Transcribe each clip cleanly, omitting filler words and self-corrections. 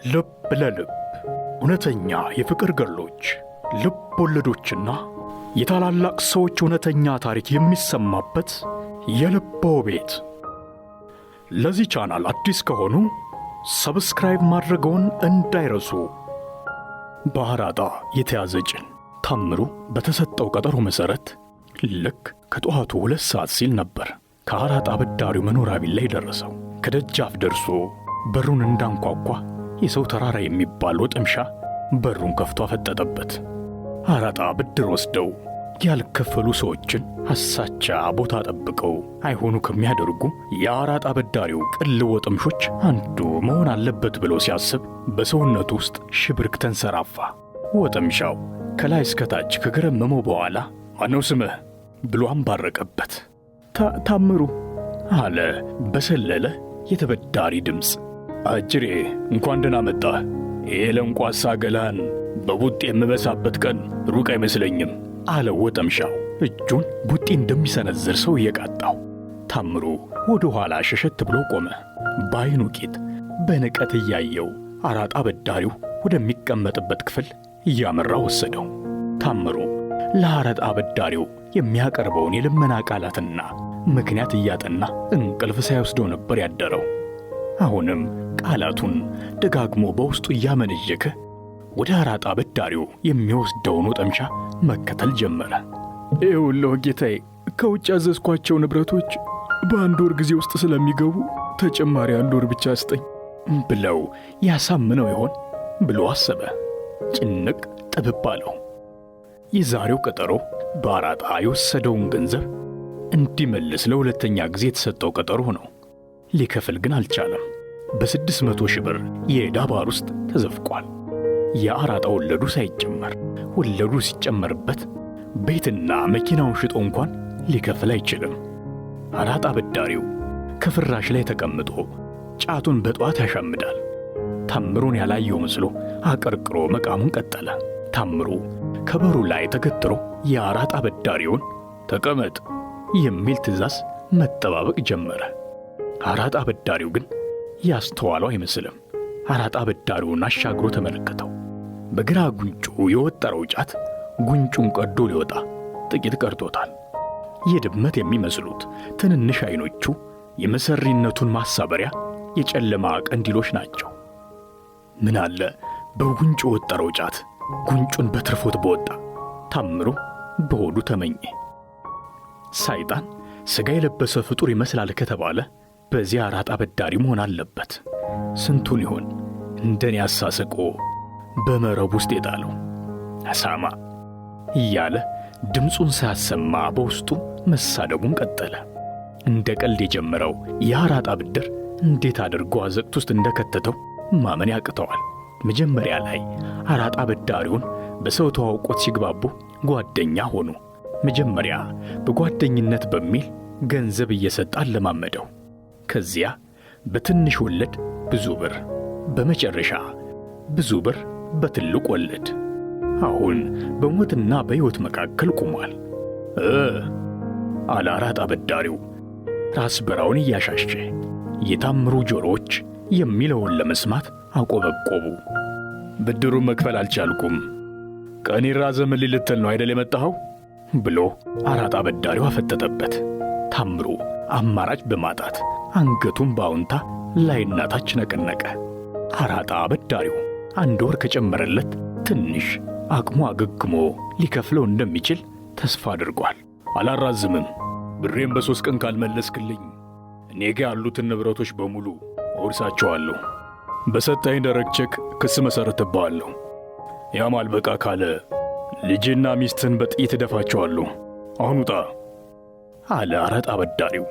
ልብ ለልብ እውነተኛ የፍቅር ገድሎች፣ ልብ ወለዶችና የታላላቅ ሰዎች እውነተኛ ታሪክ የሚሰማበት የልቦ ቤት። ለዚህ ቻናል አዲስ ከሆኑ subscribe ማድረግዎን እንዳይረሱ። በአራጣ የተያዘ ጭን። ታምሩ በተሰጠው ቀጠሮ መሠረት ልክ ከጠዋቱ 2 ሰዓት ሲል ነበር ከአራጣ አበዳሪው መኖሪያ ቤት ላይ ደረሰው። ከደጃፍ ደርሶ በሩን እንዳንኳኳ የሰው ተራራ የሚባል ወጠምሻ በሩን ከፍቶ አፈጠጠበት። አራጣ ብድር ወስደው ያልከፈሉ ሰዎችን አሳቻ ቦታ ጠብቀው አይሆኑ ከሚያደርጉ የአራጣ አበዳሪው ቅልብ ወጠምሾች አንዱ መሆን አለበት ብሎ ሲያስብ በሰውነቱ ውስጥ ሽብርክ ተንሰራፋ። ወጠምሻው ከላይ እስከታች ከገረመመው በኋላ “ማነው ስምህ?” ብሎ አንባረቀበት። “ታምሩ” አለ በሰለለ የተበዳሪ ድምፅ። “አጅሬ፣ እንኳን ደህና መጣህ። ይሄ ለንቋሳ ገላን በቡጢ የምበሳበት ቀን ሩቅ አይመስለኝም” አለ ወጠምሻው እጁን ቡጢ እንደሚሰነዝር ሰው እየቃጣው። ታምሩ ወደ ኋላ ሸሸት ብሎ ቆመ። በዓይኑ ቂጥ በንቀት እያየው አራጣ አበዳሪው ወደሚቀመጥበት ክፍል እያመራ ወሰደው። ታምሩ ለአራጣ አበዳሪው የሚያቀርበውን የልመና ቃላትና ምክንያት እያጠና እንቅልፍ ሳይወስደው ነበር ያደረው። አሁንም ቃላቱን ደጋግሞ በውስጡ እያመነዠከ ወደ አራጣ አበዳሪው የሚወስደውን ወጠምሻ መከተል ጀመረ። “ይኸውልህ ጌታዬ፣ ከውጭ ያዘዝኳቸው ንብረቶች በአንድ ወር ጊዜ ውስጥ ስለሚገቡ ተጨማሪ አንድ ወር ብቻ ስጠኝ” ብለው ያሳምነው ይሆን ብሎ አሰበ። ጭንቅ ጥብብ አለው። የዛሬው ቀጠሮ በአራጣ የወሰደውን ገንዘብ እንዲመልስ ለሁለተኛ ጊዜ የተሰጠው ቀጠሮ ነው። ሊከፍል ግን አልቻለም። በ600,000 ብር የዕዳ ባህር ውስጥ ተዘፍቋል። የአራጣ ወለዱ ሳይጨመር፣ ወለዱ ሲጨመርበት ቤትና መኪናውን ሽጦ እንኳን ሊከፍል አይችልም። አራጣ አበዳሪው ከፍራሽ ላይ ተቀምጦ ጫቱን በጠዋት ያሻምዳል። ታምሩን ያላየው መስሎ አቀርቅሮ መቃሙን ቀጠለ። ታምሩ ከበሩ ላይ ተገትሮ የአራጣ አበዳሪውን “ተቀመጥ” የሚል ትዕዛዝ መጠባበቅ ጀመረ። አራጣ አበዳሪው ግን ያስተዋለው አይመስልም። አራጣ አበዳሪውን አሻግሮ ተመለከተው። በግራ ጉንጩ የወጠረው ጫት ጉንጩን ቀዶ ሊወጣ ጥቂት ቀርቶታል። የድመት የሚመስሉት ትንንሽ አይኖቹ የመሰሪነቱን ማሳበሪያ የጨለማ ቀንዲሎች ናቸው። ምን አለ በጉንጩ የወጠረው ጫት ጉንጩን በትርፎት በወጣ፣ ታምሩ በሆዱ ተመኘ። ሳይጣን ሥጋ የለበሰ ፍጡር ይመስላል ከተባለ በዚያ አራጣ አበዳሪ መሆን አለበት። ስንቱን ይሆን እንደኔ አሳስቆ በመረብ ውስጥ የጣለው አሳማ እያለ ድምፁን ሳያሰማ በውስጡ መሳደቡን ቀጠለ። እንደ ቀልድ የጀመረው የአራጣ ብድር እንዴት አድርጎ አዘቅት ውስጥ እንደከተተው ማመን ያቅተዋል። መጀመሪያ ላይ አራጣ አበዳሪውን በሰው ተዋውቆት ሲግባቡ ጓደኛ ሆኑ። መጀመሪያ በጓደኝነት በሚል ገንዘብ እየሰጠ አለማመደው። ከዚያ በትንሽ ወለድ ብዙ ብር፣ በመጨረሻ ብዙ ብር በትልቅ ወለድ። አሁን በሞትና በሕይወት መካከል ቆሟል። “እ” አለ አራጣ አበዳሪው ራስ በራውን እያሻሸ። የታምሩ ጆሮዎች የሚለውን ለመስማት አቆበቆቡ። “ብድሩን መክፈል አልቻልኩም፣ ቀን ይራዘምልኝ ልትል ነው አይደል የመጣኸው?” ብሎ አራጣ አበዳሪው አፈጠጠበት። ታምሩ አማራጭ በማጣት አንገቱን በአዎንታ ላይና ታች ነቀነቀ። አራጣ አበዳሪው አንድ ወር ከጨመረለት ትንሽ አቅሙ አገግሞ ሊከፍለው እንደሚችል ተስፋ አድርጓል። “አላራዝምም። ብሬን በ3 ቀን ካልመለስክልኝ እኔ ጋ ያሉትን ንብረቶች በሙሉ እወርሳቸዋለሁ። በሰጠኸኝ ደረቅ ቼክ ክስ መሠረትብሃለሁ። ያም አልበቃ ካለ ልጅና ሚስትን በጥይት እደፋቸዋለሁ። አሁን ውጣ” አለ አራጣ አበዳሪው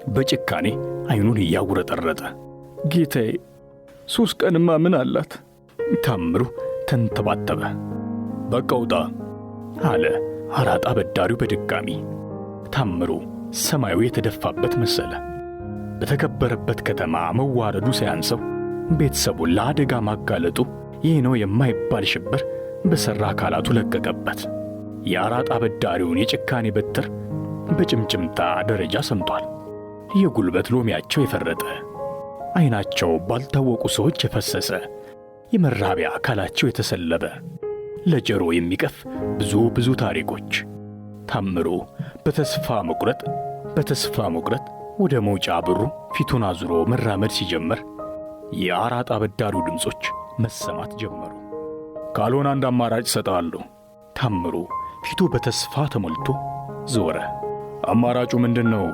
በጭካኔ አይኑን እያጉረጠረጠ። “ጌታዬ፣ 3 ቀንማ ምን አላት?” ታምሩ ተንተባተበ። “በቃ ውጣ” አለ አራጣ አበዳሪው በድጋሚ። ታምሩ ሰማዩ የተደፋበት መሰለ። በተከበረበት ከተማ መዋረዱ ሳያንሰው ቤተሰቡን ለአደጋ ማጋለጡ ይህ ነው የማይባል ሽብር በሠራ አካላቱ ለቀቀበት። የአራጣ አበዳሪውን የጭካኔ በትር በጭምጭምታ ደረጃ ሰምቷል። የጉልበት ሎሚያቸው የፈረጠ፣ ዓይናቸው ባልታወቁ ሰዎች የፈሰሰ፣ የመራቢያ አካላቸው የተሰለበ ለጆሮ የሚቀፍ ብዙ ብዙ ታሪኮች። ታምሩ በተስፋ መቁረጥ ወደ መውጫ በሩ ፊቱን አዙሮ መራመድ ሲጀምር የአራጣ አበዳሪው ድምፆች መሰማት ጀመሩ። ካልሆነ አንድ አማራጭ እሰጥሃለሁ። ታምሩ ፊቱ በተስፋ ተሞልቶ ዞረ። አማራጩ ምንድን ነው?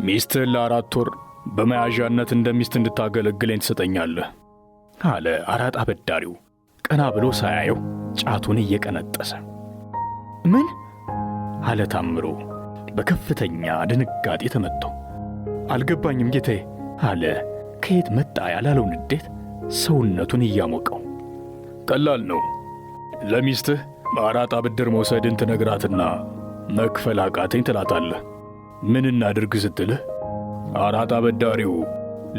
ሚስትህን ለ4 ወር በመያዣነት እንደ ሚስት እንድታገለግለኝ ትሰጠኛለህ አለ አራጣ አበዳሪው ቀና ብሎ ሳያየው ጫቱን እየቀነጠሰ። ምን? አለ ታምሩ በከፍተኛ ድንጋጤ ተመትቶ። አልገባኝም ጌታዬ አለ ከየት መጣ ያላለው ንዴት ሰውነቱን እያሞቀው። ቀላል ነው። ለሚስትህ በአራጣ ብድር መውሰድን ትነግራትና መክፈል አቃተኝ ትላታለህ። ምን እናድርግ ስትልህ አራጣ አበዳሪው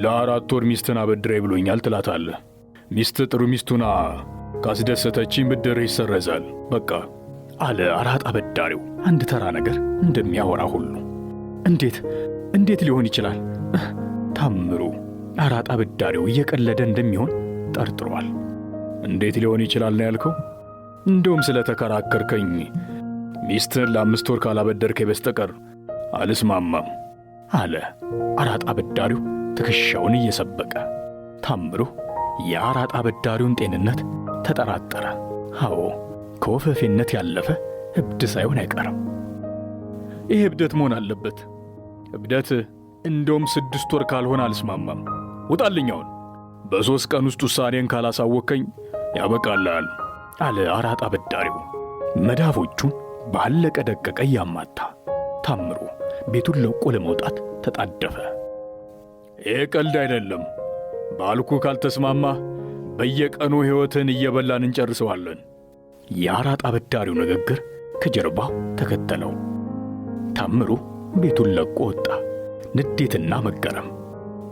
ለ4 ወር ሚስትን አበድረኝ ብሎኛል ትላታለህ። ሚስትህ ጥሩ ሚስቱና ካስደሰተችኝ ብድርህ ይሰረዛል። በቃ አለ አራጣ አበዳሪው አንድ ተራ ነገር እንደሚያወራ ሁሉ። እንዴት እንዴት ሊሆን ይችላል? ታምሩ አራጣ አበዳሪው እየቀለደ እንደሚሆን ጠርጥሯል። እንዴት ሊሆን ይችላል ነው ያልከው? እንደውም ስለተከራከርከኝ ሚስትህን ለ5 ወር ካላበደርከኝ በስተቀር አልስማማም አለ አራጣ አበዳሪው ትከሻውን እየሰበቀ። ታምሩ የአራጣ አበዳሪውን ጤንነት ተጠራጠረ። አዎ፣ ከወፈፌነት ያለፈ እብድ ሳይሆን አይቀርም። ይህ እብደት መሆን አለበት። እብደት እንደውም 6 ወር ካልሆነ አልስማማም። ውጣልኝ አሁን። በ3 ቀን ውስጥ ውሳኔን ካላሳወከኝ ያበቃልሃል አለ አራጣ አበዳሪው መዳፎቹን ባለቀ ደቀቀ እያማታ። ታምሩ ቤቱን ለቆ ለመውጣት ተጣደፈ። ይህ ቀልድ አይደለም። ባልኩ ካልተስማማ በየቀኑ ሕይወትን እየበላን እንጨርሰዋለን። የአራጣ አበዳሪው ንግግር ከጀርባው ተከተለው። ታምሩ ቤቱን ለቆ ወጣ። ንዴትና መገረም፣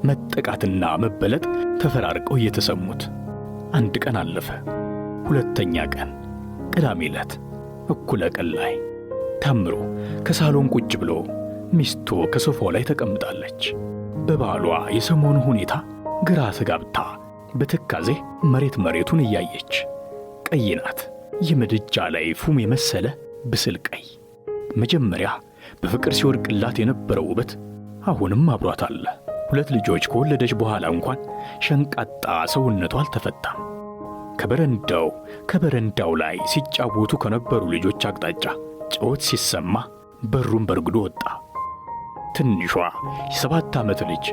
መጠቃትና መበለጥ ተፈራርቀው እየተሰሙት። አንድ ቀን አለፈ። ሁለተኛ ቀን ቅዳሜ ዕለት እኩለ ቀን ላይ ታምሩ ከሳሎን ቁጭ ብሎ ሚስቱ ከሶፋው ላይ ተቀምጣለች። በባሏ የሰሞኑ ሁኔታ ግራ ተጋብታ በትካዜ መሬት መሬቱን እያየች። ቀይ ናት፣ የምድጃ ላይ ፉም የመሰለ ብስል ቀይ። መጀመሪያ በፍቅር ሲወድቅላት የነበረው ውበት አሁንም አብሯት አለ። ሁለት ልጆች ከወለደች በኋላ እንኳን ሸንቃጣ ሰውነቷ አልተፈታም። ከበረንዳው ላይ ሲጫወቱ ከነበሩ ልጆች አቅጣጫ ጩኸት ሲሰማ በሩን በርግዶ ወጣ። ትንሿ የ7 ዓመት ልጅ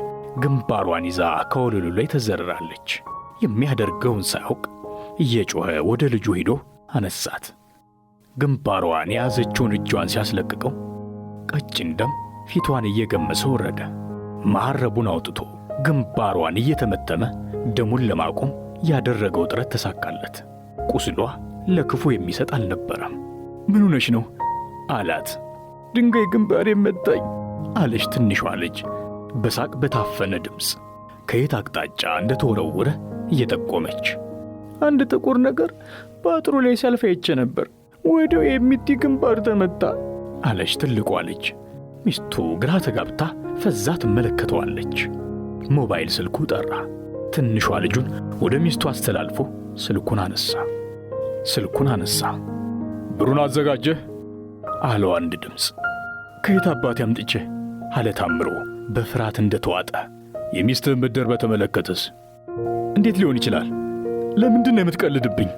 ግንባሯን ይዛ ከወለሉ ላይ ተዘርራለች። የሚያደርገውን ሳያውቅ እየጮኸ ወደ ልጁ ሄዶ አነሳት። ግንባሯን የያዘችውን እጇን ሲያስለቅቀው ቀጭን ደም ፊቷን እየገመሰ ወረደ። መሐረቡን አውጥቶ ግንባሯን እየተመተመ ደሙን ለማቆም ያደረገው ጥረት ተሳካለት። ቁስሏ ለክፉ የሚሰጥ አልነበረም። ምን ሆነሽ ነው አላት። ድንጋይ ግንባሬ መታኝ አለች ትንሿ ልጅ በሳቅ በታፈነ ድምፅ ከየት አቅጣጫ እንደተወረወረ እየጠቆመች። አንድ ጥቁር ነገር በአጥሩ ላይ ሲያልፍ አይቼ ነበር። ወዲያው የሚቲ ግንባር ተመታ አለች ትልቋ ልጅ። ሚስቱ ግራ ተጋብታ ፈዛ ትመለከተዋለች። ሞባይል ስልኩ ጠራ። ትንሿ ልጁን ወደ ሚስቱ አስተላልፎ ስልኩን አነሳ። ብሩን አዘጋጀህ አለው አንድ ድምፅ። ከየት አባቴ አምጥቼ አለ ታምሮ በፍርሃት እንደተዋጠ። የሚስትህን ብድር በተመለከተስ እንዴት ሊሆን ይችላል? ለምንድን ነው የምትቀልድብኝ?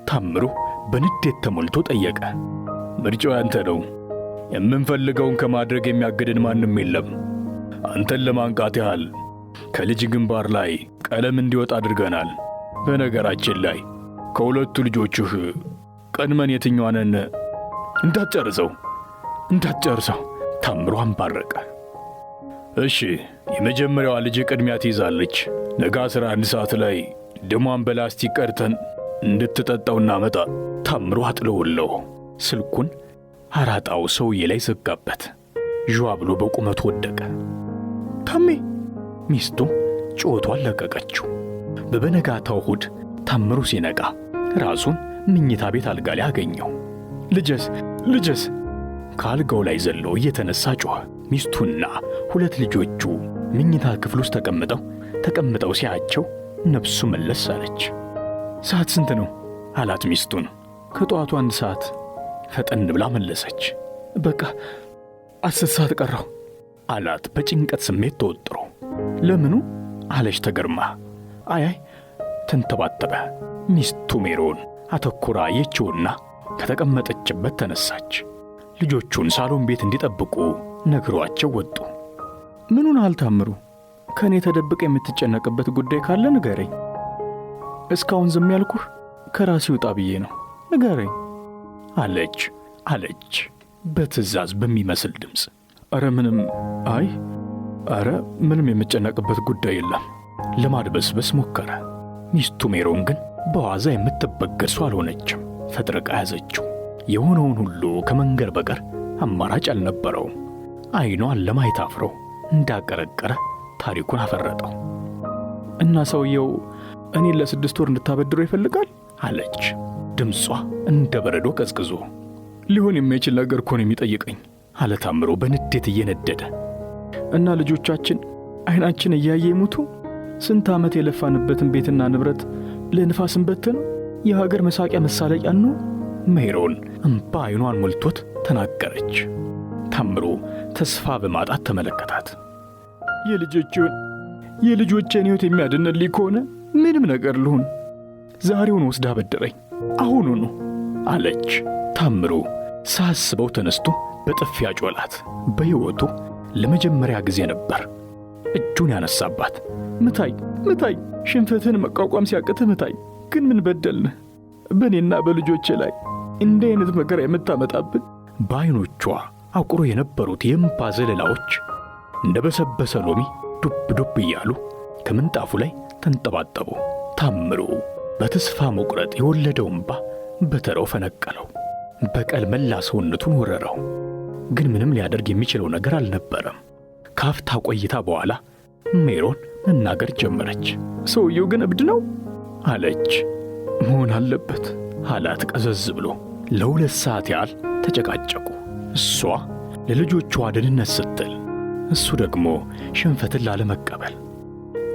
ታምሮ በንዴት ተሞልቶ ጠየቀ። ምርጫው ያንተ ነው። የምንፈልገውን ከማድረግ የሚያግድን ማንም የለም። አንተን ለማንቃት ያህል ከልጅ ግንባር ላይ ቀለም እንዲወጣ አድርገናል። በነገራችን ላይ ከሁለቱ ልጆችህ ቀድመን የትኛዋንን እንዳትጨርሰው እንዳትጨርሰው ታምሮ አንባረቀ። እሺ፣ የመጀመሪያዋ ልጅ ቅድሚያ ትይዛለች። ነገ 11 ሰዓት ላይ ደሟን በላስቲክ ቀድተን እንድትጠጣው እናመጣ። ታምሮ አጥለውለው ስልኩን አራጣው ሰውዬ ላይ ዘጋበት። ዥዋ ብሎ በቁመቱ ወደቀ። ታሜ! ሚስቱ ጩኸቷን ለቀቀችው። በበነጋታው እሁድ ታምሩ ሲነቃ ራሱን ምኝታ ቤት አልጋ ላይ አገኘው። ልጀስ ልጀስ! ከአልጋው ላይ ዘሎ እየተነሳ ጮኸ። ሚስቱና ሁለት ልጆቹ ምኝታ ክፍል ውስጥ ተቀምጠው ተቀምጠው ሲያቸው ነፍሱ መለስ አለች። ሰዓት ስንት ነው አላት ሚስቱን። ከጠዋቱ 1 ሰዓት። ፈጠን ብላ መለሰች። በቃ 10 ሰዓት ቀረው አላት በጭንቀት ስሜት ተወጥሮ። ለምኑ አለች ተገርማ። አይ አይ ተንተባተበ። ሚስቱ ሜሮን አተኩራ አየችውና ከተቀመጠችበት ተነሳች። ልጆቹን ሳሎን ቤት እንዲጠብቁ ነግሯቸው ወጡ። ምኑን አልታምሩ? ከኔ ተደብቀ የምትጨነቅበት ጉዳይ ካለ ንገረኝ። እስካሁን ዝም ያልኩህ ከራሴ ውጣ ብዬ ነው። ንገረኝ አለች አለች በትዕዛዝ በሚመስል ድምፅ። አረ ምንም፣ አይ አረ ምንም የምጨነቅበት ጉዳይ የለም ለማድበስበስ ሞከረ። ሚስቱ ሜሮን ግን በዋዛ የምትበገር ሰው አልሆነችም። ፈጥርቃ ያዘችው። የሆነውን ሁሉ ከመንገር በቀር አማራጭ አልነበረውም። አይኗን ለማየት አፍሮ እንዳቀረቀረ ታሪኩን አፈረጠው። እና ሰውየው እኔን ለ6 ወር እንድታበድረው ይፈልጋል አለች፣ ድምጿ እንደ በረዶ ቀዝቅዞ። ሊሆን የማይችል ነገር እኮ ነው የሚጠይቀኝ አለ ታምሮ በንዴት እየነደደ። እና ልጆቻችን አይናችን እያየ ይሙቱ? ስንት ዓመት የለፋንበትን ቤትና ንብረት ለንፋስ እንበትን? የሀገር መሳቂያ መሳለቂያ ነው። ሜሮን እምባ አይኗን ሞልቶት ተናገረች። ታምሮ ተስፋ በማጣት ተመለከታት። የልጆቼን ሕይወት የሚያድንልኝ ከሆነ ምንም ነገር ልሁን፣ ዛሬውን ወስዳ አበድረኝ፣ አሁኑኑ አለች። ታምሮ ሳስበው ተነስቶ በጥፊ አጮላት። በሕይወቱ ለመጀመሪያ ጊዜ ነበር እጁን ያነሳባት። ምታኝ ምታኝ፣ ሽንፈትህን መቋቋም ሲያቅትህ ምታኝ። ግን ምን በደልንህ? በእኔና በልጆቼ ላይ እንዲህ አይነት መከራ የምታመጣብን? በዓይኖቿ አቁሮ የነበሩት የእምባ ዘለላዎች እንደ በሰበሰ ሎሚ ዱብ ዱብ እያሉ ከምንጣፉ ላይ ተንጠባጠቡ። ታምሮ በተስፋ መቁረጥ የወለደው እምባ በተራው ፈነቀለው። በቀል መላ ሰውነቱን ወረረው። ግን ምንም ሊያደርግ የሚችለው ነገር አልነበረም። ካፍታ ቆይታ በኋላ ሜሮን መናገር ጀመረች። ሰውየው ግን እብድ ነው አለች። መሆን አለበት አላት ቀዘዝ ብሎ። ለ2 ሰዓት ያህል ተጨቃጨቁ። እሷ ለልጆቿ ደህንነት ስትል፣ እሱ ደግሞ ሽንፈትን ላለመቀበል፣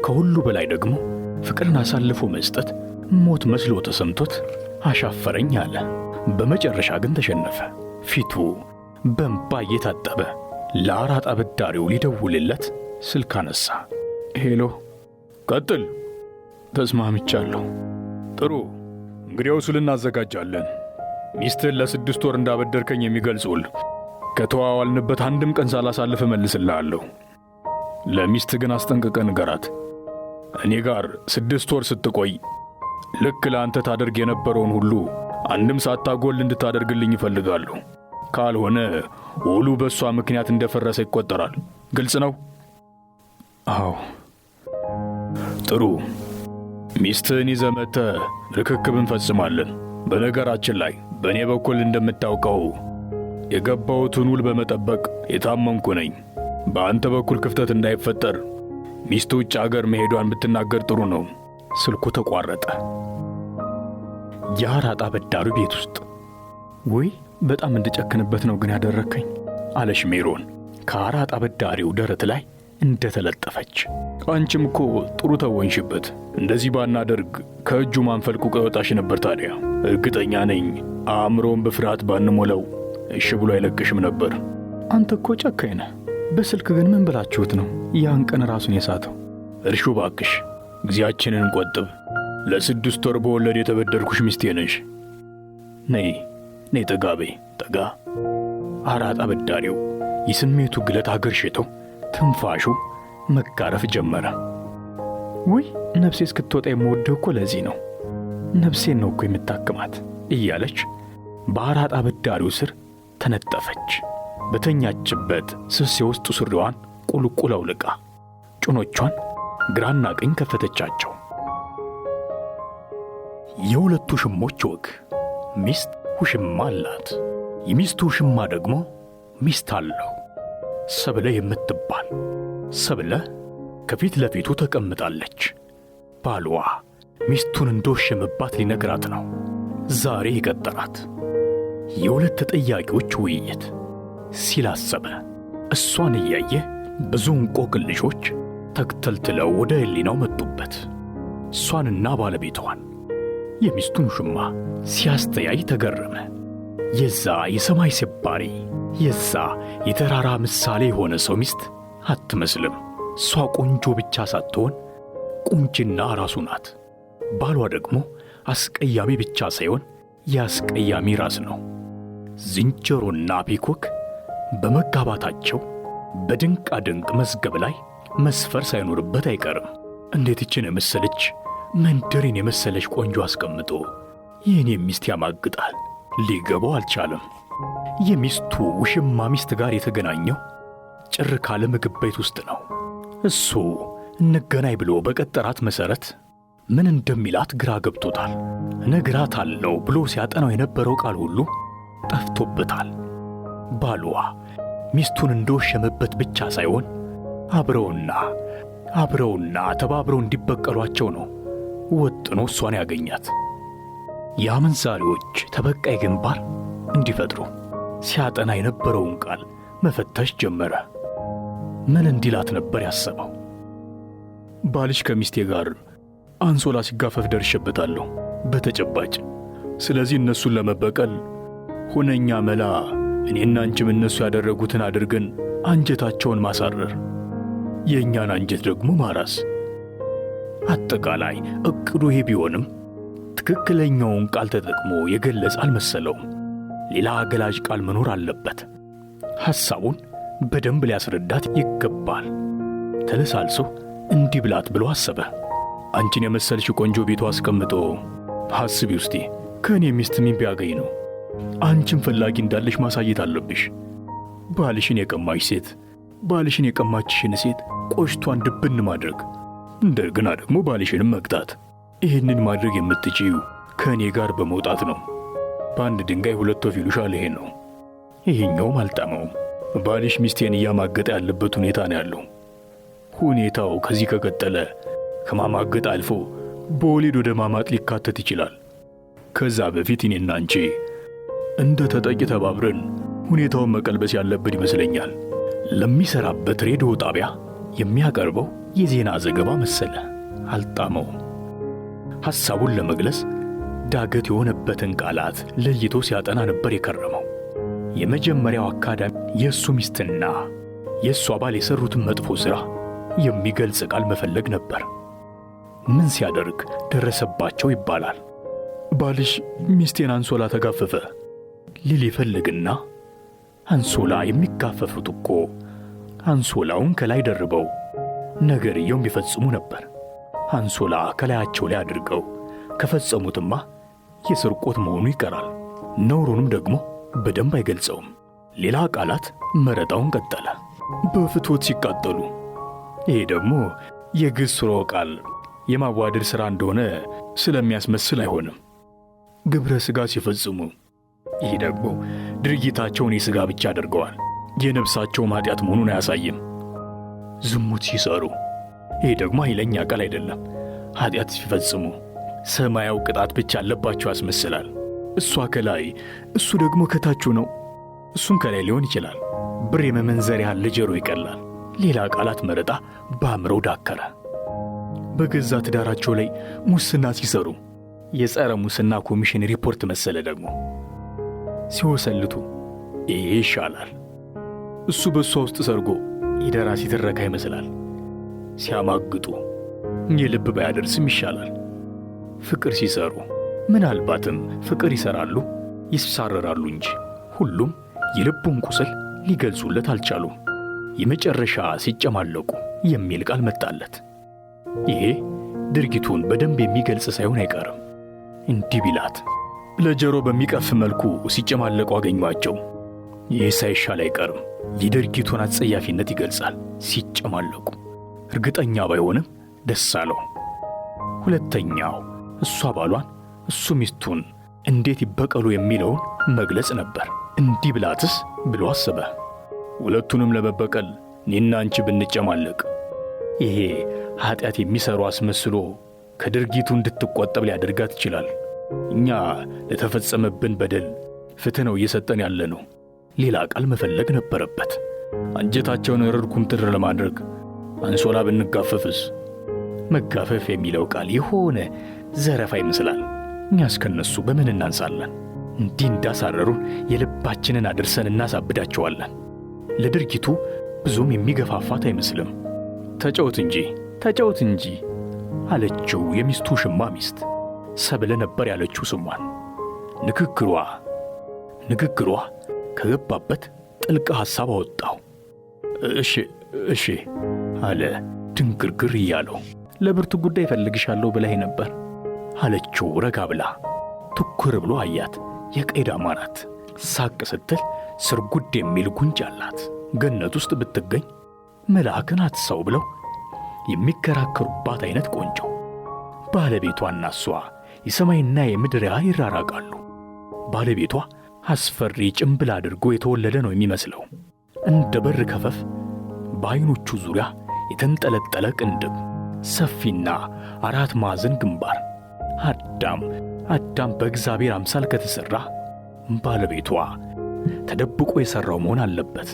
ከሁሉ በላይ ደግሞ ፍቅርን አሳልፎ መስጠት ሞት መስሎ ተሰምቶት አሻፈረኝ አለ። በመጨረሻ ግን ተሸነፈ። ፊቱ በእንባ እየታጠበ ለአራጣ አበዳሪው ሊደውልለት ስልክ አነሳ። Hello። ቀጥል። ተስማምቻለሁ። ጥሩ፣ እንግዲያውስ ውል እናዘጋጃለን። ሚስትህን ለ6 ወር እንዳበደርከኝ የሚገልጽ ውል ከተዋዋልንበት አንድም ቀን ሳላሳልፍ እመልስልሃለሁ። ለሚስትህ ግን አስጠንቅቀህ ንገራት። እኔ ጋር 6 ወር ስትቆይ ልክ ለአንተ ታደርግ የነበረውን ሁሉ አንድም ሳታጎል እንድታደርግልኝ እፈልጋለሁ። ካልሆነ ውሉ በእሷ ምክንያት እንደፈረሰ ይቆጠራል። ግልጽ ነው? አዎ። ጥሩ። ሚስትህን ይዘህ መጥተህ ርክክብ እንፈጽማለን። በነገራችን ላይ በእኔ በኩል እንደምታውቀው የገባሁትን ውል በመጠበቅ የታመንኩ ነኝ። በአንተ በኩል ክፍተት እንዳይፈጠር ሚስት ውጭ አገር መሄዷን ብትናገር ጥሩ ነው። ስልኩ ተቋረጠ። የአራጣ አበዳሪው ቤት ውስጥ ውይ በጣም እንድጨክንበት ነው ግን ያደረከኝ አለሽ ሜሮን ከአራጣ አበዳሪው ደረት ላይ እንደተለጠፈች። አንቺም እኮ ጥሩ ተወንሽበት። እንደዚህ ባናደርግ ከእጁ ማንፈልቁ ይወጣሽ ነበር። ታዲያ እርግጠኛ ነኝ አእምሮውን በፍርሃት ባንሞላው እሺ ብሎ አይለቅሽም ነበር። አንተ እኮ ጨካኝ ነህ። በስልክ ግን ምን ብላችሁት ነው ያን ቀን ራሱን የሳተው? እርሹ ባክሽ፣ ጊዜያችንን እንቆጥብ። ለ6 ወር በወለድ የተበደርኩሽ ሚስቴ ነሽ። ነይ ነይ፣ ጠጋ በይ፣ ጠጋ። አራጣ አበዳሪው የስሜቱ ግለት አገርሽቶ ትንፋሹ መጋረፍ ጀመረ። ውይ ነፍሴ እስክትወጣ የምወደው እኮ ለዚህ ነው፣ ነፍሴን ነው እኮ የምታክማት እያለች በአራጣ አበዳሪው ስር ተነጠፈች። በተኛችበት ስስ የውስጥ ሱሪዋን ቁልቁል አውልቃ ጭኖቿን ግራና ቀኝ ከፈተቻቸው። የሁለቱ ውሽሞች ወግ። ሚስት ውሽማ አላት። የሚስቱ ውሽማ ደግሞ ሚስት አለው። ሰብለ የምትባል ሰብለ ከፊት ለፊቱ ተቀምጣለች። ባሏ ሚስቱን እንደወሸመባት ሊነግራት ነው ዛሬ የቀጠራት። የሁለት ተጠያቂዎች ውይይት ሲላሰበ እሷን እያየ ብዙ እንቆቅልሾች ተክተልትለው ወደ ሕሊናው መጡበት። እሷንና ባለቤቷን የሚስቱን ውሽማ ሲያስተያይ ተገረመ። የዛ የሰማይ ስባሪ፣ የዛ የተራራ ምሳሌ የሆነ ሰው ሚስት አትመስልም። እሷ ቆንጆ ብቻ ሳትሆን ቁንጅና ራሱ ናት። ባሏ ደግሞ አስቀያሚ ብቻ ሳይሆን የአስቀያሚ ራስ ነው። ዝንጀሮና ፒኮክ በመጋባታቸው በድንቃ ድንቅ መዝገብ ላይ መስፈር ሳይኖርበት አይቀርም። እንዴት ይችን የመሰለች መንደሬን የመሰለች ቆንጆ አስቀምጦ ይህን የሚስት ያማግጣል? ሊገባው አልቻለም። የሚስቱ ውሽማ ሚስት ጋር የተገናኘው ጭር ካለ ምግብ ቤት ውስጥ ነው። እሱ እንገናኝ ብሎ በቀጠራት መሠረት ምን እንደሚላት ግራ ገብቶታል። እነግራታለሁ ብሎ ሲያጠናው የነበረው ቃል ሁሉ ጠፍቶበታል። ባሏ ሚስቱን እንደወሸመበት ብቻ ሳይሆን አብረውና ተባብረው እንዲበቀሏቸው ነው ወጥኖ እሷን ያገኛት። የአመንዛሪዎች ተበቃይ ግንባር እንዲፈጥሩ ሲያጠና የነበረውን ቃል መፈተሽ ጀመረ። ምን እንዲላት ነበር ያሰበው? ባልሽ ከሚስቴ ጋር አንሶላ ሲጋፈፍ ደርሼበታለሁ በተጨባጭ። ስለዚህ እነሱን ለመበቀል ሁነኛ መላ እኔና አንቺም እነሱ ያደረጉትን አድርገን አንጀታቸውን ማሳረር፣ የእኛን አንጀት ደግሞ ማራስ። አጠቃላይ እቅዱ ይሄ ቢሆንም ትክክለኛውን ቃል ተጠቅሞ የገለጸ አልመሰለውም። ሌላ ገላጭ ቃል መኖር አለበት። ሐሳቡን በደንብ ሊያስረዳት ይገባል። ተለሳልሶ እንዲህ ብላት ብሎ አሰበ። አንቺን የመሰልሽ ቆንጆ ቤቱ አስቀምጦ አስቢ ውስቲ ከእኔ ሚስት ምን ቢያገኝ ነው? አንቺን ፈላጊ እንዳለሽ ማሳየት አለብሽ። ባልሽን የቀማሽ ሴት ባልሽን የቀማችሽን ሴት ቆሽቷን ድብን ማድረግ፣ እንደገና ደግሞ ባልሽንም መቅጣት። ይህንን ማድረግ የምትችይው ከእኔ ጋር በመውጣት ነው። በአንድ ድንጋይ ሁለት ወፍ ይሉሻል። ይሄ ነው። ይሄኛውም አልጣመውም። ባልሽ ሚስቴን እያማገጠ ያለበት ሁኔታ ነው ያለው። ሁኔታው ከዚህ ከቀጠለ ከማማገጥ አልፎ በወሊድ ወደ ማማጥ ሊካተት ይችላል። ከዛ በፊት እኔና አንቺ እንደ ተጠቂ ተባብረን ሁኔታውን መቀልበስ ያለብን ይመስለኛል። ለሚሰራበት ሬዲዮ ጣቢያ የሚያቀርበው የዜና ዘገባ መሰለ። አልጣመውም። ሐሳቡን ለመግለጽ ዳገት የሆነበትን ቃላት ለይቶ ሲያጠና ነበር የከረመው። የመጀመሪያው አካዳሚ የእሱ ሚስትና የእሷ ባል የሠሩትን መጥፎ ሥራ የሚገልጽ ቃል መፈለግ ነበር። ምን ሲያደርግ ደረሰባቸው ይባላል? ባልሽ ሚስቴን አንሶላ ተጋፈፈ ሊል ይፈልግና አንሶላ የሚጋፈፉት እኮ አንሶላውን ከላይ ደርበው ነገርየውም ይፈጽሙ ነበር። አንሶላ ከላያቸው ላይ አድርገው ከፈጸሙትማ የስርቆት መሆኑ ይቀራል። ነውሩንም ደግሞ በደንብ አይገልጸውም። ሌላ ቃላት መረጣውን ቀጠለ። በፍትወት ሲቃጠሉ፣ ይሄ ደግሞ የግዕዝ ስርወ ቃል የማዋደድ ሥራ እንደሆነ ስለሚያስመስል አይሆንም። ግብረ ሥጋ ሲፈጽሙ፣ ይህ ደግሞ ድርጊታቸውን የሥጋ ብቻ አድርገዋል። የነፍሳቸውም ኃጢአት መሆኑን አያሳይም። ዝሙት ሲሰሩ፣ ይህ ደግሞ ኃይለኛ ቃል አይደለም። ኃጢአት ሲፈጽሙ ሰማያዊ ቅጣት ብቻ አለባቸው ያስመስላል። እሷ ከላይ እሱ ደግሞ ከታችሁ ነው። እሱም ከላይ ሊሆን ይችላል። ብር የመመንዘር ያህል ለጆሮ ይቀላል። ሌላ ቃላት መረጣ በአእምሮው ዳከረ። በገዛ ትዳራቸው ላይ ሙስና ሲሰሩ የጸረ ሙስና ኮሚሽን ሪፖርት መሰለ ደግሞ። ሲወሰልቱ ይሄ ይሻላል። እሱ በእሷ ውስጥ ሰርጎ የደራሲ ትረካ ይመስላል። ሲያማግጡ የልብ ባያደርስም ይሻላል። ፍቅር ሲሰሩ ምናልባትም ፍቅር ይሰራሉ ይሳረራሉ እንጂ ሁሉም የልቡን ቁስል ሊገልጹለት አልቻሉም። የመጨረሻ ሲጨማለቁ የሚል ቃል መጣለት። ይሄ ድርጊቱን በደንብ የሚገልጽ ሳይሆን አይቀርም። እንዲህ ቢላት ለጆሮ በሚቀፍ መልኩ ሲጨማለቁ አገኟቸው። ይህ ሳይሻል አይቀርም። የድርጊቱን አጸያፊነት ይገልጻል። ሲጨማለቁ እርግጠኛ ባይሆንም ደስ አለው። ሁለተኛው እሷ ባሏን እሱ ሚስቱን እንዴት ይበቀሉ የሚለውን መግለጽ ነበር። እንዲህ ብላትስ ብሎ አሰበ። ሁለቱንም ለመበቀል እኔና አንቺ ብንጨማለቅ፣ ይሄ ኃጢአት የሚሰሩ አስመስሎ ከድርጊቱ እንድትቆጠብ ሊያደርጋት ይችላል። እኛ ለተፈጸመብን በደል ፍትሕ ነው እየሰጠን ያለ ነው። ሌላ ቃል መፈለግ ነበረበት። አንጀታቸውን እርር ኩምትር ለማድረግ አንሶላ ብንጋፈፍስ? መጋፈፍ የሚለው ቃል የሆነ ዘረፋ ይመስላል። እኛስ ከነሱ በምን እናንሳለን? እንዲህ እንዳሳረሩን የልባችንን አድርሰን እናሳብዳቸዋለን። ለድርጊቱ ብዙም የሚገፋፋት አይመስልም። ተጫወት እንጂ ተጫወት እንጂ አለችው የሚስቱ ሽማ ሚስት። ሰብለ ነበር ያለችው ስሟን። ንግግሯ ከገባበት ጥልቅ ሐሳብ አወጣው። እሺ እሺ አለ ድንግርግር እያለው። ለብርቱ ጉዳይ እፈልግሻለሁ ብለህ ነበር አለችው ረጋ ብላ። ትኩር ብሎ አያት። የቀይ ዳማ ናት። ሳቅ ስትል ስርጉድ የሚል ጉንጭ አላት። ገነት ውስጥ ብትገኝ መልአክን አትሰው ብለው የሚከራከሩባት አይነት ቆንጆ። ባለቤቷና እሷ የሰማይና የምድር ያህል ይራራቃሉ። ባለቤቷ አስፈሪ ጭምብል አድርጎ የተወለደ ነው የሚመስለው። እንደ በር ከፈፍ በዓይኖቹ ዙሪያ የተንጠለጠለ ቅንድብ፣ ሰፊና አራት ማዕዘን ግንባር። አዳም በእግዚአብሔር አምሳል ከተሠራ ባለቤቷ ተደብቆ የሠራው መሆን አለበት።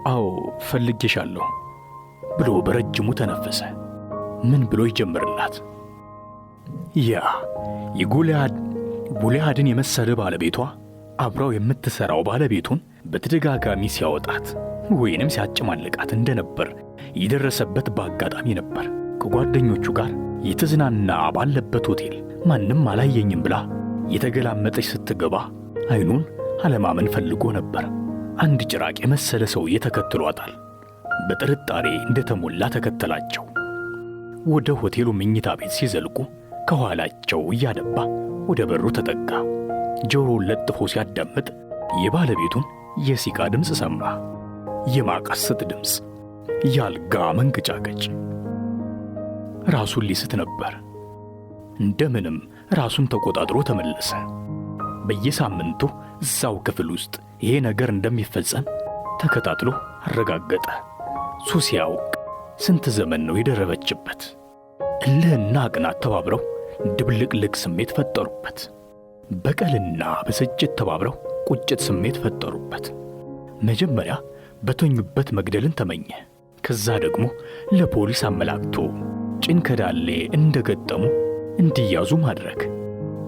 አዎ ፈልጌሻለሁ ብሎ በረጅሙ ተነፈሰ። ምን ብሎ ይጀምርላት? ያ የጎልያድን የመሰለ ባለቤቷ አብራው የምትሠራው ባለቤቱን በተደጋጋሚ ሲያወጣት ወይንም ሲያጨማልቃት እንደነበር የደረሰበት በአጋጣሚ ነበር። ከጓደኞቹ ጋር የተዝናና ባለበት ሆቴል ማንም አላየኝም ብላ የተገላመጠች ስትገባ አይኑን አለማመን ፈልጎ ነበር። አንድ ጭራቅ የመሰለ ሰውዬ ተከትሏታል። በጥርጣሬ እንደተሞላ ተከተላቸው። ወደ ሆቴሉ መኝታ ቤት ሲዘልቁ ከኋላቸው እያደባ ወደ በሩ ተጠጋ። ጆሮውን ለጥፎ ሲያዳምጥ የባለቤቱን የሲቃ ድምፅ ሰማ። የማቃሰት ድምፅ፣ የአልጋ መንገጫገጭ። ራሱን ሊስት ነበር። እንደምንም ራሱን ተቆጣጥሮ ተመለሰ። በየሳምንቱ እዛው ክፍል ውስጥ ይሄ ነገር እንደሚፈጸም ተከታትሎ አረጋገጠ። ሱስ ያውቅ ስንት ዘመን ነው የደረበችበት። እልህና ቅናት ተባብረው ድብልቅልቅ ስሜት ፈጠሩበት። በቀልና ብስጭት ተባብረው ቁጭት ስሜት ፈጠሩበት። መጀመሪያ በተኙበት መግደልን ተመኘ። ከዛ ደግሞ ለፖሊስ አመላክቶ ጭን ከዳሌ እንደገጠሙ እንዲያዙ ማድረግ።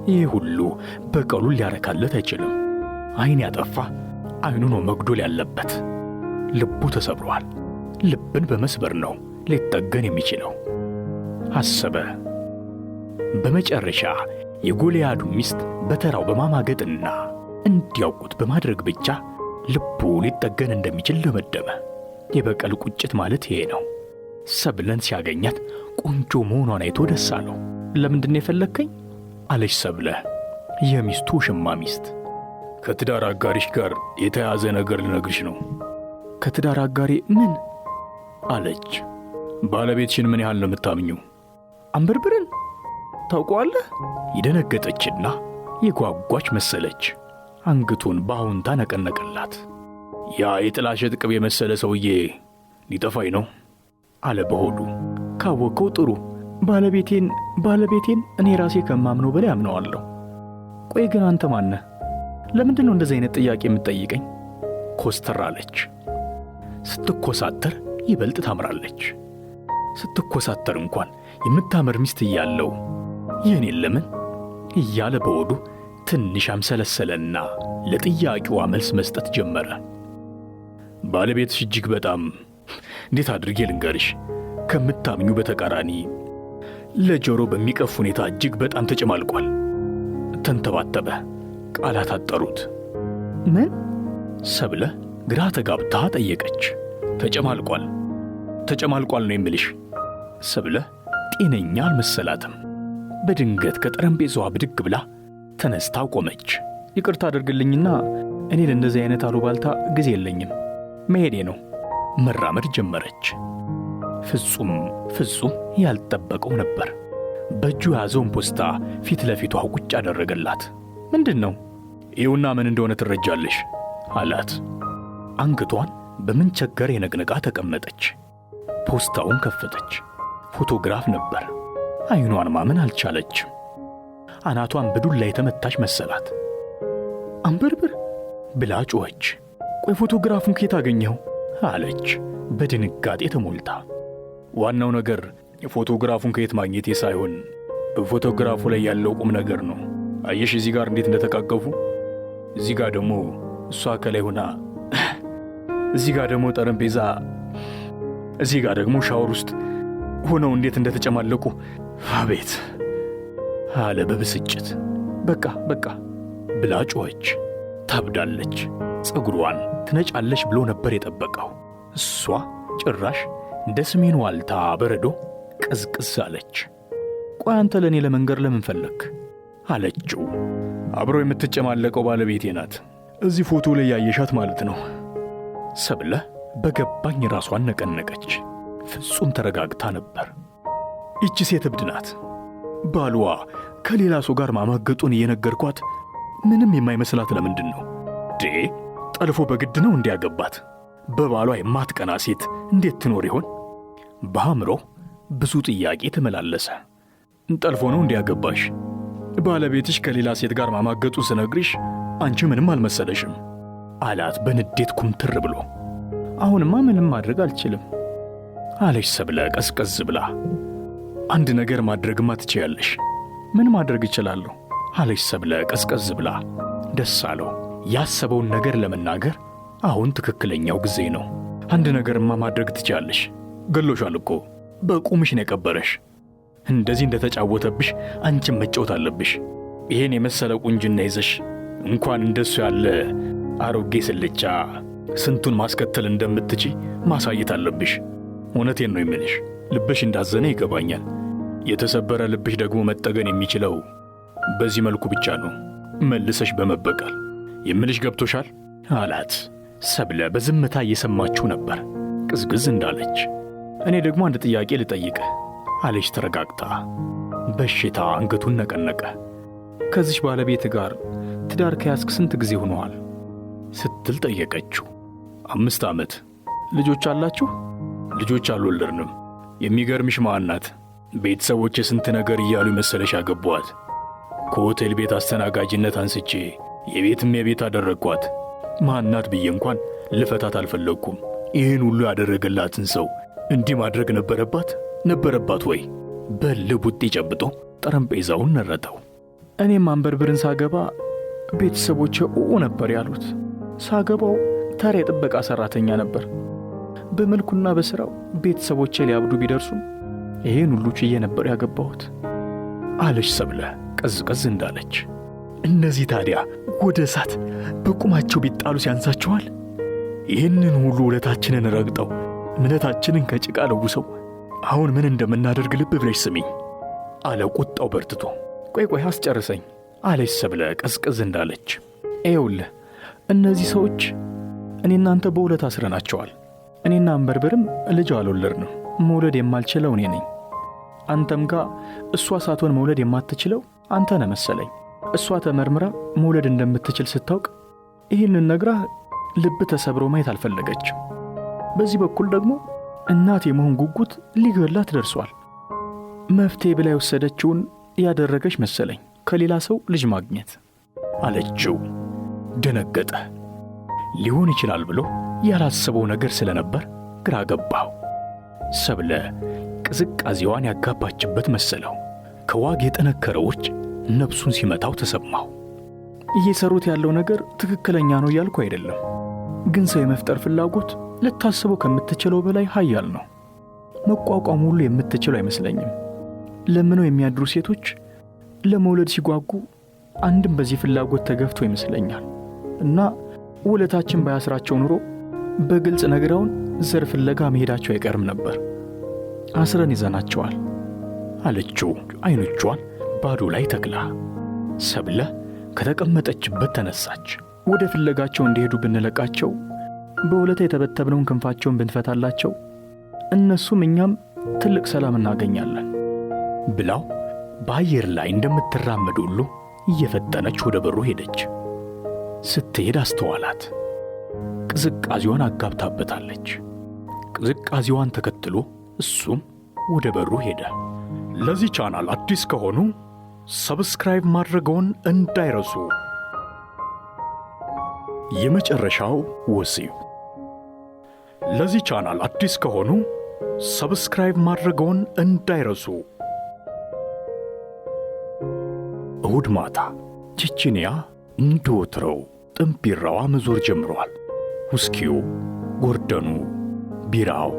ይህ ሁሉ በቀሉን ሊያረካለት አይችልም። አይን ያጠፋ አይኑ ነው መግደል ያለበት። ልቡ ተሰብሯል። ልብን በመስበር ነው ሊጠገን የሚችለው አሰበ። በመጨረሻ የጎልያዱ ሚስት በተራው በማማገጥና እንዲያውቁት በማድረግ ብቻ ልቡ ሊጠገን እንደሚችል ደመደመ። የበቀል ቁጭት ማለት ይሄ ነው። ሰብለን ሲያገኛት ቆንጆ መሆኗን አይቶ ደስ አለው። ለምንድን ነው የፈለግከኝ? አለች ሰብለ፣ የሚስቱ ሽማ ሚስት። ከትዳር አጋሪሽ ጋር የተያዘ ነገር ልነግርሽ ነው። ከትዳር አጋሪ ምን? አለች። ባለቤትሽን ምን ያህል ነው የምታምኚው? አንበርብርን ታውቀዋለህ? የደነገጠችና የጓጓች መሰለች። አንገቱን በአዎንታ ነቀነቀላት። ያ የጥላሸት ቅብ የመሰለ ሰውዬ ሊጠፋኝ ነው አለ በሆዱ። ካወቀው ጥሩ። ባለቤቴን እኔ ራሴ ከማምነው በላይ አምነዋለሁ። ቆይ ግን አንተ ማነህ? ለምንድን ነው እንደዚህ አይነት ጥያቄ የምትጠይቀኝ? ኮስተር አለች። ስትኮሳተር ይበልጥ ታምራለች። ስትኮሳተር እንኳን የምታምር ሚስት እያለው የኔን ለምን እያለ በሆዱ ትንሽ አምሰለሰለና ለጥያቄዋ መልስ መስጠት ጀመረ። ባለቤትሽ እጅግ በጣም እንዴት አድርጌ ልንገርሽ፣ ከምታምኙ በተቃራኒ ለጆሮ በሚቀፍ ሁኔታ እጅግ በጣም ተጨማልቋል። ተንተባተበ። ቃላት አጠሩት። ምን? ሰብለ ግራ ተጋብታ ጠየቀች። ተጨማልቋል ተጨማልቋል ነው የምልሽ። ሰብለ ጤነኛ አልመሰላትም። በድንገት ከጠረጴዛዋ ብድግ ብላ ተነስታ ቆመች። ይቅርታ አድርግልኝና እኔ ለእንደዚህ አይነት አሉባልታ ጊዜ የለኝም፣ መሄዴ ነው። መራመድ ጀመረች። ፍጹም ፍጹም ያልጠበቀው ነበር። በእጁ የያዘውን ፖስታ ፊት ለፊቷ ቁጭ አደረገላት። ምንድን ነው? ይኸውና ምን እንደሆነ ትረጃለሽ አላት። አንገቷን በምን ቸገር የነቅነቃ ተቀመጠች። ፖስታውን ከፈተች። ፎቶግራፍ ነበር። አይኗን ማመን አልቻለችም። አናቷን በዱላ የተመታች መሰላት። አንበርብር ብላ ጮኸች። ቆይ ፎቶግራፉን ከየት አገኘኸው? አለች በድንጋጤ ተሞልታ። ዋናው ነገር ፎቶግራፉን ከየት ማግኘቴ ሳይሆን በፎቶግራፉ ላይ ያለው ቁም ነገር ነው። አየሽ እዚህ ጋር እንዴት እንደተቃቀፉ፣ እዚህ ጋር ደግሞ እሷ ከላይ ሆና፣ እዚህ ጋር ደግሞ ጠረጴዛ፣ እዚህ ጋር ደግሞ ሻወር ውስጥ ሆነው እንዴት እንደተጨማለቁ። አቤት አለ በብስጭት። በቃ በቃ ብላ ጮኸች። ታብዳለች፣ ፀጉሯን ትነጫለች ብሎ ነበር የጠበቀው። እሷ ጭራሽ እንደ ሰሜን ዋልታ በረዶ ቅዝቅዝ አለች። ቆይ አንተ ለእኔ ለመንገር ለምን ፈለክ? አለችው። አብሮ የምትጨማለቀው ባለቤቴ ናት። እዚህ ፎቶ ላይ ያየሻት ማለት ነው። ሰብለ በገባኝ ራሷን ነቀነቀች። ፍጹም ተረጋግታ ነበር። ይቺ ሴት እብድ ናት። ባሏ ከሌላ ሰው ጋር ማማገጡን እየነገርኳት ምንም የማይመስላት ለምንድን ነው? ዴ ጠልፎ በግድ ነው እንዲያገባት። በባሏ የማትቀና ሴት እንዴት ትኖር ይሆን? በአእምሮ ብዙ ጥያቄ ተመላለሰ። ጠልፎ ነው እንዲያገባሽ። ባለቤትሽ ከሌላ ሴት ጋር ማማገጡን ስነግርሽ አንቺ ምንም አልመሰለሽም አላት በንዴት ኩምትር ብሎ። አሁንማ ምንም ማድረግ አልችልም አለች ሰብለ ቀዝቀዝ ብላ። አንድ ነገር ማድረግማ ትችያለሽ። ምን ማድረግ እችላለሁ? አለች ሰብለ ቀዝቀዝ ብላ። ደስ አለው። ያሰበውን ነገር ለመናገር አሁን ትክክለኛው ጊዜ ነው። አንድ ነገርማ ማድረግ ትችያለሽ። ገሎሻል እኮ በቁምሽ ነው የቀበረሽ። እንደዚህ እንደተጫወተብሽ አንቺም መጫወት አለብሽ። ይሄን የመሰለ ቁንጅና ይዘሽ እንኳን እንደሱ ያለ አሮጌ ስልቻ ስንቱን ማስከተል እንደምትችይ ማሳየት አለብሽ። እውነቴን ነው የምልሽ። ልብሽ እንዳዘነ ይገባኛል። የተሰበረ ልብሽ ደግሞ መጠገን የሚችለው በዚህ መልኩ ብቻ ነው፣ መልሰሽ በመበቀል። የምልሽ ገብቶሻል? አላት። ሰብለ በዝምታ እየሰማችው ነበር፣ ቅዝቅዝ እንዳለች። እኔ ደግሞ አንድ ጥያቄ ልጠይቅህ አለች ተረጋግታ። በሽታ አንገቱን ነቀነቀ። ከዚች ባለቤት ጋር ትዳር ከያዝክ ስንት ጊዜ ሆነዋል? ስትል ጠየቀችው። 5 ዓመት። ልጆች አላችሁ? ልጆች አልወለድንም። የሚገርምሽ ማን ናት? ቤተሰቦቼ ስንት ነገር እያሉ መሰለሽ ያገቧት። ከሆቴል ቤት አስተናጋጅነት አንስቼ የቤትም የቤት አደረግኳት። ማናት ብዬ እንኳን ልፈታት አልፈለግኩም። ይህን ሁሉ ያደረገላትን ሰው እንዲህ ማድረግ ነበረባት ወይ? በልብ ውጤ ጨብጦ ጠረጴዛውን ነረተው። እኔም አንበርብርን ሳገባ ቤተሰቦቼ ኡ ነበር ያሉት። ሳገባው ተራ የጥበቃ ሰራተኛ ነበር። በመልኩና በስራው ቤተሰቦቼ ሊያብዱ ቢደርሱም ይሄን ሁሉ ችዬ ነበር ያገባሁት አለች ሰብለ ቀዝቀዝ እንዳለች። እነዚህ ታዲያ ወደ እሳት በቁማቸው ቢጣሉ ሲያንሳቸዋል? ይህንን ሁሉ ውለታችንን ረግጠው እምነታችንን ከጭቃ ለውሰው አሁን ምን እንደምናደርግ ልብ ብለሽ ስሚኝ አለ ቁጣው በርትቶ። ቆይ ቆይ አስጨርሰኝ አለች ሰብለ ቀዝቀዝ እንዳለች። ይኸውልህ እነዚህ ሰዎች እኔና አንተ በውለታ አስረናቸዋል። እኔና አንበርብርም ልጅ አልወለድንም። መውለድ የማልችለው እኔ ነኝ። አንተም ጋር እሷ ሳትሆን መውለድ የማትችለው አንተ ነህ መሰለኝ። እሷ ተመርምራ መውለድ እንደምትችል ስታውቅ ይህንን ነግራህ ልብ ተሰብሮ ማየት አልፈለገችም። በዚህ በኩል ደግሞ እናት የመሆን ጉጉት ሊገላት ደርሷል። መፍትሄ ብላ የወሰደችውን ያደረገች መሰለኝ፣ ከሌላ ሰው ልጅ ማግኘት አለችው። ደነገጠ። ሊሆን ይችላል ብሎ ያላሰበው ነገር ስለነበር ግራ ገባው። ሰብለ ቅዝቃዜዋን ያጋባችበት መሰለው። ከዋግ የጠነከረ ውርጭ ነፍሱን ሲመታው ተሰማው። እየሰሩት ያለው ነገር ትክክለኛ ነው እያልኩ አይደለም፣ ግን ሰው የመፍጠር ፍላጎት ልታስበው ከምትችለው በላይ ኃያል ነው። መቋቋም ሁሉ የምትችለው አይመስለኝም። ለምነው የሚያድሩ ሴቶች ለመውለድ ሲጓጉ አንድም በዚህ ፍላጎት ተገፍቶ ይመስለኛል። እና ውለታችን ባያስራቸው ኑሮ በግልጽ ነግረውን ዘር ፍለጋ መሄዳቸው አይቀርም ነበር። አስረን ይዘናቸዋል አለችው አይኖቿን ባዶ ላይ ተክላ። ሰብለ ከተቀመጠችበት ተነሳች። ወደ ፍለጋቸው እንዲሄዱ ብንለቃቸው፣ በውለታ የተበተብነውን ክንፋቸውን ብንፈታላቸው፣ እነሱም እኛም ትልቅ ሰላም እናገኛለን ብላው በአየር ላይ እንደምትራመድ ሁሉ እየፈጠነች ወደ በሩ ሄደች። ስትሄድ አስተዋላት። ቅዝቃዜዋን አጋብታበታለች። ቅዝቃዜዋን ተከትሎ እሱም ወደ በሩ ሄደ። ለዚህ ቻናል አዲስ ከሆኑ subscribe ማድረግዎን እንዳይረሱ። የመጨረሻው ወሲብ። ለዚህ ቻናል አዲስ ከሆኑ subscribe ማድረግዎን እንዳይረሱ። እሁድ ማታ ቼቼንያ እንደ ወትሮው ጥምቢራዋ መዞር ጀምሯል። ውስኪው፣ ጎርደኑ፣ ቢራው፣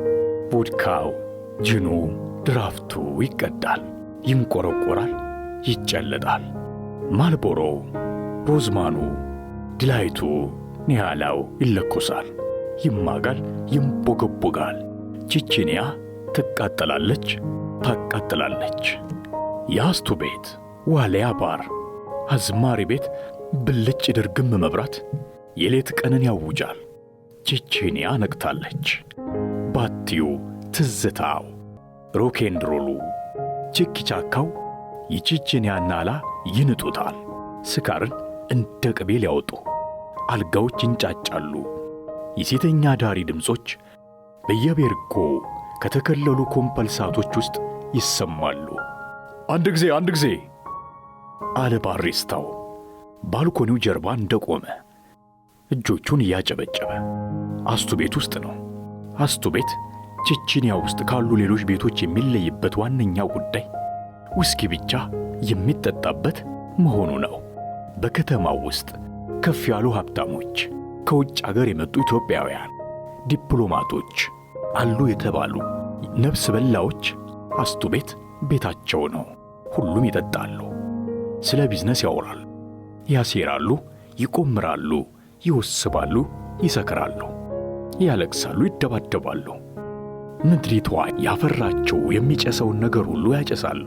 ቮድካው፣ ጅኑ፣ ድራፍቱ ይቀዳል፣ ይንቆረቆራል፣ ይጨለጣል። ማልቦሮ፣ ሮዝማኑ፣ ድላይቱ፣ ኒያላው ይለኮሳል፣ ይማጋል፣ ይንቦገቦጋል። ቼቼንያ ትቃጠላለች፣ ታቃጥላለች። የአስቱ ቤት፣ ዋልያ ባር፣ አዝማሪ ቤት ብልጭ ድርግም መብራት የሌት ቀንን ያውጃል። ቼቼንያ ነቅታለች። ባቲው፣ ትዝታው፣ ሮኬንድሮሉ፣ ችኪቻካው የቼቼንያ ናላ ይንጡታል። ስካርን እንደ ቅቤ ሊያወጡ አልጋዎች ይንጫጫሉ። የሴተኛ ዳሪ ድምፆች በየቤርጎ ከተከለሉ ኮምፐልሳቶች ውስጥ ይሰማሉ። አንድ ጊዜ አንድ ጊዜ አለ ባሪስታው ባልኮኒው ጀርባ እንደቆመ እጆቹን እያጨበጨበ። አስቱ ቤት ውስጥ ነው። አስቱ ቤት ቼቼንያ ውስጥ ካሉ ሌሎች ቤቶች የሚለይበት ዋነኛው ጉዳይ ውስኪ ብቻ የሚጠጣበት መሆኑ ነው። በከተማው ውስጥ ከፍ ያሉ ሀብታሞች፣ ከውጭ አገር የመጡ ኢትዮጵያውያን፣ ዲፕሎማቶች አሉ የተባሉ ነፍስ በላዎች አስቱ ቤት ቤታቸው ነው። ሁሉም ይጠጣሉ፣ ስለ ቢዝነስ ያወራሉ፣ ያሴራሉ፣ ይቆምራሉ፣ ይወስባሉ፣ ይሰክራሉ፣ ያለቅሳሉ፣ ይደባደባሉ። ምድሪቷ ያፈራቸው የሚጨሰውን ነገር ሁሉ ያጨሳሉ።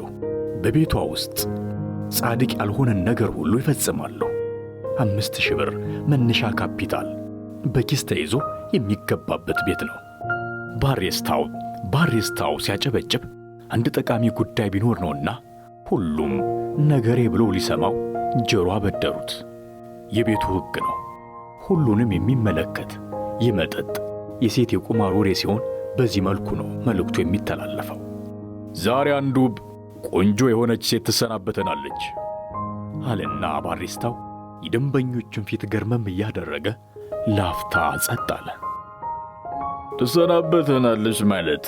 በቤቷ ውስጥ ጻድቅ ያልሆነን ነገር ሁሉ ይፈጽማሉ። 5,000 ብር መነሻ ካፒታል በኪስ ተይዞ የሚገባበት ቤት ነው። ባሪስታው ሲያጨበጭብ አንድ ጠቃሚ ጉዳይ ቢኖር ነውና ሁሉም ነገሬ ብሎ ሊሰማው ጆሮ አበደሩት። የቤቱ ሕግ ነው። ሁሉንም የሚመለከት የመጠጥ የሴት የቁማር ወሬ ሲሆን በዚህ መልኩ ነው መልእክቱ የሚተላለፈው። ዛሬ አንዱ ቆንጆ የሆነች ሴት ትሰናበተናለች አለና ባሪስታው የደንበኞቹን ፊት ገርመም እያደረገ ላፍታ ጸጥ አለ። ትሰናበተናለች ማለት?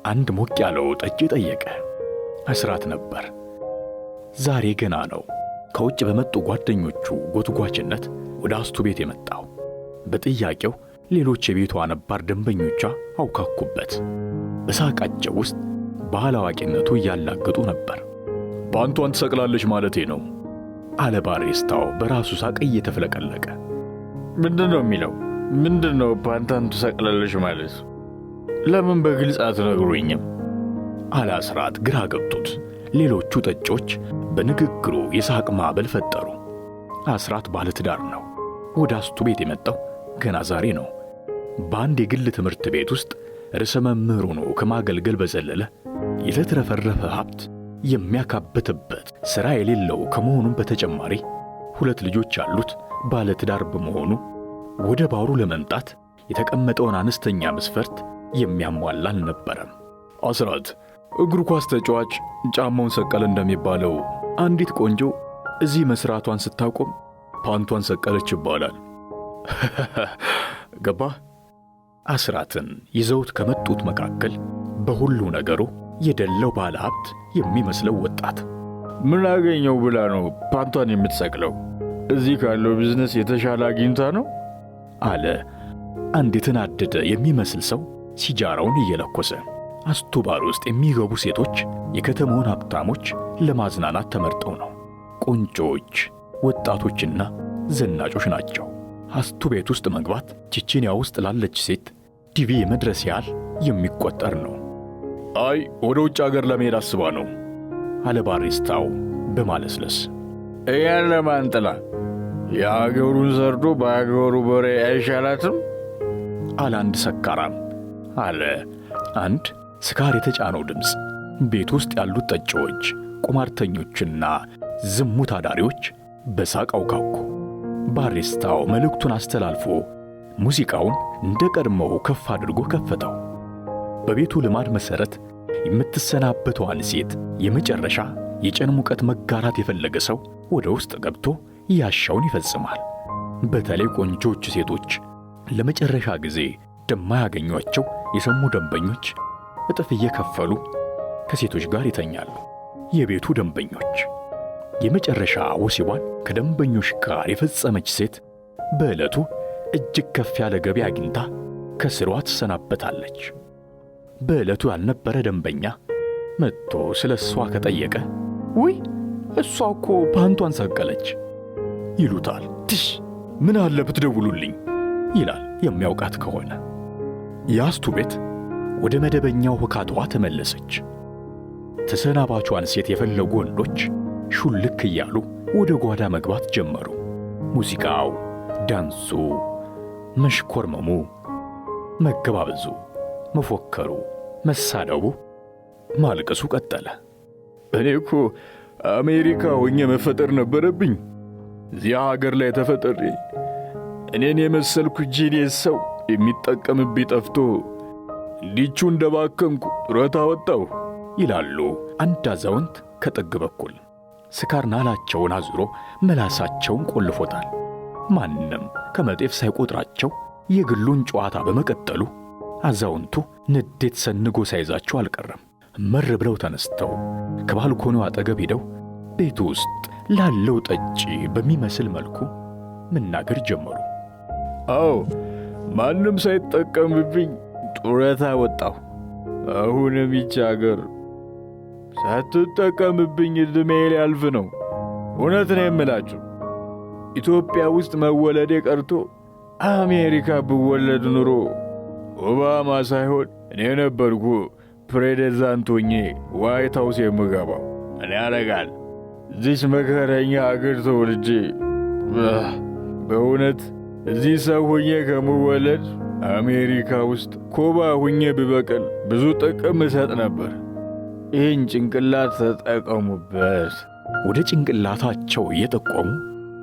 አንድ ሞቅ ያለው ጠጅ ጠየቀ። አስራት ነበር። ዛሬ ገና ነው ከውጭ በመጡ ጓደኞቹ ጎትጓችነት ወደ አስቱ ቤት የመጣው። በጥያቄው ሌሎች የቤቷ ነባር ደንበኞቿ አውካኩበት። በሳቃቸው ውስጥ ባላዋቂነቱ እያላገጡ ነበር። ፓንቷን ትሰቅላለች ማለቴ ነው አለ ባሪስታው በራሱ ሳቅ እየተፍለቀለቀ። ምንድነው የሚለው? ምንድነው ፓንቷን ትሰቅላለች ማለት? ለምን በግልጽ አትነግሩኝም? አለ አስራት ግራ ገብቶት። ሌሎቹ ጠጮች በንግግሩ የሳቅ ማዕበል ፈጠሩ። አስራት ባለትዳር ነው። ወደ አስቱ ቤት የመጣው ገና ዛሬ ነው። በአንድ የግል ትምህርት ቤት ውስጥ ርዕሰ መምህር ሆኖ ከማገልገል በዘለለ የተትረፈረፈ ሀብት የሚያካብትበት ሥራ የሌለው ከመሆኑም በተጨማሪ 2 ልጆች ያሉት ባለትዳር በመሆኑ ወደ ባሩ ለመምጣት የተቀመጠውን አነስተኛ መስፈርት የሚያሟላ አልነበረም። አስራት እግር ኳስ ተጫዋች ጫማውን ሰቀለ እንደሚባለው አንዲት ቆንጆ እዚህ መስራቷን ስታቆም ፓንቷን ሰቀለች ይባላል። ገባ? አስራትን ይዘውት ከመጡት መካከል በሁሉ ነገሩ የደለው ባለ ሀብት የሚመስለው ወጣት ምን አገኘው ብላ ነው ፓንቷን የምትሰቅለው? እዚህ ካለው ቢዝነስ የተሻለ አግኝታ ነው አለ አንድ የተናደደ የሚመስል ሰው ሲጃራውን እየለኮሰ። አስቱ ባር ውስጥ የሚገቡ ሴቶች የከተማውን ሀብታሞች ለማዝናናት ተመርጠው ነው። ቆንጆዎች፣ ወጣቶችና ዘናጮች ናቸው። አስቱ ቤት ውስጥ መግባት ቼቼንያ ውስጥ ላለች ሴት ዲቪ የመድረስ ያህል የሚቆጠር ነው። አይ ወደ ውጭ ሀገር ለመሄድ አስባ ነው አለ ባሪስታው በማለስለስ። እያን ለማንጥላ የአገሩን ሰርዶ በአገሩ በሬ አይሻላትም አለ አንድ ሰካራም አለ አንድ ስካር የተጫነው ድምፅ። ቤት ውስጥ ያሉት ጠጪዎች፣ ቁማርተኞችና ዝሙት አዳሪዎች በሳቅ አውካኩ። ባሪስታው መልእክቱን አስተላልፎ ሙዚቃውን እንደ ቀድሞው ከፍ አድርጎ ከፈተው። በቤቱ ልማድ መሰረት የምትሰናበተዋን ሴት የመጨረሻ የጨን ሙቀት መጋራት የፈለገ ሰው ወደ ውስጥ ገብቶ ያሻውን ይፈጽማል። በተለይ ቆንጆቹ ሴቶች ለመጨረሻ ጊዜ እንደማያገኟቸው የሰሙ ደንበኞች እጥፍ እየከፈሉ ከሴቶች ጋር ይተኛሉ። የቤቱ ደንበኞች የመጨረሻ ወሲቧን ከደንበኞች ጋር የፈጸመች ሴት በዕለቱ እጅግ ከፍ ያለ ገቢ አግኝታ ከስሯ ትሰናበታለች። በዕለቱ ያልነበረ ደንበኛ መጥቶ ስለ እሷ ከጠየቀ ውይ እሷ እኮ ፓንቷን ሰቀለች ይሉታል። ትሽ ምን አለ ብትደውሉልኝ ይላል የሚያውቃት ከሆነ። የአስቱ ቤት ወደ መደበኛው ሁካቷ ተመለሰች። ተሰናባቿን ሴት የፈለጉ ወንዶች ሹልክ እያሉ ወደ ጓዳ መግባት ጀመሩ። ሙዚቃው፣ ዳንሱ፣ መሽኮርመሙ፣ መገባበዙ፣ መፎከሩ፣ መሳደቡ፣ ማልቀሱ ቀጠለ። እኔ እኮ አሜሪካ ሆኜ መፈጠር ነበረብኝ። እዚያ ሀገር ላይ ተፈጠሬ እኔን የመሰልኩ genius ሰው የሚጠቀምብኝ ጠፍቶ እንዲቹ እንደባከንኩ ጡረታ ወጣሁ ይላሉ አንድ አዛውንት ከጥግ በኩል። ስካር ናላቸውን አዙሮ መላሳቸውን ቆልፎታል። ማንም ከመጤፍ ሳይቆጥራቸው የግሉን ጨዋታ በመቀጠሉ አዛውንቱ ንዴት ሰንጎ ሳይዛቸው አልቀረም። መር ብለው ተነስተው ከባልኮኒው አጠገብ ሄደው ቤቱ ውስጥ ላለው ጠጪ በሚመስል መልኩ መናገር ጀመሩ። አዎ ማንም ሳይጠቀምብኝ ጡረታ ወጣሁ። አሁንም ይህች አገር ሳትጠቀምብኝ ዕድሜ ሊያልፍ ነው። እውነት ነው የምላችሁ፣ ኢትዮጵያ ውስጥ መወለዴ ቀርቶ አሜሪካ ብወለድ ኑሮ ኦባማ ሳይሆን እኔ ነበርኩ ፕሬዚዳንት ሆኜ ዋይት ሃውስ የምገባው። ምን ያደርጋል እዚች መከረኛ አገር ተወልጄ። በእውነት እዚህ ሰው ሆኜ ከምወለድ አሜሪካ ውስጥ ኮባ ሁኜ ብበቅል ብዙ ጥቅም እሰጥ ነበር። ይህን ጭንቅላት ተጠቀሙበት። ወደ ጭንቅላታቸው እየጠቆሙ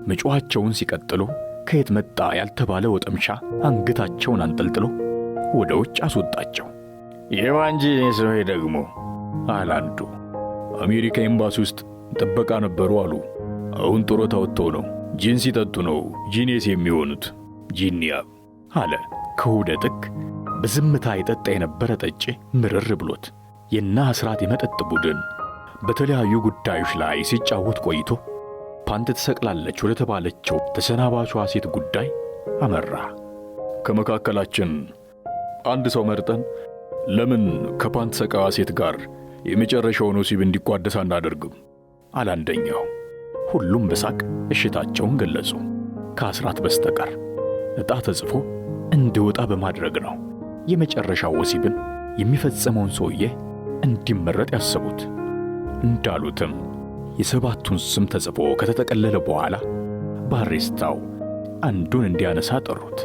መጮኻቸውን ሲቀጥሉ ከየት መጣ ያልተባለ ወጠምሻ አንገታቸውን አንጠልጥሎ ወደ ውጭ አስወጣቸው። የማን genius ነው ደግሞ አለ አንዱ። አሜሪካ ኤምባሲ ውስጥ ጥበቃ ነበሩ አሉ። አሁን ጡረታ ወጥተው ነው ጂን ሲጠጡ ነው genius የሚሆኑት ጂኒያ አለ ከወደ ጥግ በዝምታ የጠጣ የነበረ ጠጪ ምርር ብሎት። የና አስራት የመጠጥ ቡድን በተለያዩ ጉዳዮች ላይ ሲጫወት ቆይቶ ፓንት ትሰቅላለች ወደ ተባለችው ተሰናባቿ ሴት ጉዳይ አመራ። ከመካከላችን አንድ ሰው መርጠን ለምን ከፓንት ሰቃዋ ሴት ጋር የመጨረሻውን ወሲብ እንዲቋደስ አናደርግም? አለ አንደኛው። ሁሉም በሳቅ እሽታቸውን ገለጹ ከአስራት በስተቀር። ዕጣ ተጽፎ እንዲወጣ በማድረግ ነው የመጨረሻው ወሲብን የሚፈጽመውን ሰውዬ እንዲመረጥ ያሰቡት። እንዳሉትም የሰባቱን ስም ተጽፎ ከተጠቀለለ በኋላ ባሪስታው አንዱን እንዲያነሳ ጠሩት።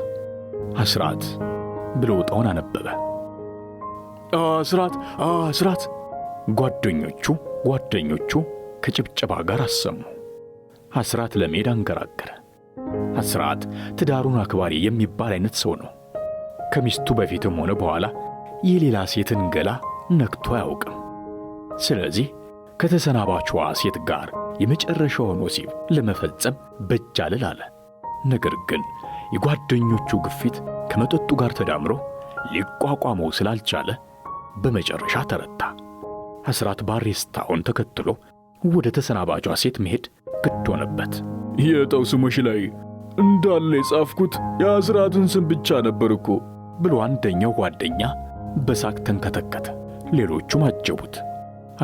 አስራት ብሎ ዕጣውን አነበበ። አስራት አስራት! ጓደኞቹ ከጭብጨባ ጋር አሰሙ። አስራት ለመሄድ አንገራገረ። አስራት ትዳሩን አክባሪ የሚባል አይነት ሰው ነው። ከሚስቱ በፊትም ሆነ በኋላ የሌላ ሴትን ገላ ነክቶ አያውቅም። ስለዚህ ከተሰናባቿ ሴት ጋር የመጨረሻውን ወሲብ ለመፈጸም በጅ አልል አለ። ነገር ግን የጓደኞቹ ግፊት ከመጠጡ ጋር ተዳምሮ ሊቋቋመው ስላልቻለ በመጨረሻ ተረታ። አስራት ባሪስታውን ተከትሎ ወደ ተሰናባቿ ሴት መሄድ ግድ ሆነበት። የዕጣው ስሞች ላይ እንዳለ የጻፍኩት የአስራትን ስም ብቻ ነበር እኮ ብሎ አንደኛው ጓደኛ በሳቅ ተንከተከተ። ሌሎቹም አጀቡት።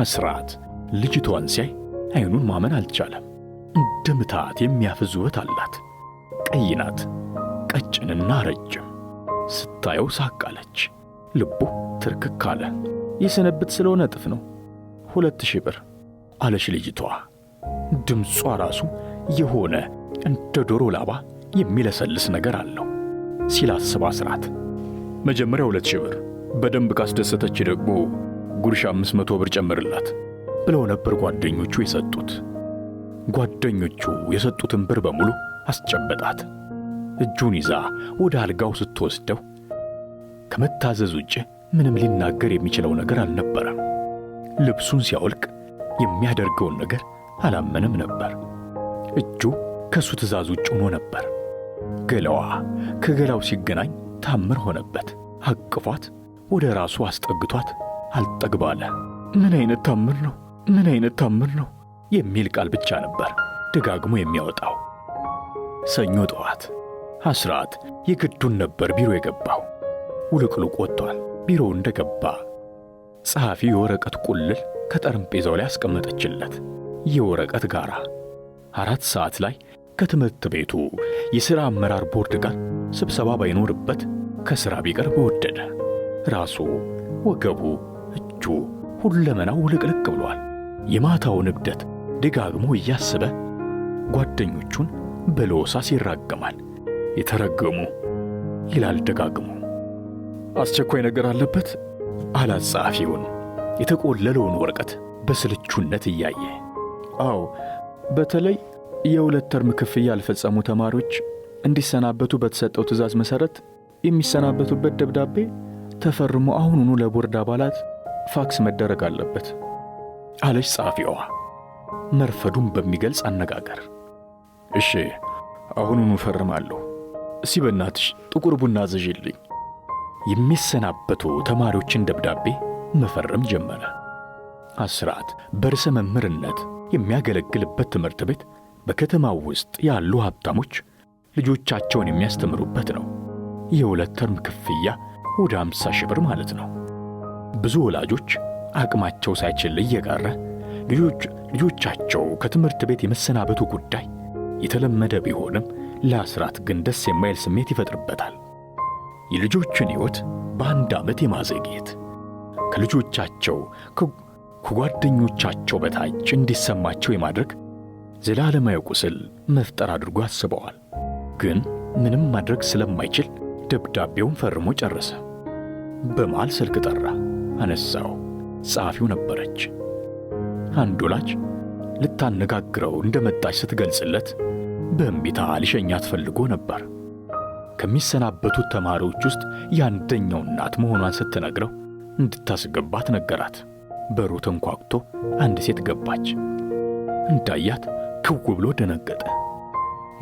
አስራት ልጅቷን ሲያይ አይኑን ማመን አልቻለም። እንደ ምታት የሚያፈዝ ውበት አላት። ቀይ ናት፣ ቀጭንና ረጅም። ስታየው ሳቅ አለች። ልቡ ትርክክ አለ። የሰነብት ስለሆነ እጥፍ ነው፣ 2000 ብር አለች ልጅቷ። ድምጿ ራሱ የሆነ እንደ ዶሮ ላባ የሚለሰልስ ነገር አለው ሲላስብ አስራት መጀመሪያ 2000 ብር፣ በደንብ ካስደሰተች ደግሞ ጉርሻ 500 ብር ጨምርላት ብለው ነበር ጓደኞቹ የሰጡት። ጓደኞቹ የሰጡትን ብር በሙሉ አስጨበጣት። እጁን ይዛ ወደ አልጋው ስትወስደው ከመታዘዝ ውጭ ምንም ሊናገር የሚችለው ነገር አልነበረም። ልብሱን ሲያወልቅ የሚያደርገውን ነገር አላመነም ነበር። እጁ ከሱ ትእዛዝ ውጭ ሆኖ ነበር። ገላዋ ከገላው ሲገናኝ ታምር ሆነበት። አቅፏት ወደ ራሱ አስጠግቷት አልጠግባለ። ምን አይነት ታምር ነው? ምን አይነት ታምር ነው? የሚል ቃል ብቻ ነበር ደጋግሞ የሚያወጣው። ሰኞ ጠዋት አስራት የግዱን ነበር ቢሮ የገባው። ውልቅልቅ ወጥቷል። ቢሮው እንደገባ ጸሐፊ የወረቀት ቁልል ከጠረጴዛው ላይ አስቀመጠችለት። የወረቀት ጋራ 4 ሰዓት ላይ ከትምህርት ቤቱ የሥራ አመራር ቦርድ ጋር ስብሰባ ባይኖርበት ከሥራ ቢቀር በወደደ። ራሱ፣ ወገቡ፣ እጁ፣ ሁለመናው ውልቅልቅ ብሏል። የማታውን እብደት ደጋግሞ እያሰበ ጓደኞቹን በለሆሳስ ይራገማል። የተረገሙ ይላል ደጋግሞ። አስቸኳይ ነገር አለበት አላት ጸሐፊውን የተቆለለውን ወረቀት በስልቹነት እያየ። አዎ፣ በተለይ የ2 ተርም ክፍያ ያልፈጸሙ ተማሪዎች እንዲሰናበቱ በተሰጠው ትዕዛዝ መሰረት የሚሰናበቱበት ደብዳቤ ተፈርሞ አሁኑኑ ለቦርድ አባላት ፋክስ መደረግ አለበት አለች ጸሐፊዋ መርፈዱን በሚገልጽ አነጋገር። እሺ፣ አሁኑኑ ፈርማለሁ። እስቲ በእናትሽ ጥቁር ቡና አዘዥልኝ። የሚሰናበቱ ተማሪዎችን ደብዳቤ መፈረም ጀመረ። አስራት በርዕሰ መምህርነት የሚያገለግልበት ትምህርት ቤት በከተማው ውስጥ ያሉ ሀብታሞች ልጆቻቸውን የሚያስተምሩበት ነው። የ2 ተርም ክፍያ ወደ 50 ሺህ ብር ማለት ነው። ብዙ ወላጆች አቅማቸው ሳይችል እየቀረ ልጆቻቸው ከትምህርት ቤት የመሰናበቱ ጉዳይ የተለመደ ቢሆንም ለአስራት ግን ደስ የማይል ስሜት ይፈጥርበታል። የልጆችን ሕይወት በአንድ ዓመት የማዘግየት ከልጆቻቸው ከጓደኞቻቸው በታች እንዲሰማቸው የማድረግ ዘላለማዊ ቁስል መፍጠር አድርጎ አስበዋል። ግን ምንም ማድረግ ስለማይችል ደብዳቤውን ፈርሞ ጨረሰ። በመሃል ስልክ ጠራ። አነሳው። ጸሐፊው ነበረች። አንድ ወላጅ ልታነጋግረው እንደመጣች ስትገልጽለት በእምቢታ ሊሸኛት ፈልጎ ነበር። ከሚሰናበቱት ተማሪዎች ውስጥ የአንደኛው እናት መሆኗን ስትነግረው እንድታስገባት ነገራት። በሩ ተንኳኩቶ አንድ ሴት ገባች። እንዳያት ክው ብሎ ደነገጠ።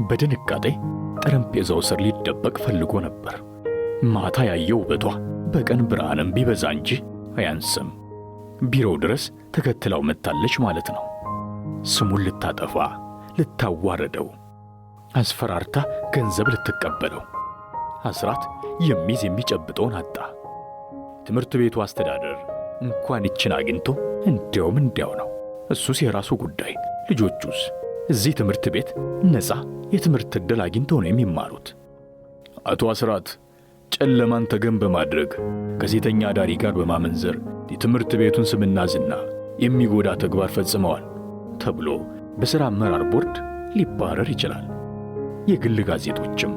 በድንጋጤ ጠረጴዛው ስር ሊደበቅ ፈልጎ ነበር። ማታ ያየው ውበቷ በቀን ብርሃንም ቢበዛ እንጂ አያንስም። ቢሮው ድረስ ተከትላው መጥታለች ማለት ነው። ስሙን ልታጠፋ፣ ልታዋርደው፣ አስፈራርታ ገንዘብ ልትቀበለው። አስራት የሚይዝ የሚጨብጠውን አጣ። ትምህርት ቤቱ አስተዳደር እንኳን ይችን አግኝቶ እንዲያውም እንዲያው ነው። እሱስ የራሱ ጉዳይ። ልጆቹስ እዚህ ትምህርት ቤት ነፃ የትምህርት ዕድል አግኝተው ነው የሚማሩት። አቶ አስራት ጨለማን ተገን በማድረግ ከሴተኛ አዳሪ ጋር በማመንዘር የትምህርት ቤቱን ስምና ዝና የሚጎዳ ተግባር ፈጽመዋል ተብሎ በሥራ አመራር ቦርድ ሊባረር ይችላል። የግል ጋዜጦችም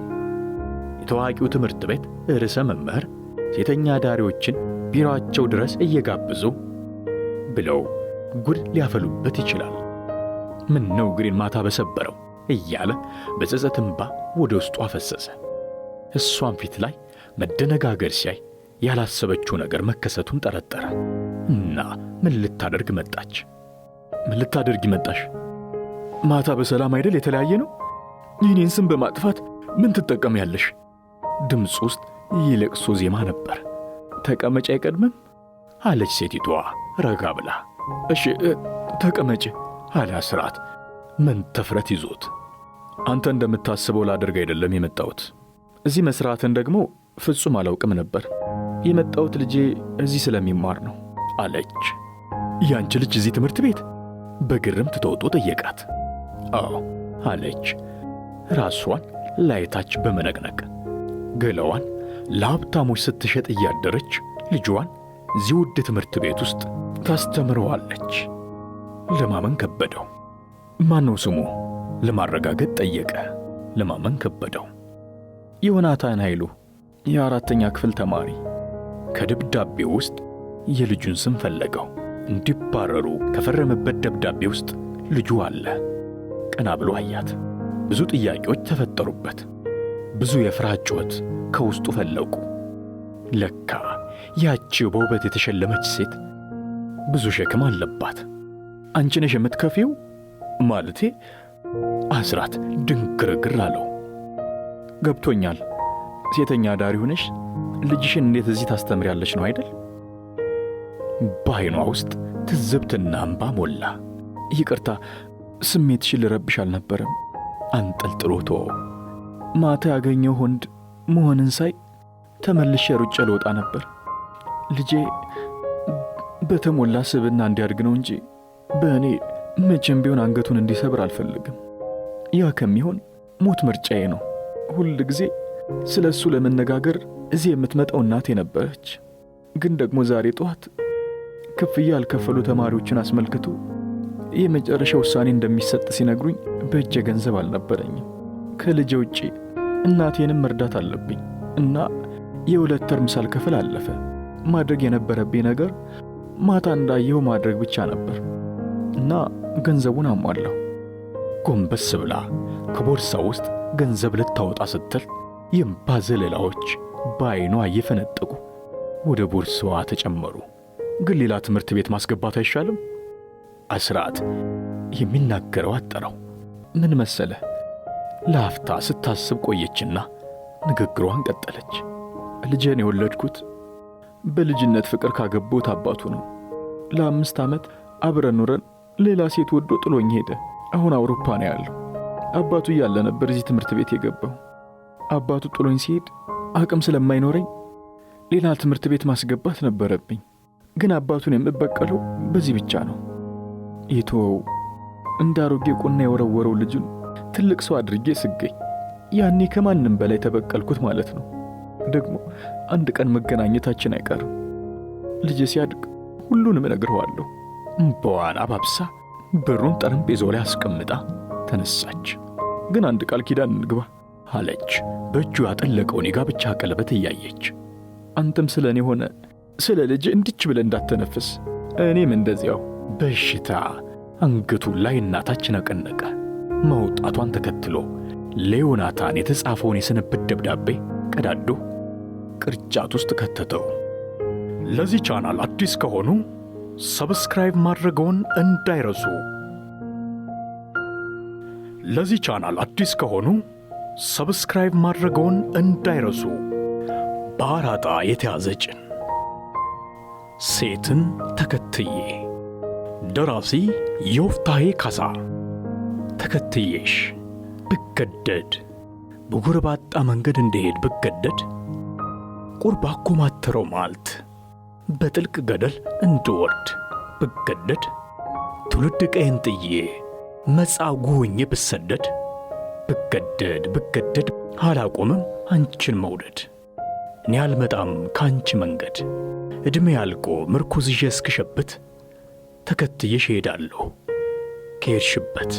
የታዋቂው ትምህርት ቤት ርዕሰ መምህር ሴተኛ አዳሪዎችን ቢሮአቸው ድረስ እየጋበዙ ብለው ጉድ ሊያፈሉበት ይችላል። ምን ነው እግሬን ማታ በሰበረው እያለ በጸጸት እንባ ወደ ውስጡ አፈሰሰ። እሷም ፊት ላይ መደነጋገር ሲያይ ያላሰበችው ነገር መከሰቱን ጠረጠረ እና ምን ልታደርግ መጣች? ምን ልታደርጊ መጣሽ? ማታ በሰላም አይደል የተለያየ ነው? የኔን ስም በማጥፋት ምን ትጠቀሚያለሽ? ድምፅ ውስጥ የለቅሶ ዜማ ነበር። ተቀመጪ አይቀድምም አለች ሴቲቷ ረጋ ብላ። እሺ ተቀመጪ አለ አስራት መንተፍረት ይዞት። አንተ እንደምታስበው ላደርግ አይደለም የመጣሁት። እዚህ መስራትን ደግሞ ፍጹም አላውቅም ነበር። የመጣሁት ልጄ እዚህ ስለሚማር ነው አለች። ያንቺ ልጅ እዚህ ትምህርት ቤት? በግርምት ተውጦ ጠየቃት። አዎ አለች ራሷን ላይታች በመነቅነቅ። ገላዋን ለሀብታሞች ስትሸጥ እያደረች ልጇን እዚህ ውድ ትምህርት ቤት ውስጥ ታስተምረዋለች። ለማመን ከበደው። ማነው ስሙ? ለማረጋገጥ ጠየቀ። ለማመን ከበደው። ዮናታን ኃይሉ የ4ኛ ክፍል ተማሪ። ከደብዳቤው ውስጥ የልጁን ስም ፈለገው። እንዲባረሩ ከፈረመበት ደብዳቤ ውስጥ ልጁ አለ። ቀና ብሎ አያት። ብዙ ጥያቄዎች ተፈጠሩበት። ብዙ የፍርሃት ጩኸት ከውስጡ ፈለቁ። ለካ ያቺ በውበት የተሸለመች ሴት ብዙ ሸክም አለባት። አንቺ ነሽ የምትከፊው ማለቴ? አስራት ድንግርግር አለው። ገብቶኛል። ሴተኛ አዳሪ ሆነሽ ልጅሽን እንዴት እዚህ ታስተምሪያለሽ ነው አይደል? በዓይኗ ውስጥ ትዝብትና እንባ ሞላ። ይቅርታ፣ ስሜትሽን ልረብሽ አልነበረም። አንጠልጥሎ ተወው። ማታ ያገኘው ወንድ መሆንን ሳይ ተመልሼ ሩጬ ልወጣ ነበር። ልጄ በተሞላ ስብዕና እንዲያድግ ነው እንጂ በእኔ መቼም ቢሆን አንገቱን እንዲሰብር አልፈልግም። ያ ከሚሆን ሞት ምርጫዬ ነው። ሁል ጊዜ ስለ እሱ ለመነጋገር እዚህ የምትመጣው እናቴ ነበረች። ግን ደግሞ ዛሬ ጠዋት ክፍያ ያልከፈሉ ተማሪዎችን አስመልክቶ የመጨረሻ ውሳኔ እንደሚሰጥ ሲነግሩኝ በእጄ ገንዘብ አልነበረኝም። ከልጄ ውጪ እናቴንም መርዳት አለብኝ እና የ2 ተርም ሳልከፍል አለፈ። ማድረግ የነበረብኝ ነገር ማታ እንዳየው ማድረግ ብቻ ነበር እና ገንዘቡን አሟላሁ። ጎንበስ ብላ ከቦርሳ ውስጥ ገንዘብ ልታወጣ ስትል የእምባ ዘለላዎች በዓይኗ እየፈነጠቁ ወደ ቦርሳዋ ተጨመሩ። ግን ሌላ ትምህርት ቤት ማስገባት አይሻልም? አስራት የሚናገረው አጠረው። ምን መሰለህ፣ ለአፍታ ስታስብ ቆየችና ንግግሯን ቀጠለች። ልጄን የወለድኩት በልጅነት ፍቅር ካገቡት አባቱ ነው። ለ5 ዓመት አብረን ኑረን ሌላ ሴት ወዶ ጥሎኝ ሄደ። አሁን አውሮፓ ነው ያለው። አባቱ እያለ ነበር እዚህ ትምህርት ቤት የገባው። አባቱ ጥሎኝ ሲሄድ አቅም ስለማይኖረኝ ሌላ ትምህርት ቤት ማስገባት ነበረብኝ። ግን አባቱን የምበቀለው በዚህ ብቻ ነው። የተወው እንዳሮጌ ቁና የወረወረው ልጁን ትልቅ ሰው አድርጌ ስገኝ ያኔ ከማንም በላይ ተበቀልኩት ማለት ነው። ደግሞ አንድ ቀን መገናኘታችን አይቀርም። ልጄ ሲያድግ ሁሉንም እነግረዋለሁ። እምባዋን አባብሳ ብሩን ጠረጴዛው ላይ አስቀምጣ ተነሳች። ግን አንድ ቃል ኪዳን እንግባ አለች፣ በእጁ ያጠለቀውን የጋብቻ ቀለበት እያየች። አንተም ስለ እኔ ሆነ ስለ ልጅ እንድች ብለህ እንዳትተነፍስ፣ እኔም እንደዚያው። በሽታ አንገቱ ላይ እናታች ነቀነቀ። መውጣቷን ተከትሎ ለዮናታን የተጻፈውን የስንብት ደብዳቤ ቀዳዶ ቅርጫት ውስጥ ከተተው። ለዚህ ቻናል አዲስ ከሆኑ subscribe ማድረግዎን እንዳይረሱ። ለዚህ ቻናል አዲስ ከሆኑ subscribe ማድረግዎን እንዳይረሱ። በአራጣ የተያዘ ጭን። ሴትን ተከትዬ። ደራሲ ዮፍታሔ ካሳ። ተከትዬሽ ብገደድ፣ በጎረባጣ መንገድ እንድሄድ ብገደድ፣ ቁርባ ኮማተረው ማልት በጥልቅ ገደል እንድወርድ ብገደድ፣ ትውልድ ቀዬን ጥዬ መጻጉዕ ሆኜ ብሰደድ፣ ብገደድ ብገደድ አላቆምም አንቺን መውደድ። እኔ አልመጣም ካንቺ መንገድ፣ ዕድሜ ያልቆ ምርኩዝ ይዤ እስክሸብት ተከትዬሽ እሄዳለሁ ከሄድሽበት።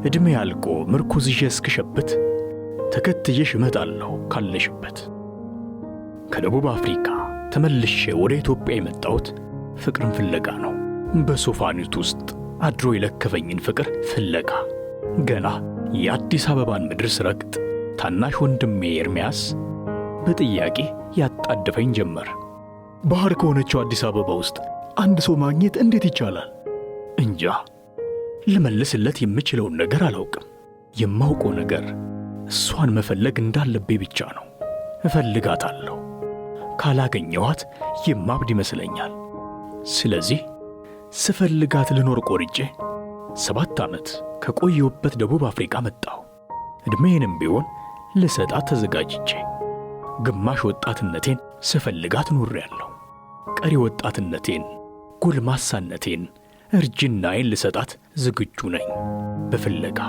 ዕድሜ ያልቆ ምርኩዝ ይዤ እስክሸብት ተከትዬሽ እመጣለሁ ካለሽበት። ከደቡብ አፍሪካ ተመልሼ ወደ ኢትዮጵያ የመጣሁት ፍቅርን ፍለጋ ነው። በሶፋኒት ውስጥ አድሮ የለከፈኝን ፍቅር ፍለጋ። ገና የአዲስ አበባን ምድር ስረግጥ ታናሽ ወንድሜ ኤርሚያስ በጥያቄ ያጣድፈኝ ጀመር። ባህር ከሆነችው አዲስ አበባ ውስጥ አንድ ሰው ማግኘት እንዴት ይቻላል? እንጃ። ልመልስለት የምችለውን ነገር አላውቅም። የማውቀው ነገር እሷን መፈለግ እንዳለብኝ ብቻ ነው። እፈልጋታለሁ። ካላገኘኋት የማብድ ይመስለኛል። ስለዚህ ስፈልጋት ልኖር ቆርጬ 7 ዓመት ከቆየሁበት ደቡብ አፍሪካ መጣሁ። ዕድሜንም ቢሆን ልሰጣት ተዘጋጅቼ ግማሽ ወጣትነቴን ስፈልጋት ኖሬያለሁ። ቀሪ ወጣትነቴን፣ ጎልማሳነቴን፣ እርጅናዬን ልሰጣት ዝግጁ ነኝ በፍለጋ።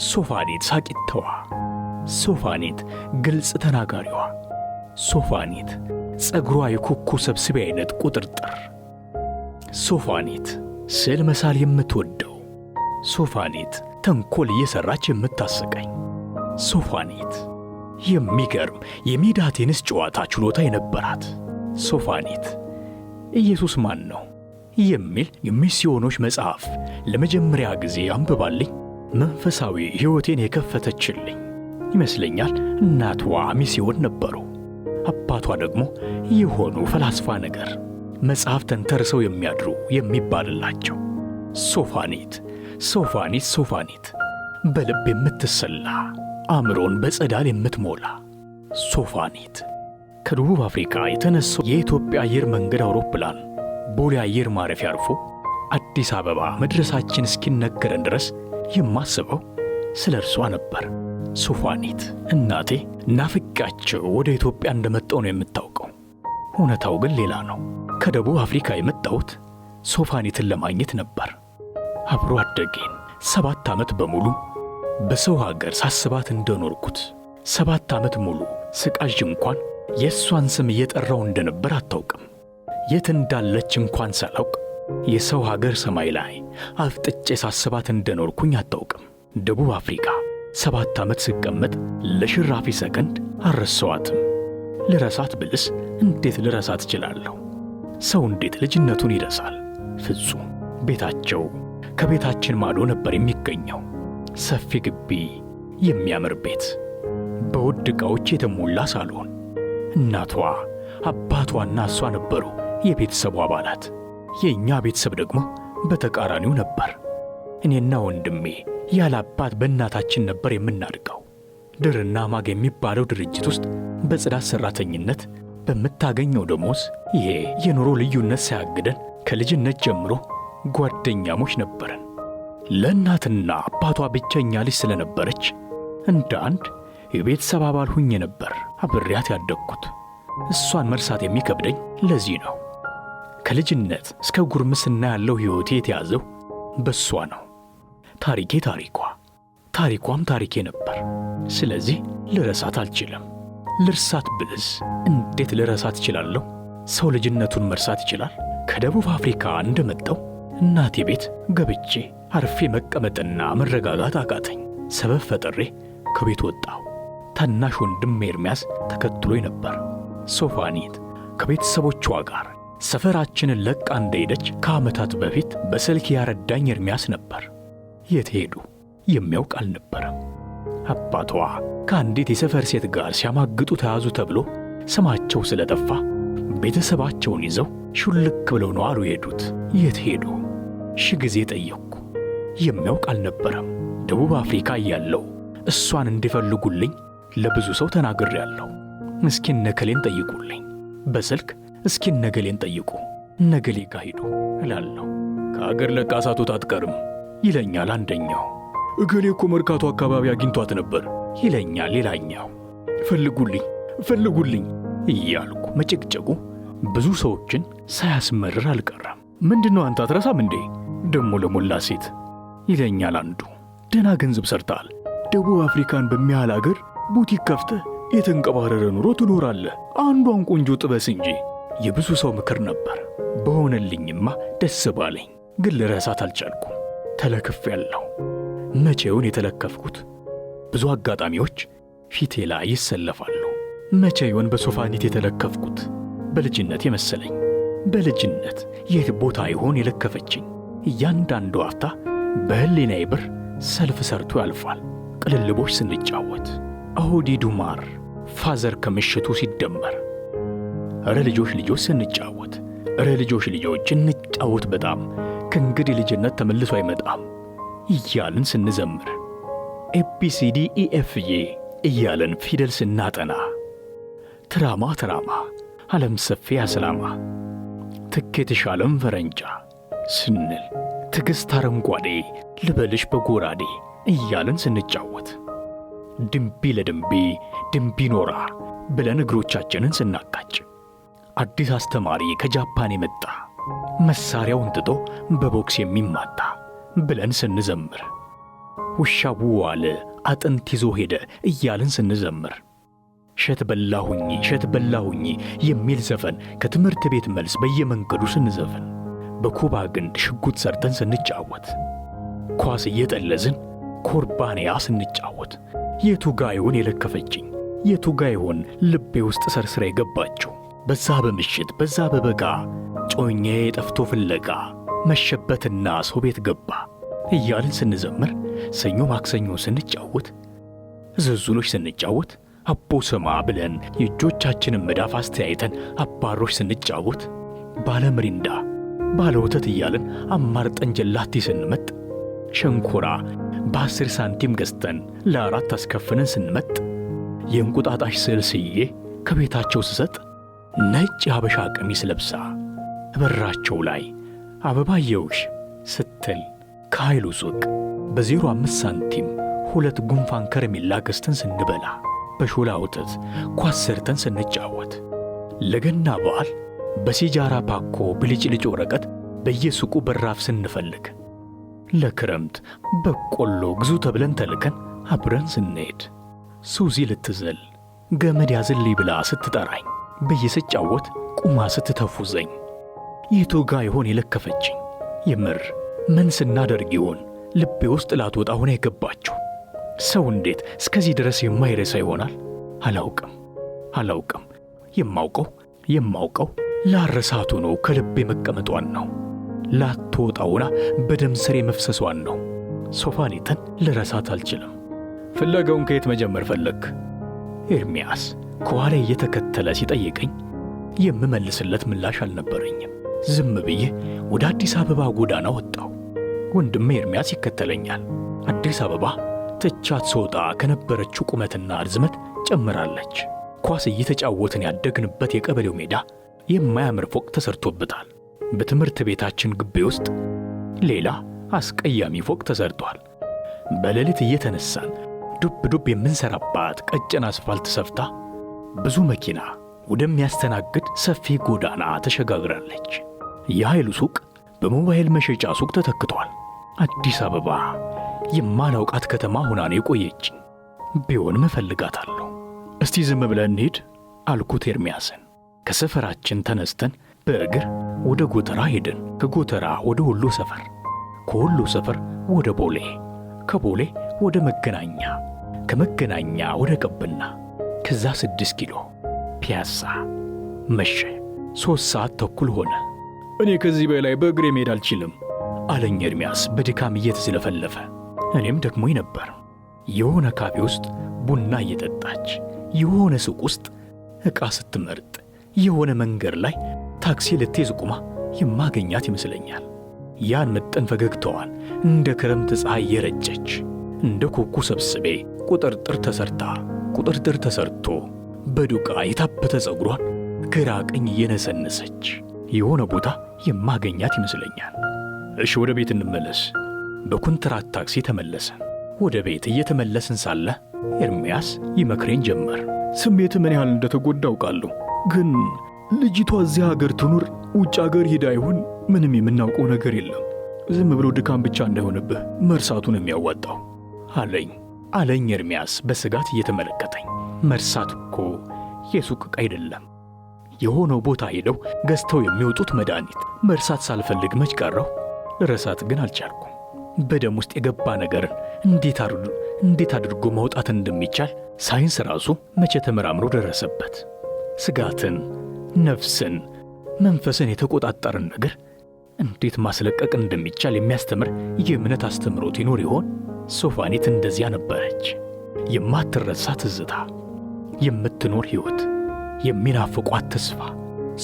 ሶፋኔት ሳቂተዋ፣ ሶፋኔት ግልጽ ተናጋሪዋ፣ ሶፋኔት ጸጉሯ የኩኩ ሰብስቤ አይነት ቁጥርጥር፣ ሶፋኔት ስዕል መሳል የምትወደው፣ ሶፋኔት ተንኮል እየሰራች የምታሰቀኝ፣ ሶፋኔት የሚገርም የሜዳ ቴኒስ ጨዋታ ችሎታ የነበራት፣ ሶፋኔት ኢየሱስ ማን ነው የሚል የሚስዮኖች መጽሐፍ ለመጀመሪያ ጊዜ አንብባልኝ መንፈሳዊ ሕይወቴን የከፈተችልኝ ይመስለኛል። እናቷ ሚስዮን ነበሩ። አባቷ ደግሞ የሆኑ ፈላስፋ ነገር መጽሐፍ ተንተርሰው የሚያድሩ የሚባልላቸው። ሶፋኔት ሶፋኔት ሶፋኔት በልብ የምትሰላ አእምሮን በጸዳል የምትሞላ ሶፋኔት። ከደቡብ አፍሪካ የተነሳው የኢትዮጵያ አየር መንገድ አውሮፕላን ቦሌ አየር ማረፊያ አርፎ አዲስ አበባ መድረሳችን እስኪነገረን ድረስ የማስበው ስለ እርሷ ነበር። ሶፋኒት እናቴ ናፍቄያቸው ወደ ኢትዮጵያ እንደመጣሁ ነው የምታውቀው። እውነታው ግን ሌላ ነው። ከደቡብ አፍሪካ የመጣሁት ሶፋኒትን ለማግኘት ነበር። አብሮ አደጌን 7 ዓመት በሙሉ በሰው ሀገር ሳስባት እንደኖርኩት 7 ዓመት ሙሉ ስቃዥ እንኳን የእሷን ስም እየጠራው እንደነበር አታውቅም። የት እንዳለች እንኳን ሳላውቅ የሰው ሀገር ሰማይ ላይ አፍጥጬ ሳስባት እንደኖርኩኝ አታውቅም። ደቡብ አፍሪካ 7 ዓመት ስቀመጥ ለሽራፊ ሰከንድ አልረሳኋትም። ልረሳት ብልስ እንዴት ልረሳት እችላለሁ? ሰው እንዴት ልጅነቱን ይረሳል? ፍጹም ቤታቸው ከቤታችን ማዶ ነበር የሚገኘው። ሰፊ ግቢ፣ የሚያምር ቤት፣ በውድ ዕቃዎች የተሞላ ሳሎን። እናቷ አባቷና እሷ ነበሩ የቤተሰቡ አባላት። የእኛ ቤተሰብ ደግሞ በተቃራኒው ነበር። እኔና ወንድሜ ያለ አባት በእናታችን ነበር የምናድገው። ድርና ማግ የሚባለው ድርጅት ውስጥ በጽዳት ሰራተኝነት በምታገኘው ደሞዝ ይሄ የኑሮ ልዩነት ሳያግደን ከልጅነት ጀምሮ ጓደኛሞች ነበርን። ለእናትና አባቷ ብቸኛ ልጅ ስለነበረች እንደ አንድ የቤተሰብ አባል ሁኜ ነበር አብሬያት ያደግኩት። እሷን መርሳት የሚከብደኝ ለዚህ ነው። ከልጅነት እስከ ጉርምስና ያለው ሕይወቴ የተያዘው በሷ ነው። ታሪኬ ታሪኳ፣ ታሪኳም ታሪኬ ነበር። ስለዚህ ልረሳት አልችልም። ልርሳት ብልስ እንዴት ልረሳት እችላለሁ? ሰው ልጅነቱን መርሳት ይችላል? ከደቡብ አፍሪካ እንደመጣሁ እናቴ ቤት ገብቼ አርፌ መቀመጥና መረጋጋት አቃተኝ። ሰበብ ፈጥሬ ከቤት ወጣሁ። ታናሽ ወንድሜ ኤርሚያስ ተከትሎኝ ነበር። ሶፋኒት ከቤተሰቦቿ ጋር ሰፈራችንን ለቃ እንደሄደች ከዓመታት በፊት በስልክ ያረዳኝ ኤርሚያስ ነበር። የት ሄዱ የሚያውቅ አልነበረም። አባቷ ከአንዲት የሰፈር ሴት ጋር ሲያማግጡ ተያዙ ተብሎ ስማቸው ስለጠፋ ቤተሰባቸውን ይዘው ሹልክ ብለው ነው አሉ የሄዱት። የት ሄዱ? ሺህ ጊዜ ጠየቅኩ። የሚያውቅ አልነበረም። ደቡብ አፍሪካ እያለሁ እሷን እንዲፈልጉልኝ ለብዙ ሰው ተናግሬያለሁ። እስኪ እነከሌን ጠይቁልኝ፣ በስልክ እስኪ እነገሌን ጠይቁ፣ እነገሌ ጋ ሂዱ እላለሁ። ከአገር ለቃ ሳትወጣ አትቀርም ይለኛል አንደኛው። እገሌ እኮ መርካቶ አካባቢ አግኝቷት ነበር ይለኛል ሌላኛው። ፈልጉልኝ ፈልጉልኝ እያልኩ መጨቅጨቁ ብዙ ሰዎችን ሳያስመርር አልቀረም። ምንድነው አንተ አትረሳም እንዴ ደሞ ለሞላ ሴት ይለኛል አንዱ። ደህና ገንዘብ ሰርተሃል፣ ደቡብ አፍሪካን በሚያህል አገር ቡቲክ ከፍተህ የተንቀባረረ ኑሮ ትኖራለህ፣ አንዷን ቆንጆ ጥበስ እንጂ የብዙ ሰው ምክር ነበር። በሆነልኝማ ደስ ባለኝ፣ ግን ልረሳት አልቻልኩም። ተለክፌያለሁ። መቼውን የተለከፍኩት? ብዙ አጋጣሚዎች ፊቴ ላይ ይሰለፋሉ። መቼ ይሆን በሶፋኒት የተለከፍኩት? በልጅነት የመሰለኝ። በልጅነት የት ቦታ ይሆን የለከፈችኝ? እያንዳንዱ አፍታ በህሊናዬ ብር ሰልፍ ሰርቶ ያልፋል። ቅልልቦች ስንጫወት፣ አሁዲ ዱማር ፋዘር ከምሽቱ ሲደመር፣ እረ ልጆች ልጆች ስንጫወት፣ እረ ልጆች ልጆች እንጫወት በጣም ከእንግዲህ ልጅነት ተመልሶ አይመጣም እያልን ስንዘምር፣ ABCD EFG እያልን ፊደል ስናጠና፣ ትራማ ትራማ ዓለም ሰፊ አስላማ ትኬት ሻለም ፈረንጃ ስንል፣ ትዕግስት አረንጓዴ ልበልሽ በጎራዴ እያልን ስንጫወት፣ ድንቢ ለድንቢ ድንቢ ኖራ ብለን እግሮቻችንን ስናጋጭ፣ አዲስ አስተማሪ ከጃፓን የመጣ መሳሪያውን ትቶ በቦክስ የሚማታ ብለን ስንዘምር፣ ውሻ ዋለ አጥንት ይዞ ሄደ እያልን ስንዘምር፣ ሸት በላሁኝ ሸት በላሁኝ የሚል ዘፈን ከትምህርት ቤት መልስ በየመንገዱ ስንዘፍን፣ በኩባ ግንድ ሽጉጥ ሰርተን ስንጫወት፣ ኳስ እየጠለዝን ኮርባንያ ስንጫወት፣ የቱ ጋ ይሆን የለከፈችኝ? የቱ ጋ ይሆን ልቤ ውስጥ ሰርስራ የገባችው? በዛ በምሽት በዛ በበጋ ጮኜ ጠፍቶ ፍለጋ መሸበትና ሰው ቤት ገባ እያልን ስንዘምር፣ ሰኞ ማክሰኞ ስንጫወት፣ ዝዙሎች ስንጫወት፣ አቦ ስማ ብለን የእጆቻችንን መዳፍ አስተያይተን አባሮች ስንጫወት፣ ባለ ምሪንዳ ባለ ወተት እያልን አማርጠን ጀላቲ ስንመጥ፣ ሸንኮራ በ10 ሳንቲም ገዝተን ለ4 አስከፍነን ስንመጥ፣ የእንቁጣጣሽ ስዕል ስዬ ከቤታቸው ስሰጥ ነጭ የሀበሻ ቀሚስ ለብሳ በራቸው ላይ አበባየሁሽ ስትል ከኃይሉ ሱቅ በ05 ሳንቲም 2 ጉንፋን ከረሜላ ገዝተን ስንበላ፣ በሾላ ወተት ኳስ ሰርተን ስንጫወት፣ ለገና በዓል በሲጃራ ፓኮ ብልጭልጭ ወረቀት በየሱቁ በራፍ ስንፈልግ፣ ለክረምት በቆሎ ግዙ ተብለን ተልከን አብረን ስንሄድ፣ ሱዚ ልትዘል ገመድ ያዝልኝ ብላ ስትጠራኝ በየስጫወት ቁማ ስትተፉዘኝ፣ የቱ ጋ ይሆን የለከፈችኝ? የምር ምን ስናደርግ ይሆን ልቤ ውስጥ ላትወጣ ሆነ የገባችው? ሰው እንዴት እስከዚህ ድረስ የማይረሳ ይሆናል? አላውቅም አላውቅም። የማውቀው ላረሳቱ ነው ከልቤ መቀመጧን ነው። ላትወጣውና በደም ስሬ መፍሰሷን ነው። ሶፋኔትን ልረሳት አልችልም። ፍለጋውን ከየት መጀመር ፈለግ? ኤርሚያስ ከኋላ እየተከተለ ሲጠይቀኝ የምመልስለት ምላሽ አልነበረኝም። ዝም ብዬ ወደ አዲስ አበባ ጎዳና ወጣሁ። ወንድሜ ኤርሚያስ ይከተለኛል። አዲስ አበባ ትቻት ስወጣ ከነበረችው ቁመትና ርዝመት ጨምራለች። ኳስ እየተጫወትን ያደግንበት የቀበሌው ሜዳ የማያምር ፎቅ ተሰርቶበታል። በትምህርት ቤታችን ግቢ ውስጥ ሌላ አስቀያሚ ፎቅ ተሰርቷል። በሌሊት እየተነሳን ዱብ ዱብ የምንሰራባት ቀጭን አስፋልት ሰፍታ ብዙ መኪና ወደሚያስተናግድ ሰፊ ጎዳና ተሸጋግራለች። የኃይሉ ሱቅ በሞባይል መሸጫ ሱቅ ተተክቷል። አዲስ አበባ የማላውቃት ከተማ ሆና ነው የቆየችኝ። ቢሆንም እፈልጋታለሁ። እስቲ ዝም ብለን እንሂድ አልኩት ኤርሚያስን። ከሰፈራችን ተነስተን በእግር ወደ ጎተራ ሄድን። ከጎተራ ወደ ወሎ ሰፈር፣ ከወሎ ሰፈር ወደ ቦሌ፣ ከቦሌ ወደ መገናኛ፣ ከመገናኛ ወደ ቀብና፣ ከዛ 6 ኪሎ ፒያሳ። መሸ። 3 ሰዓት ተኩል ሆነ። እኔ ከዚህ በላይ በእግሬ መሄድ አልችልም አለኝ ኤርሚያስ በድካም እየተዝለፈለፈ። እኔም ደክሞኝ ነበር። የሆነ ካፌ ውስጥ ቡና እየጠጣች፣ የሆነ ሱቅ ውስጥ ዕቃ ስትመርጥ፣ የሆነ መንገድ ላይ ታክሲ ልትይዝ ቁማ የማገኛት ይመስለኛል። ያን ምጥን ፈገግታዋን እንደ ክረምት ፀሐይ የረጨች፣ እንደ ኩኩ ሰብስቤ ቁጥርጥር ተሰርቶ በዱቃ የታበተ ፀጉሯን ግራ ቀኝ እየነሰነሰች የሆነ ቦታ የማገኛት ይመስለኛል። እሺ ወደ ቤት እንመለስ። በኩንትራት ታክሲ ተመለሰ። ወደ ቤት እየተመለስን ሳለ ኤርሚያስ ይመክረኝ ጀመር። ስሜት ምን ያህል እንደተጎዳ አውቃለሁ፣ ግን ልጅቷ እዚህ ሀገር ትኑር ውጭ ሀገር ሂዳ ይሁን ምንም የምናውቀው ነገር የለም። ዝም ብሎ ድካም ብቻ እንዳይሆንብህ መርሳቱን የሚያዋጣው አለኝ ኤርሚያስ በስጋት እየተመለከተኝ። መርሳት እኮ የሱቅ ዕቃ አይደለም። የሆነው ቦታ ሄደው ገዝተው የሚወጡት መድኃኒት። መርሳት ሳልፈልግ መች ቀረው? ልረሳት ግን አልቻልኩም። በደም ውስጥ የገባ ነገርን እንዴት አድርጎ ማውጣት እንደሚቻል ሳይንስ ራሱ መቼ ተመራምሮ ደረሰበት? ስጋትን፣ ነፍስን፣ መንፈስን የተቆጣጠረን ነገር እንዴት ማስለቀቅ እንደሚቻል የሚያስተምር የእምነት አስተምሮት ይኖር ይሆን? ሶፋኔት እንደዚያ ነበረች። የማትረሳ ትዝታ፣ የምትኖር ሕይወት፣ የሚናፍቋት ተስፋ።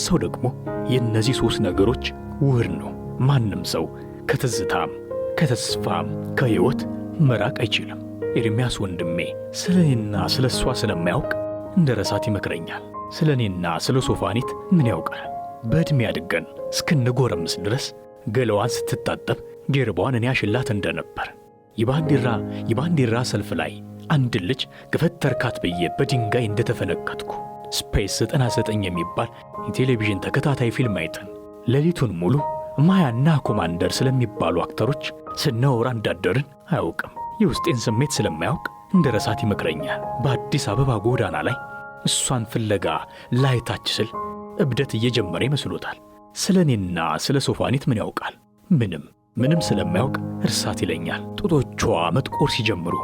ሰው ደግሞ የእነዚህ 3 ነገሮች ውህድ ነው። ማንም ሰው ከትዝታም ከተስፋም ከሕይወት መራቅ አይችልም። ኤርሚያስ ወንድሜ ስለ እኔና ስለ እሷ ስለማያውቅ እንደ ረሳት ይመክረኛል። ስለ እኔና ስለ ሶፋኔት ምን ያውቃል? በዕድሜ አድገን እስክንጎረምስ ድረስ ገላዋን ስትታጠብ ጀርባዋን እኔ አሽላት እንደነበር፣ የባንዲራ ሰልፍ ላይ አንድ ልጅ ገፈተርካት ብዬ በድንጋይ እንደተፈነከትኩ፣ ስፔስ 99 የሚባል የቴሌቪዥን ተከታታይ ፊልም አይተን ሌሊቱን ሙሉ ማያና ኮማንደር ስለሚባሉ አክተሮች ስናወራ እንዳደርን አያውቅም። የውስጤን ስሜት ስለማያውቅ እንደ ረሳት ይመክረኛል። በአዲስ አበባ ጎዳና ላይ እሷን ፍለጋ ላይ ታች ስል እብደት እየጀመረ ይመስሎታል። ስለ እኔና ስለ ሶፋኔት ምን ያውቃል? ምንም ስለማያውቅ እርሳት ይለኛል። ጡቶቿ መጥቆር ሲጀምሩ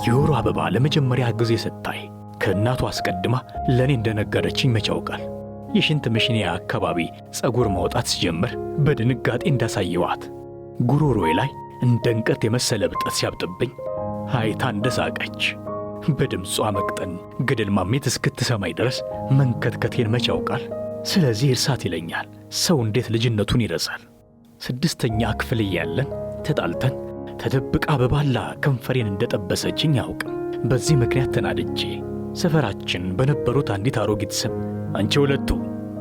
የወር አበባ ለመጀመሪያ ጊዜ ስታይ ከእናቷ አስቀድማ ለእኔ እንደነገረችኝ መች ያውቃል? የሽንት መሽኒያ አካባቢ ፀጉር ማውጣት ሲጀምር በድንጋጤ እንዳሳየዋት፣ ጉሮሮዬ ላይ እንደ እንቅርት የመሰለ ብጠት ሲያብጥብኝ አይታ እንደሳቀች፣ በድምጿ መቅጠን ገደል ማሜት እስክትሰማኝ ድረስ መንከትከቴን መች ያውቃል? ስለዚህ እርሳት ይለኛል። ሰው እንዴት ልጅነቱን ይረሳል? 6ኛ ክፍል እያለን ተጣልተን ተደብቃ በባላ ከንፈሬን እንደጠበሰችኝ አያውቅም። በዚህ ምክንያት ተናድጄ ሰፈራችን በነበሩት አንዲት አሮጊት ስም አንቺ ሁለቱ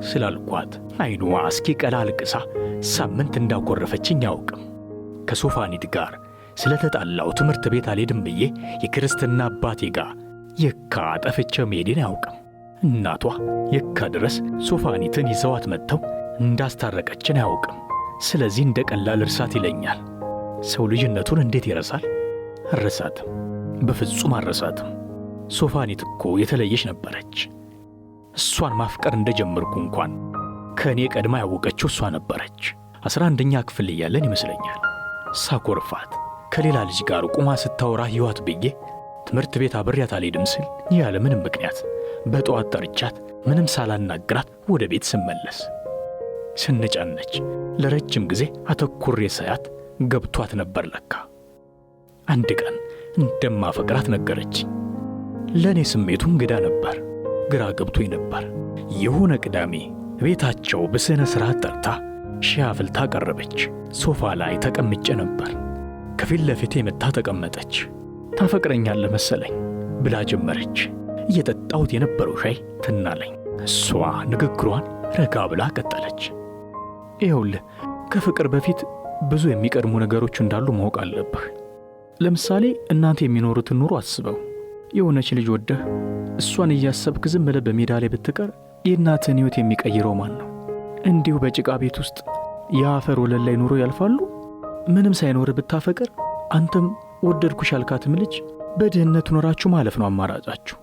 ስላልኳት አይኗ እስኪቀላ አልቅሳ ሳምንት እንዳኮረፈችኝ አያውቅም። ከሶፋኒት ጋር ስለተጣላው ትምህርት ቤት አልሄድም ብዬ የክርስትና አባቴ ጋር የካ ጠፍቼ መሄዴን አያውቅም። እናቷ የካ ድረስ ሶፋኒትን ይዘዋት መጥተው እንዳስታረቀችን አያውቅም። ስለዚህ እንደ ቀላል እርሳት ይለኛል። ሰው ልጅነቱን እንዴት ይረሳል? አልረሳትም፣ በፍጹም አልረሳትም። ሶፋኒት እኮ የተለየች ነበረች። እሷን ማፍቀር እንደጀመርኩ እንኳን ከእኔ ቀድማ ያወቀችው እሷ ነበረች። 11ኛ ክፍል እያለን ይመስለኛል። ሳኮርፋት ከሌላ ልጅ ጋር ቁማ ስታወራ ህይወት ብዬ ትምህርት ቤት አብሬያት አልሄድም ስል ያለ ምንም ምክንያት በጠዋት ጠርቻት ምንም ሳላናግራት ወደ ቤት ስመለስ ስንጫነች ለረጅም ጊዜ አተኩሬ ሳያት ገብቷት ነበር ለካ። አንድ ቀን እንደማፈቅራት ነገረችኝ። ለእኔ ስሜቱ እንግዳ ነበር፣ ግራ ገብቶኝ ነበር። የሆነ ቅዳሜ ቤታቸው በሥነ ሥርዓት ጠርታ ሻይ አፍልታ ቀረበች። ሶፋ ላይ ተቀምጬ ነበር። ከፊት ለፊቴ መጥታ ተቀመጠች። ታፈቅረኛለህ መሰለኝ ብላ ጀመረች። እየጠጣሁት የነበረው ሻይ ትናለኝ። እሷ ንግግሯን ረጋ ብላ ቀጠለች። ይኸውልህ ከፍቅር በፊት ብዙ የሚቀድሙ ነገሮች እንዳሉ ማወቅ አለብህ። ለምሳሌ እናንተ የሚኖሩትን ኑሮ አስበው። የሆነች ልጅ ወደህ እሷን እያሰብክ ዝም ብለህ በሜዳ ላይ ብትቀር የእናትህን ሕይወት የሚቀይረው ማን ነው? እንዲሁ በጭቃ ቤት ውስጥ የአፈር ወለል ላይ ኑሮ ያልፋሉ። ምንም ሳይኖርህ ብታፈቅር አንተም ወደድኩሽ ያልካትም ልጅ በድህነት ኖራችሁ ማለፍ ነው አማራጫችሁ።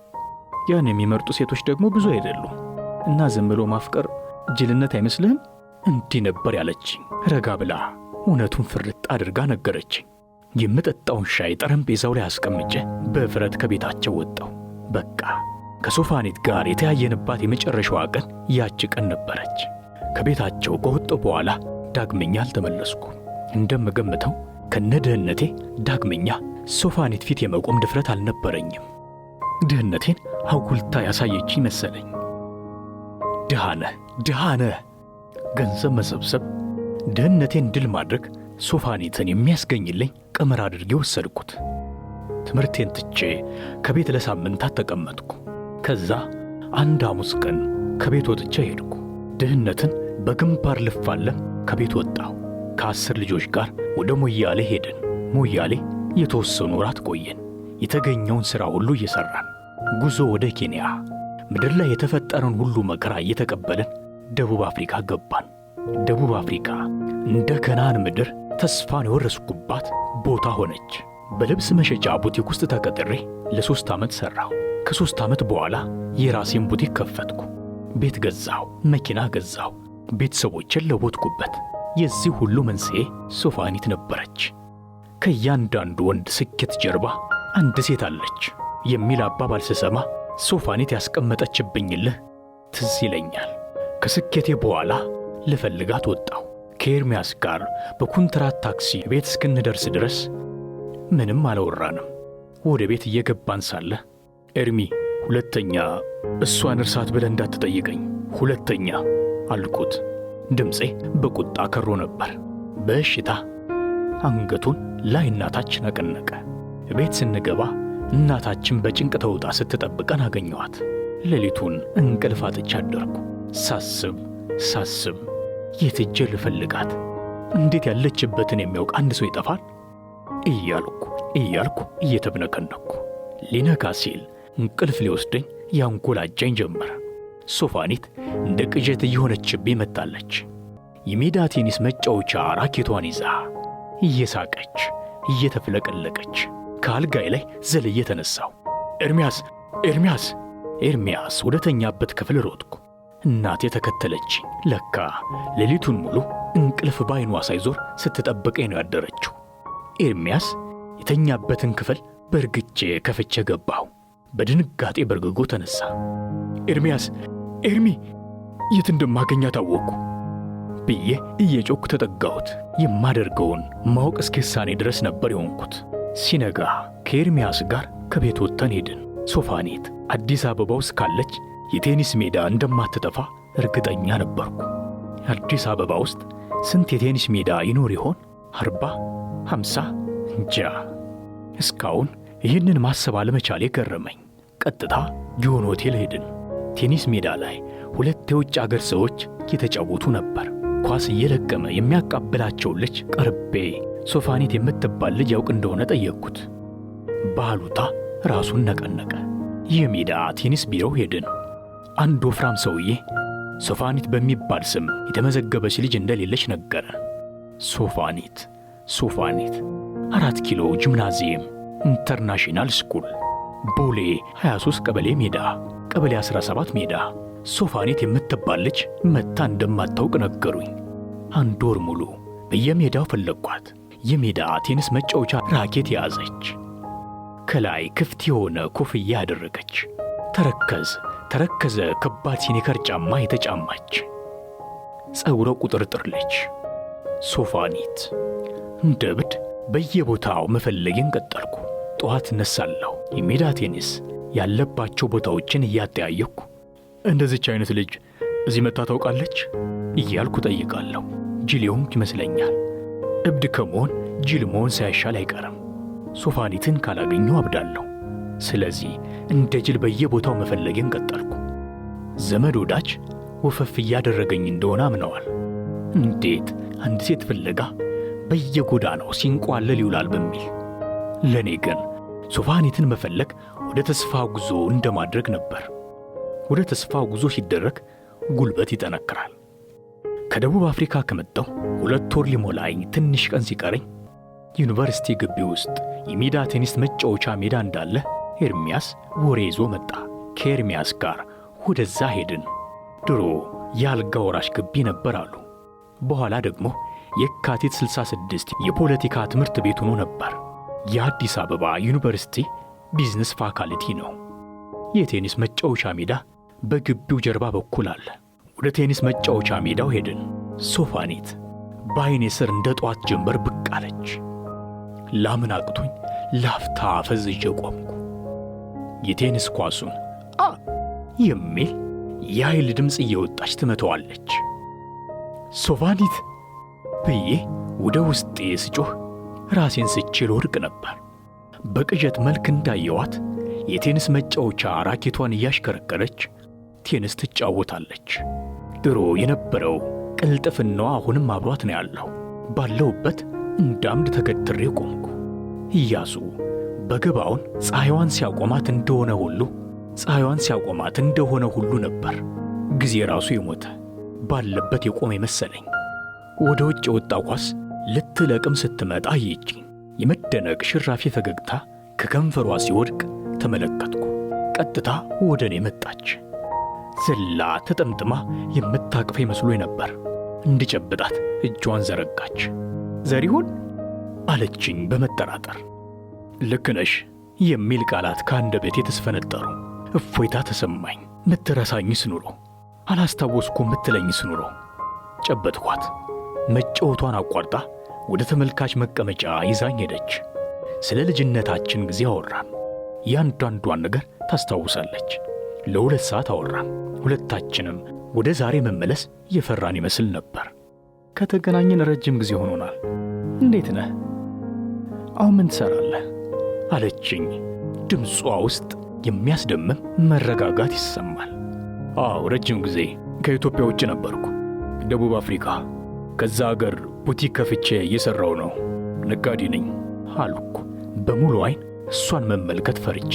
ያን የሚመርጡ ሴቶች ደግሞ ብዙ አይደሉም እና ዝም ብሎ ማፍቀር ጅልነት አይመስልህም? እንዲህ ነበር ያለችኝ። ረጋ ብላ እውነቱን ፍርጥ አድርጋ ነገረችኝ። የምጠጣውን ሻይ ጠረጴዛው ላይ አስቀምጬ በፍረት ከቤታቸው ወጣሁ። በቃ ከሶፋኒት ጋር የተያየንባት የመጨረሻዋ ቀን ያች ቀን ነበረች። ከቤታቸው ከወጣሁ በኋላ ዳግመኛ አልተመለስኩም። እንደምገምተው ከነድህነቴ ዳግመኛ ሶፋኒት ፊት የመቆም ድፍረት አልነበረኝም። ድህነቴን አጉልታ ያሳየችኝ መሰለኝ። ድሃ ነህ፣ ድሃ ነህ። ገንዘብ መሰብሰብ፣ ድህነቴን ድል ማድረግ ሶፋኒትን የሚያስገኝልኝ ቀመር አድርጌ ወሰድኩት። ትምህርቴን ትቼ ከቤት ለሳምንታት ተቀመጥኩ። ከዛ አንድ ሐሙስ ቀን ከቤት ወጥቼ ሄድኩ። ድህነትን በግንባር ልፋለም ከቤት ወጣሁ። ከ10 ልጆች ጋር ወደ ሞያሌ ሄድን። ሞያሌ የተወሰኑ ወራት ቆየን። የተገኘውን ሥራ ሁሉ እየሠራን ጉዞ ወደ ኬንያ። ምድር ላይ የተፈጠረን ሁሉ መከራ እየተቀበልን ደቡብ አፍሪካ ገባን። ደቡብ አፍሪካ እንደ ከነዓን ምድር ተስፋን የወረስኩባት ቦታ ሆነች። በልብስ መሸጫ ቡቲክ ውስጥ ተቀጥሬ ለ3 ዓመት ሠራሁ። ከ3 ዓመት በኋላ የራሴን ቡቲክ ከፈትኩ። ቤት ገዛሁ፣ መኪና ገዛሁ፣ ቤተሰቦችን ለወጥኩበት። የዚህ ሁሉ መንስኤ ሶፋኒት ነበረች። ከእያንዳንዱ ወንድ ስኬት ጀርባ አንድ ሴት አለች የሚል አባባል ስሰማ ሶፋኒት ያስቀመጠችብኝ እልህ ትዝ ይለኛል። ከስኬቴ በኋላ ልፈልጋት ወጣሁ። ከኤርሚያስ ጋር በኩንትራት ታክሲ ቤት እስክንደርስ ድረስ ምንም አላወራንም። ወደ ቤት እየገባን ሳለ ኤርሚ፣ ሁለተኛ እሷን እርሳት ብለህ እንዳትጠይቀኝ፣ ሁለተኛ አልኩት። ድምፄ በቁጣ ከሮ ነበር። በእሽታ አንገቱን ላይና ታች ነቀነቀ። ቤት ስንገባ እናታችን በጭንቅ ተውጣ ስትጠብቀን አገኘኋት። ሌሊቱን እንቅልፍ አጥቼ አደርኩ። ሳስብ ሳስብ የት ሄጄ ልፈልጋት? እንዴት ያለችበትን የሚያውቅ አንድ ሰው ይጠፋል? እያልኩ እያልኩ እየተብነከነኩ ሊነጋ ሲል እንቅልፍ ሊወስደኝ ያንጎላጀኝ ጀመረ። ሶፋኒት እንደ ቅዠት እየሆነችብኝ መጣለች። የሜዳ ቴኒስ መጫወቻ ራኬቷን ይዛ እየሳቀች እየተፍለቀለቀች ከአልጋዬ ላይ ዘልዬ ተነሳሁ። ኤርሚያስ፣ ኤርሚያስ፣ ኤርሚያስ! ወደ ተኛበት ክፍል ሮጥኩ። እናቴ ተከተለችኝ። ለካ ሌሊቱን ሙሉ እንቅልፍ ባይኗ ሳይዞር ስትጠብቀኝ ነው ያደረችው። ኤርሚያስ የተኛበትን ክፍል በእርግጬ ከፍቼ ገባሁ። በድንጋጤ በርግጎ ተነሳ። ኤርሚያስ፣ ኤርሚ፣ የት እንደማገኛት አወቅኩ ብዬ እየጮኩ ተጠጋሁት። የማደርገውን ማወቅ እስኪሳኔ ድረስ ነበር የሆንኩት። ሲነጋ ከኤርሚያስ ጋር ከቤት ወጥተን ሄድን። ሶፋኒት አዲስ አበባ ውስጥ ካለች የቴኒስ ሜዳ እንደማትጠፋ እርግጠኛ ነበርኩ። አዲስ አበባ ውስጥ ስንት የቴኒስ ሜዳ ይኖር ይሆን? 40፣ 50? እንጃ። እስካሁን ይህንን ማሰብ አለመቻሌ ገረመኝ። ቀጥታ ጊዮን ሆቴል ሄድን። ቴኒስ ሜዳ ላይ 2 የውጭ አገር ሰዎች እየተጫወቱ ነበር። ኳስ እየለቀመ የሚያቃብላቸው ልጅ ቀርቤ ሶፋኒት የምትባል ልጅ ያውቅ እንደሆነ ጠየቅኩት። በአሉታ ራሱን ነቀነቀ። የሜዳ ቴኒስ ቢሮ ሄድን። አንድ ወፍራም ሰውዬ ሶፋኒት በሚባል ስም የተመዘገበች ልጅ እንደሌለች ነገረን። ሶፋኒት ሶፋኒት 4 ኪሎ ጂምናዚየም International School ቦሌ 23 ቀበሌ ሜዳ ቀበሌ 17 ሜዳ ሶፋኒት የምትባል ልጅ መታ እንደማታውቅ ነገሩኝ። አንድ ወር ሙሉ በየሜዳው ፈለግኳት። የሜዳ ቴኒስ መጫወቻ ራኬት ያዘች። ከላይ ክፍት የሆነ ኮፍያ ያደረገች፣ ተረከዘ ከባድ sneaker ጫማ የተጫማች፣ ጸጉረ ቁጥርጥር ልጅ ሶፋኒት። እንደ እብድ በየቦታው መፈለጌን ቀጠልኩ። ጠዋት እነሳለሁ። የሜዳ ቴኒስ ያለባቸው ቦታዎችን እያጠያየኩ እንደዚች አይነት ልጅ እዚህ መታ ታውቃለች እያልኩ ጠይቃለሁ። ጅል የሆንኩ ይመስለኛል። እብድ ከመሆን ጅል መሆን ሳይሻል አይቀርም። ሶፋኒትን ካላገኘሁ አብዳለሁ። ስለዚህ እንደ ጅል በየቦታው መፈለጌን ቀጠልኩ። ዘመድ ወዳጅ ወፈፍ እያደረገኝ እንደሆነ አምነዋል። እንዴት አንድ ሴት ፍለጋ በየጎዳናው ሲንቋለል ይውላል በሚል። ለኔ ግን ሶፋኒትን መፈለግ ወደ ተስፋ ጉዞ እንደማድረግ ነበር። ወደ ተስፋ ጉዞ ሲደረግ ጉልበት ይጠነክራል። ከደቡብ አፍሪካ ከመጣሁ 2 ወር ሊሞላኝ ትንሽ ቀን ሲቀረኝ ዩኒቨርሲቲ ግቢ ውስጥ የሜዳ ቴኒስ መጫወቻ ሜዳ እንዳለ ኤርሚያስ ወሬ ይዞ መጣ። ከኤርሚያስ ጋር ወደዛ ሄድን። ድሮ የአልጋ ወራሽ ግቢ ነበር አሉ። በኋላ ደግሞ የካቲት 66 የፖለቲካ ትምህርት ቤት ሆኖ ነበር። የአዲስ አበባ ዩኒቨርሲቲ business faculty ነው። የቴኒስ መጫወቻ ሜዳ በግቢው ጀርባ በኩል አለ። ወደ ቴኒስ መጫወቻ ሜዳው ሄድን። ሶፋኒት በዓይኔ ስር እንደ ጠዋት ጀንበር ብቅ አለች። ላምን አቅቶኝ ላፍታ ፈዝዤ ቆምኩ። የቴኒስ ኳሱን አ የሚል የኃይል ድምፅ እየወጣች ትመታዋለች። ሶፋኒት ብዬ ወደ ውስጤ ስጮህ ራሴን ስቼ ልወድቅ ነበር። በቅዠት መልክ እንዳየዋት የቴኒስ መጫወቻ ራኬቷን እያሽከረከረች ቴኒስ ትጫወታለች። ድሮ የነበረው ቅልጥፍናዋ አሁንም አብሯት ነው ያለው። ባለውበት እንዳምድ ተገትሬ ቆምኩ። ኢያሱ በገባውን ፀሐይዋን ሲያቆማት እንደሆነ ሁሉ ነበር። ጊዜ ራሱ የሞተ ባለበት የቆመ መሰለኝ። ወደ ውጭ የወጣ ኳስ ልትለቅም ስትመጣ አየችኝ። የመደነቅ ሽራፊ ፈገግታ ከከንፈሯ ሲወድቅ ተመለከትኩ። ቀጥታ ወደ እኔ መጣች። ዘላ ተጠምጥማ የምታቅፈኝ መስሎኝ ነበር። እንድጨብጣት እጇን ዘረጋች። ዘሪሁን አለችኝ በመጠራጠር። ልክ ነሽ የሚል ቃላት ከአንደበቴ ተስፈነጠሩ። እፎይታ ተሰማኝ። ምትረሳኝስ ኑሮ፣ አላስታወስኩም ምትለኝስ ኑሮ። ጨበጥኳት። መጫወቷን አቋርጣ ወደ ተመልካች መቀመጫ ይዛኝ ሄደች። ስለ ልጅነታችን ጊዜ አወራን። ያንዳንዷን ነገር ታስታውሳለች። ለ2 ሰዓት አወራን። ሁለታችንም ወደ ዛሬ መመለስ የፈራን ይመስል ነበር። ከተገናኘን ረጅም ጊዜ ሆኖናል። እንዴት ነህ? አሁን ምን ትሰራለህ? አለችኝ። ድምጿ ውስጥ የሚያስደምም መረጋጋት ይሰማል። አዎ ረጅም ጊዜ ከኢትዮጵያ ውጭ ነበርኩ፣ ደቡብ አፍሪካ። ከዛ ሀገር ቡቲክ ከፍቼ እየሰራው ነው፣ ነጋዴ ነኝ አልኩ በሙሉ አይን እሷን መመልከት ፈርቼ።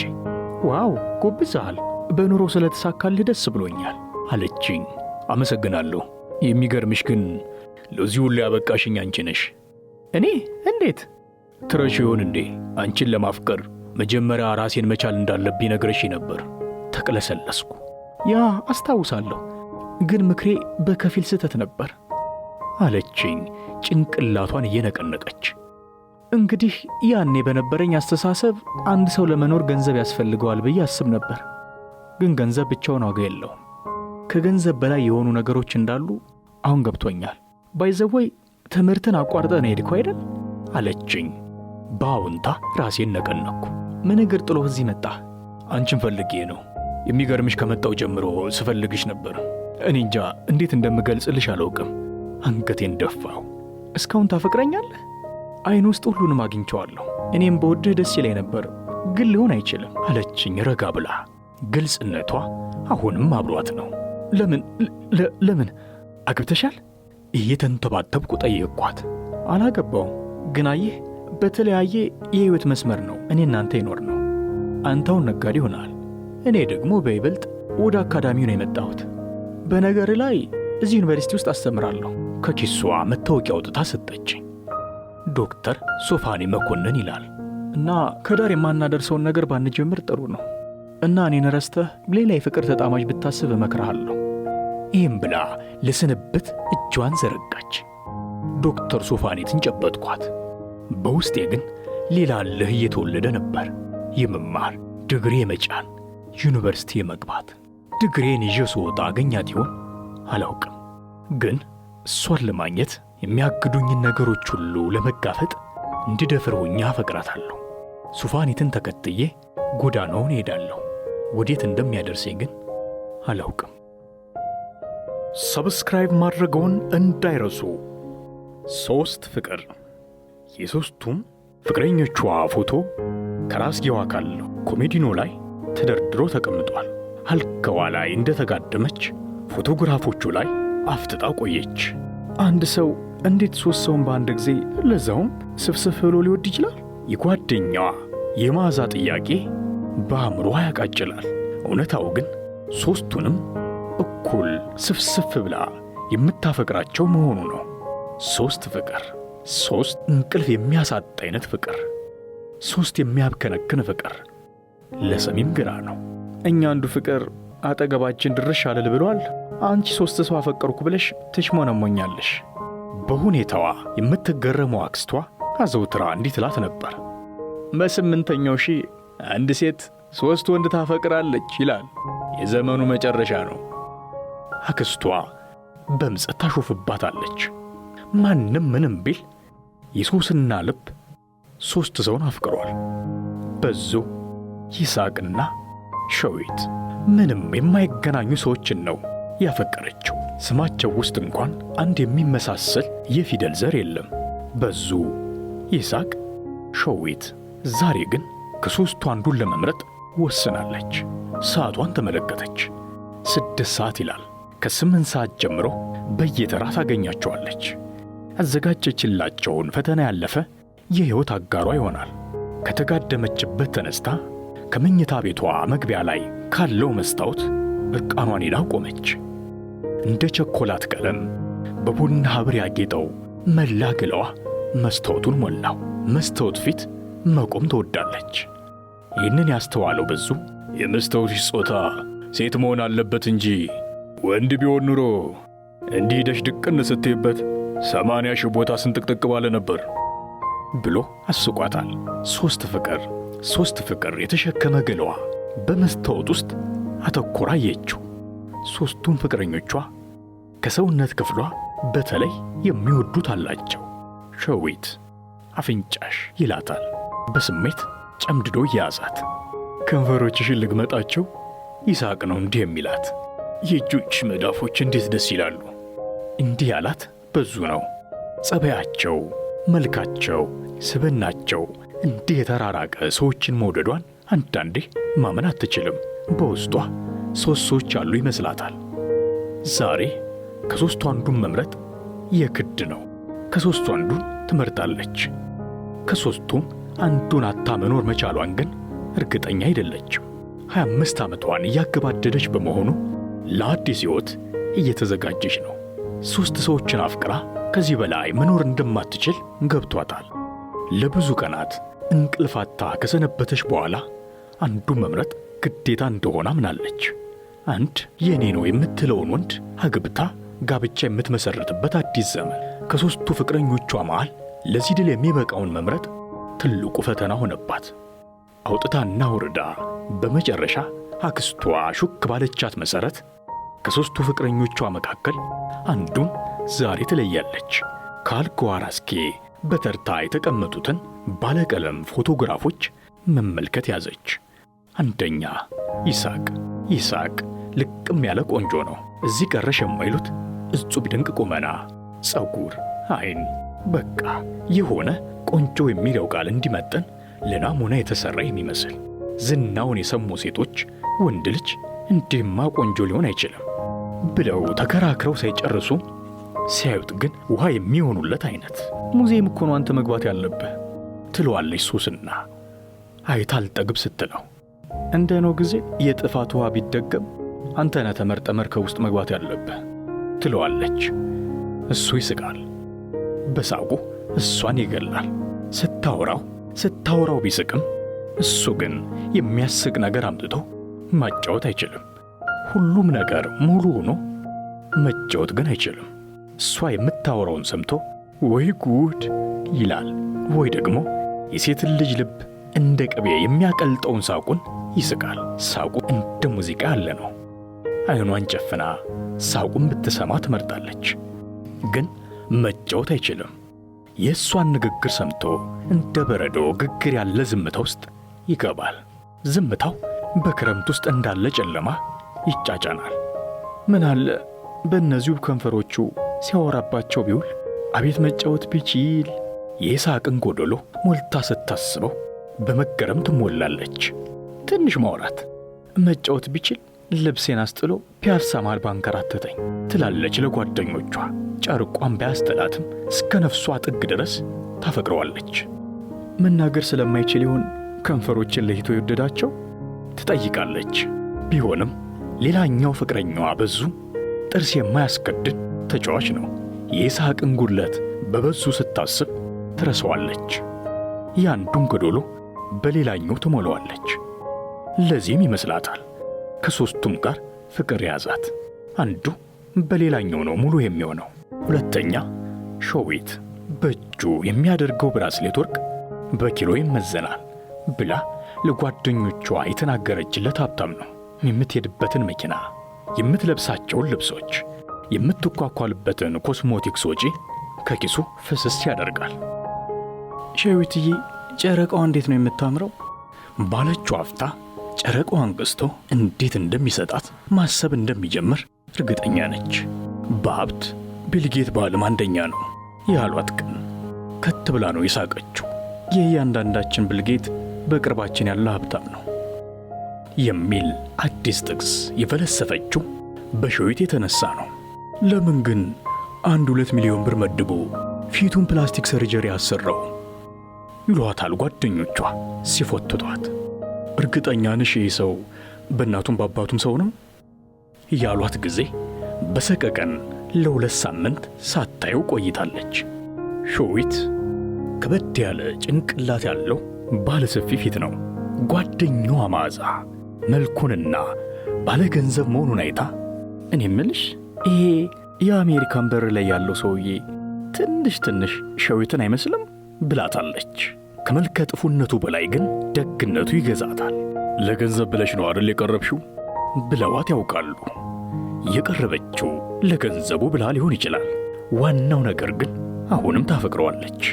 Wow ጎብዘሃል፣ በኑሮ ስለተሳካልህ ደስ ብሎኛል አለችኝ። አመሰግናለሁ። የሚገርምሽ ግን ለዚህ ሁሉ ያበቃሽኝ አንቺ ነሽ። እኔ? እንዴት? ትረሺ ይሆን እንዴ? አንቺን ለማፍቀር መጀመሪያ ራሴን መቻል እንዳለብኝ ነግረሽኝ ነበር። ተቅለሰለስኩ። ያ አስታውሳለሁ፣ ግን ምክሬ በከፊል ስህተት ነበር አለችኝ ጭንቅላቷን እየነቀነቀች። እንግዲህ ያኔ በነበረኝ አስተሳሰብ አንድ ሰው ለመኖር ገንዘብ ያስፈልገዋል ብዬ አስብ ነበር። ግን ገንዘብ ብቻውን ዋጋ የለውም። ከገንዘብ በላይ የሆኑ ነገሮች እንዳሉ አሁን ገብቶኛል። By the way ትምህርትን አቋርጠህ ነው የሄድከው አይደል? አለችኝ። በአዎንታ ራሴን ነቀነቅኩ። ምን እግር ጥሎህ እዚህ መጣህ? አንቺን ፈልጌ ነው። የሚገርምሽ ከመጣው ጀምሮ ስፈልግሽ ነበር። እኔ እንጃ እንዴት እንደምገልጽልሽ አላውቅም። አንገቴን ደፋሁ። እስካሁን ታፈቅረኛለህ? አይን ውስጥ ሁሉንም አግኝቼዋለሁ። እኔም በወድህ ደስ ይለኝ ነበር፣ ግን ሊሆን አይችልም አለችኝ ረጋ ብላ። ግልጽነቷ አሁንም አብሯት ነው። ለምን ለምን አግብተሻል? እየተንተባተብኩ ጠየቅኳት። አላገባውም፣ ግን አየህ በተለያየ የህይወት መስመር ነው እኔ እናንተ ይኖር ነው። አንተውን ነጋዴ ሆነሃል፣ እኔ ደግሞ በይበልጥ ወደ አካዳሚው ነው የመጣሁት። በነገር ላይ እዚህ ዩኒቨርሲቲ ውስጥ አስተምራለሁ። ከኪሷ መታወቂያ አውጥታ ሰጠችኝ። ዶክተር ሶፋኒ መኮንን ይላል። እና ከዳር የማናደርሰውን ነገር ባንጀምር ጥሩ ነው እና እኔን ረስተህ ሌላ የፍቅር ተጣማጅ ብታስብ እመክርሃለሁ። ይህም ብላ ለስንብት እጇን ዘረጋች። ዶክተር ሶፋኔትን ጨበጥኳት። በውስጤ ግን ሌላ እልህ እየተወለደ ነበር። የመማር ድግሬ የመጫን ዩኒቨርሲቲ የመግባት። ድግሬን ይዤ ስወጣ አገኛት ይሆን አላውቅም። ግን እሷን ለማግኘት የሚያግዱኝን ነገሮች ሁሉ ለመጋፈጥ እንድደፍር ሆኜ አፈቅራታለሁ። ሶፋኔትን ተከትዬ ጎዳናውን እሄዳለሁ። ወዴት እንደሚያደርሰኝ ግን አላውቅም። Subscribe ማድረግዎን እንዳይረሱ። ሶስት ፍቅር። የሶስቱም ፍቅረኞቿ ፎቶ ከራስጌዋ ካለው ኮሜዲኖ ላይ ተደርድሮ ተቀምጧል። አልጋዋ ላይ እንደተጋደመች ፎቶግራፎቹ ላይ አፍጥጣ ቆየች። አንድ ሰው እንዴት ሶስት ሰውን በአንድ ጊዜ ለዛውም ስፍስፍ ብሎ ሊወድ ይችላል? የጓደኛዋ የመዓዛ ጥያቄ በአእምሮዋ ያቃጭላል። እውነታው ግን ሶስቱንም እኩል ስፍስፍ ብላ የምታፈቅራቸው መሆኑ ነው። ሶስት ፍቅር፣ ሶስት እንቅልፍ የሚያሳጣ አይነት ፍቅር፣ ሶስት የሚያብከነክን ፍቅር ለሰሚም ግራ ነው። እኛ አንዱ ፍቅር አጠገባችን ድርሽ አልል ብሏል። አንቺ ሶስት ሰው አፈቀርኩ ብለሽ ትሽሞነሞኛለሽ። በሁኔታዋ የምትገረመው አክስቷ አዘውትራ እንዲህ ትላት ነበር። በ8ኛው ሺህ አንድ ሴት ሶስት ወንድ ታፈቅራለች ይላል። የዘመኑ መጨረሻ ነው። አክስቷ በምጸት ታሾፍባታለች። ማንም ምንም ቢል የሶስና ልብ ሶስት ሰውን አፍቅሯል። በዙ፣ ይስሐቅና ሸዊት ምንም የማይገናኙ ሰዎችን ነው ያፈቀረችው። ስማቸው ውስጥ እንኳን አንድ የሚመሳሰል የፊደል ዘር የለም። በዙ፣ ይስሐቅ፣ ሸዊት። ዛሬ ግን ከሶስቱ አንዱን ለመምረጥ ወስናለች። ሰዓቷን ተመለከተች። 6 ሰዓት ይላል። ከ8 ሰዓት ጀምሮ በየተራ ታገኛቸዋለች። ያዘጋጀችላቸውን ፈተና ያለፈ የሕይወት አጋሯ ይሆናል። ከተጋደመችበት ተነስታ ከመኝታ ቤቷ መግቢያ ላይ ካለው መስታወት እርቃኗን ሄዳ ቆመች። እንደ ቸኮላት ቀለም በቡና ኅብር ያጌጠው መላ ገላዋ መስታወቱን ሞላው። መስታወት ፊት መቆም ትወዳለች። ይህንን ያስተዋለው በዙ የመስታወትሽ ጾታ ሴት መሆን አለበት እንጂ ወንድ ቢሆን ኑሮ እንዲህ ሂደሽ ድቅን ስትይበት 80 ሺህ ቦታ ስንጥቅጥቅ ባለ ነበር ብሎ አስቋታል። ሶስት ፍቅር ሶስት ፍቅር የተሸከመ ገላዋ በመስታወት ውስጥ አተኮራ አየችው። ሶስቱም ፍቅረኞቿ ከሰውነት ክፍሏ በተለይ የሚወዱት አላቸው። ሸዊት አፍንጫሽ ይላታል በስሜት ጨምድዶ እየያዛት። ከንፈሮችሽን ልግመጣቸው? ይስሐቅ ነው እንዲህ የሚላት። የእጆችሽ መዳፎች እንዴት ደስ ይላሉ! እንዲህ ያላት በዙ ነው። ጸባያቸው፣ መልካቸው፣ ስብናቸው እንዲህ የተራራቀ ሰዎችን መውደዷን አንዳንዴ ማመን አትችልም። በውስጧ ሶስት ሰዎች ያሉ ይመስላታል። ዛሬ ከሶስቱ አንዱን መምረጥ የግድ ነው። ከሶስቱ አንዱን ትመርጣለች። ከሶስቱም አንዱን አታ መኖር መቻሏን ግን እርግጠኛ አይደለችም። 25 ዓመቷን እያገባደደች በመሆኑ ለአዲስ ሕይወት እየተዘጋጀች ነው። ሶስት ሰዎችን አፍቅራ ከዚህ በላይ መኖር እንደማትችል ገብቷታል። ለብዙ ቀናት እንቅልፍ አጥታ ከሰነበተች በኋላ አንዱን መምረጥ ግዴታ እንደሆነ አምናለች። አንድ የኔ ነው የምትለውን ወንድ አግብታ ጋብቻ የምትመሰርትበት አዲስ ዘመን። ከሶስቱ ፍቅረኞቿ መሃል ለዚህ ድል የሚበቃውን መምረጥ ትልቁ ፈተና ሆነባት። አውጥታና ውርዳ በመጨረሻ አክስቷ ሹክ ባለቻት መሰረት ከሶስቱ ፍቅረኞቿ መካከል አንዱን ዛሬ ትለያለች። ከአልጋዋ ራስጌ በተርታ የተቀመጡትን ባለቀለም ፎቶግራፎች መመልከት ያዘች። አንደኛ ይስሐቅ። ይስሐቅ ልቅም ያለ ቆንጆ ነው። እዚህ ቀረሽ የማይሉት እጹብ ድንቅ ቁመና፣ ጸጉር፣ አይን፣ በቃ የሆነ ቆንጆ የሚለው ቃል እንዲመጥን ለናሙና የተሰራ የሚመስል። ዝናውን የሰሙ ሴቶች ወንድ ልጅ እንዲህማ ቆንጆ ሊሆን አይችልም ብለው ተከራክረው ሳይጨርሱ ሲያዩት ግን ውሃ የሚሆኑለት አይነት። ሙዚየም እኮ ነው አንተ መግባት ያለብህ ትለዋለች ሶስና አይታ አልጠግብ ስትለው። እንደ ነው ጊዜ የጥፋት ውሃ ቢደገም አንተ ነህ ተመርጠህ መርከብ ውስጥ መግባት ያለብህ ትለዋለች። እሱ ይስቃል። በሳቁ እሷን ይገላል። ስታወራው ቢስቅም እሱ ግን የሚያስቅ ነገር አምጥቶ ማጫወት አይችልም። ሁሉም ነገር ሙሉ ሆኖ መጫወት ግን አይችልም። እሷ የምታወራውን ሰምቶ ወይ ጉድ ይላል፣ ወይ ደግሞ የሴትን ልጅ ልብ እንደ ቅቤ የሚያቀልጠውን ሳቁን ይስቃል። ሳቁ እንደ ሙዚቃ ያለ ነው። አይኗን ጨፍና ሳቁን ብትሰማ ትመርጣለች። ግን መጫወት አይችልም። የእሷን ንግግር ሰምቶ እንደ በረዶ ግግር ያለ ዝምታ ውስጥ ይገባል። ዝምታው በክረምት ውስጥ እንዳለ ጨለማ ይጫጫናል። ምን አለ በእነዚሁ ከንፈሮቹ ሲያወራባቸው ቢውል፣ አቤት መጫወት ቢችል። የይስሐቅን ጎደሎ ሞልታ ስታስበው በመገረም ትሞላለች። ትንሽ ማውራት መጫወት ቢችል ልብሴን አስጥሎ ፒያሳ መሃል ባንከራተተኝ ትላለች ለጓደኞቿ። ጨርቋን ባያስጥላትም እስከ ነፍሷ ጥግ ድረስ ታፈቅረዋለች። መናገር ስለማይችል ይሆን ከንፈሮችን ለይቶ የወደዳቸው ትጠይቃለች። ቢሆንም ሌላኛው ፍቅረኛዋ በዙ ጥርስ የማያስከድን ተጫዋች ነው። የይስሐቅን ጉድለት በበዙ ስታስብ ትረሳዋለች። የአንዱን ጎደሎ በሌላኛው ትሞላዋለች። ለዚህም ይመስላታል ከሦስቱም ጋር ፍቅር ያዛት። አንዱ በሌላኛው ነው ሙሉ የሚሆነው። ሁለተኛ ሸዊት በእጁ የሚያደርገው ብራስሌት ወርቅ በኪሎ ይመዘናል ብላ ለጓደኞቿ የተናገረችለት ሀብታም ነው። የምትሄድበትን መኪና፣ የምትለብሳቸውን ልብሶች፣ የምትኳኳልበትን ኮስሞቲክስ ወጪ ከኪሱ ፍስስ ያደርጋል። ሸዊትዬ ጨረቃዋ እንዴት ነው የምታምረው ባለችው አፍታ ጨረቃዋን ገዝቶ እንዴት እንደሚሰጣት ማሰብ እንደሚጀምር እርግጠኛ ነች። በሀብት ቢልጌት በዓለም አንደኛ ነው ያሏት ቀን ከት ብላ ነው የሳቀችው። የእያንዳንዳችን ቢልጌት በቅርባችን ያለ ሀብታም ነው የሚል አዲስ ጥቅስ የፈለሰፈችው በሸዊት የተነሳ ነው። ለምን ግን 1-2 ሚሊዮን ብር መድቦ ፊቱን plastic surgery አሰራው ይሏታል ጓደኞቿ ሲፎትቷት። እርግጠኛ ነሽ ይህ ሰው በእናቱም በአባቱም ሰው ነው ያሏት ጊዜ በሰቀቀን ለ2 ሳምንት ሳታየው ቆይታለች። ሸዊት ከበድ ያለ ጭንቅላት ያለው ባለሰፊ ፊት ነው። ጓደኛዋ መዓዛ መልኩንና ባለ ገንዘብ መሆኑን አይታ እኔ እምልሽ ይሄ የአሜሪካን በር ላይ ያለው ሰውዬ ትንሽ ትንሽ ሸዊትን አይመስልም ብላታለች። ከመልከ ጥፉነቱ በላይ ግን ደግነቱ ይገዛታል። ለገንዘብ ብለሽ ነው አይደል የቀረብሽው ብለዋት ያውቃሉ። የቀረበችው ለገንዘቡ ብላ ሊሆን ይችላል። ዋናው ነገር ግን አሁንም ታፈቅረዋለች።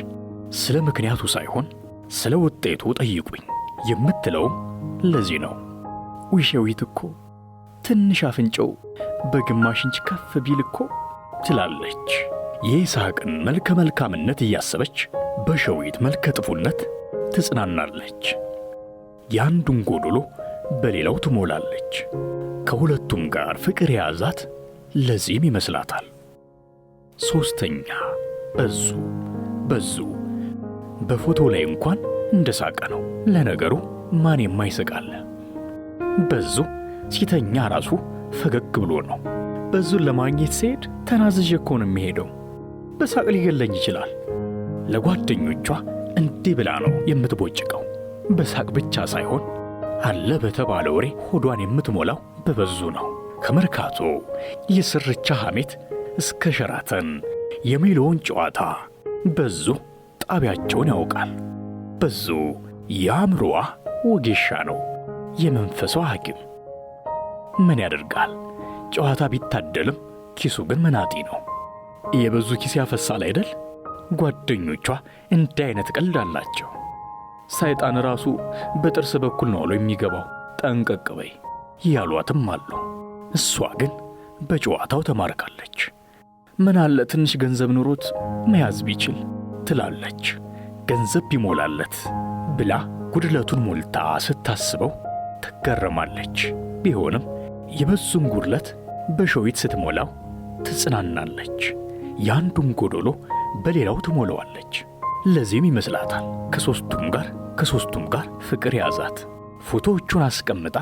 ስለ ምክንያቱ ሳይሆን ስለ ውጤቱ ጠይቁኝ የምትለውም ለዚህ ነው። ሸዊት እኮ ትንሽ አፍንጫው በግማሽ ኢንች ከፍ ቢል እኮ ትላለች። የይስሐቅን መልከ መልካምነት እያሰበች በሸዊት መልከ ጥፉነት ትጽናናለች። የአንዱን ጎዶሎ በሌላው ትሞላለች። ከሁለቱም ጋር ፍቅር የያዛት ለዚህም ይመስላታል። ሶስተኛ በዙ በፎቶ ላይ እንኳን እንደሳቀ ነው። ለነገሩ ማን የማይስቃለ? በዙ ሲተኛ ራሱ ፈገግ ብሎ ነው። በዙን ለማግኘት ሲሄድ ተናዝዤ እኮ ነው የሚሄደው። በሳቅ ሊገለኝ ይችላል። ለጓደኞቿ እንዲህ ብላ ነው የምትቦጭቀው። በሳቅ ብቻ ሳይሆን አለ በተባለ ወሬ ሆዷን የምትሞላው በበዙ ነው። ከመርካቶ የስርቻ ሐሜት እስከ ሸራተን የሚለውን ጨዋታ በዙ ጣቢያቸውን ያውቃል። በዙ የአእምሮዋ ወጌሻ ነው፣ የመንፈሷ ሐኪም። ምን ያደርጋል ጨዋታ ቢታደልም ኪሱ ግን መናጢ ነው። የበዙ ኪስ ያፈሳል አይደል? ጓደኞቿ እንዲህ አይነት ቀልድ አላቸው። ሰይጣን ራሱ በጥርስ በኩል ነው አሉ የሚገባው፣ ጠንቀቅ በይ ያሏትም አሉ። እሷ ግን በጨዋታው ተማርካለች። ምን አለ ትንሽ ገንዘብ ኑሮት መያዝ ቢችል ትላለች። ገንዘብ ቢሞላለት ብላ ጉድለቱን ሞልታ ስታስበው ትገረማለች። ቢሆንም የበዙን ጉድለት በሸዊት ስትሞላው ትጽናናለች። የአንዱን ጎዶሎ በሌላው ትሞላዋለች። ለዚህም ይመስላታል ከሶስቱም ጋር ፍቅር ያዛት። ፎቶዎቹን አስቀምጣ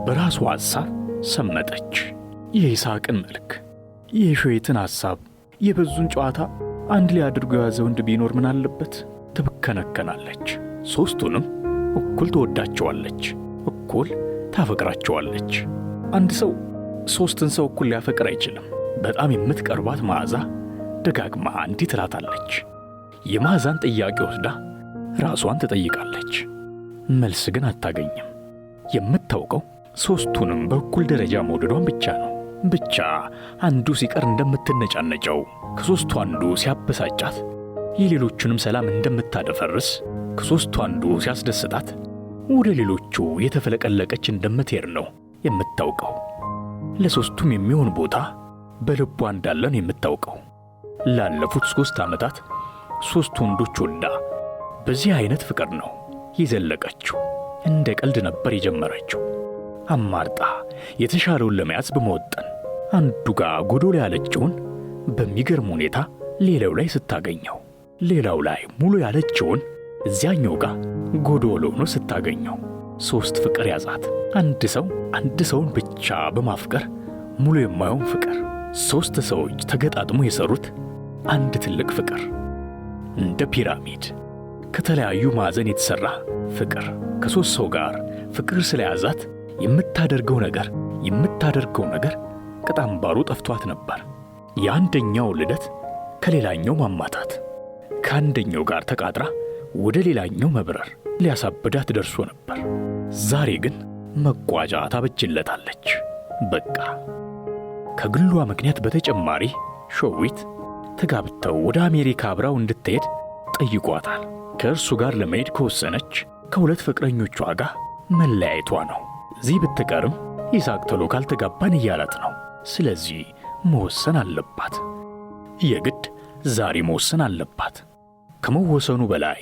በራሷ ሐሳብ ሰመጠች። የይስሐቅን መልክ፣ የሸዊትን ሐሳብ፣ የበዙን ጨዋታ አንድ ላይ አድርጎ የያዘ ወንድ ቢኖር ምን አለበት? ትብከነከናለች። ሶስቱንም እኩል ትወዳቸዋለች፣ እኩል ታፈቅራቸዋለች። አንድ ሰው ሶስትን ሰው እኩል ሊያፈቅር አይችልም። በጣም የምትቀርባት መዓዛ ደጋግማ እንዲህ ትላታለች። የመዓዛን ጥያቄ ወስዳ ራሷን ትጠይቃለች። መልስ ግን አታገኝም። የምታውቀው ሶስቱንም በእኩል ደረጃ መውደዷን ብቻ ነው። ብቻ አንዱ ሲቀር እንደምትነጫነጨው፣ ከሶስቱ አንዱ ሲያበሳጫት የሌሎቹንም ሰላም እንደምታደፈርስ፣ ከሶስቱ አንዱ ሲያስደስታት ወደ ሌሎቹ የተፈለቀለቀች እንደምትሄድ ነው የምታውቀው። ለሶስቱም የሚሆን ቦታ በልቧ እንዳለ ነው የምታውቀው። ላለፉት 3 ዓመታት 3 ወንዶች ወዳ በዚህ አይነት ፍቅር ነው የዘለቀችው። እንደ ቀልድ ነበር የጀመረችው። አማርጣ የተሻለውን ለመያዝ በመወጠን አንዱ ጋር ጎዶሎ ያለችውን በሚገርም ሁኔታ ሌላው ላይ ስታገኘው፣ ሌላው ላይ ሙሉ ያለችውን እዚያኛው ጋር ጎዶሎ ሆኖ ስታገኘው 3 ፍቅር ያዛት። አንድ ሰው አንድ ሰውን ብቻ በማፍቀር ሙሉ የማይሆን ፍቅር፣ 3 ሰዎች ተገጣጥሞ የሰሩት አንድ ትልቅ ፍቅር፣ እንደ ፒራሚድ ከተለያዩ ማዕዘን የተሰራ ፍቅር። ከ3 ሰው ጋር ፍቅር ስለያዛት የምታደርገው ነገር ቅጣምባሩ ጠፍቷት ነበር። የአንደኛው ልደት ከሌላኛው ማማታት፣ ከአንደኛው ጋር ተቃጥራ ወደ ሌላኛው መብረር ሊያሳብዳት ደርሶ ነበር። ዛሬ ግን መቋጫ ታበጅለታለች። በቃ ከግሏ ምክንያት በተጨማሪ ሸዊት ተጋብተው ወደ አሜሪካ አብራው እንድትሄድ ጠይቋታል። ከእርሱ ጋር ለመሄድ ከወሰነች ከ2 ፍቅረኞቿ ጋር መለያየቷ ነው። እዚህ ብትቀርም ይስሐቅ ቶሎ ካልተጋባን እያላት ነው። ስለዚህ መወሰን አለባት። የግድ ዛሬ መወሰን አለባት። ከመወሰኑ በላይ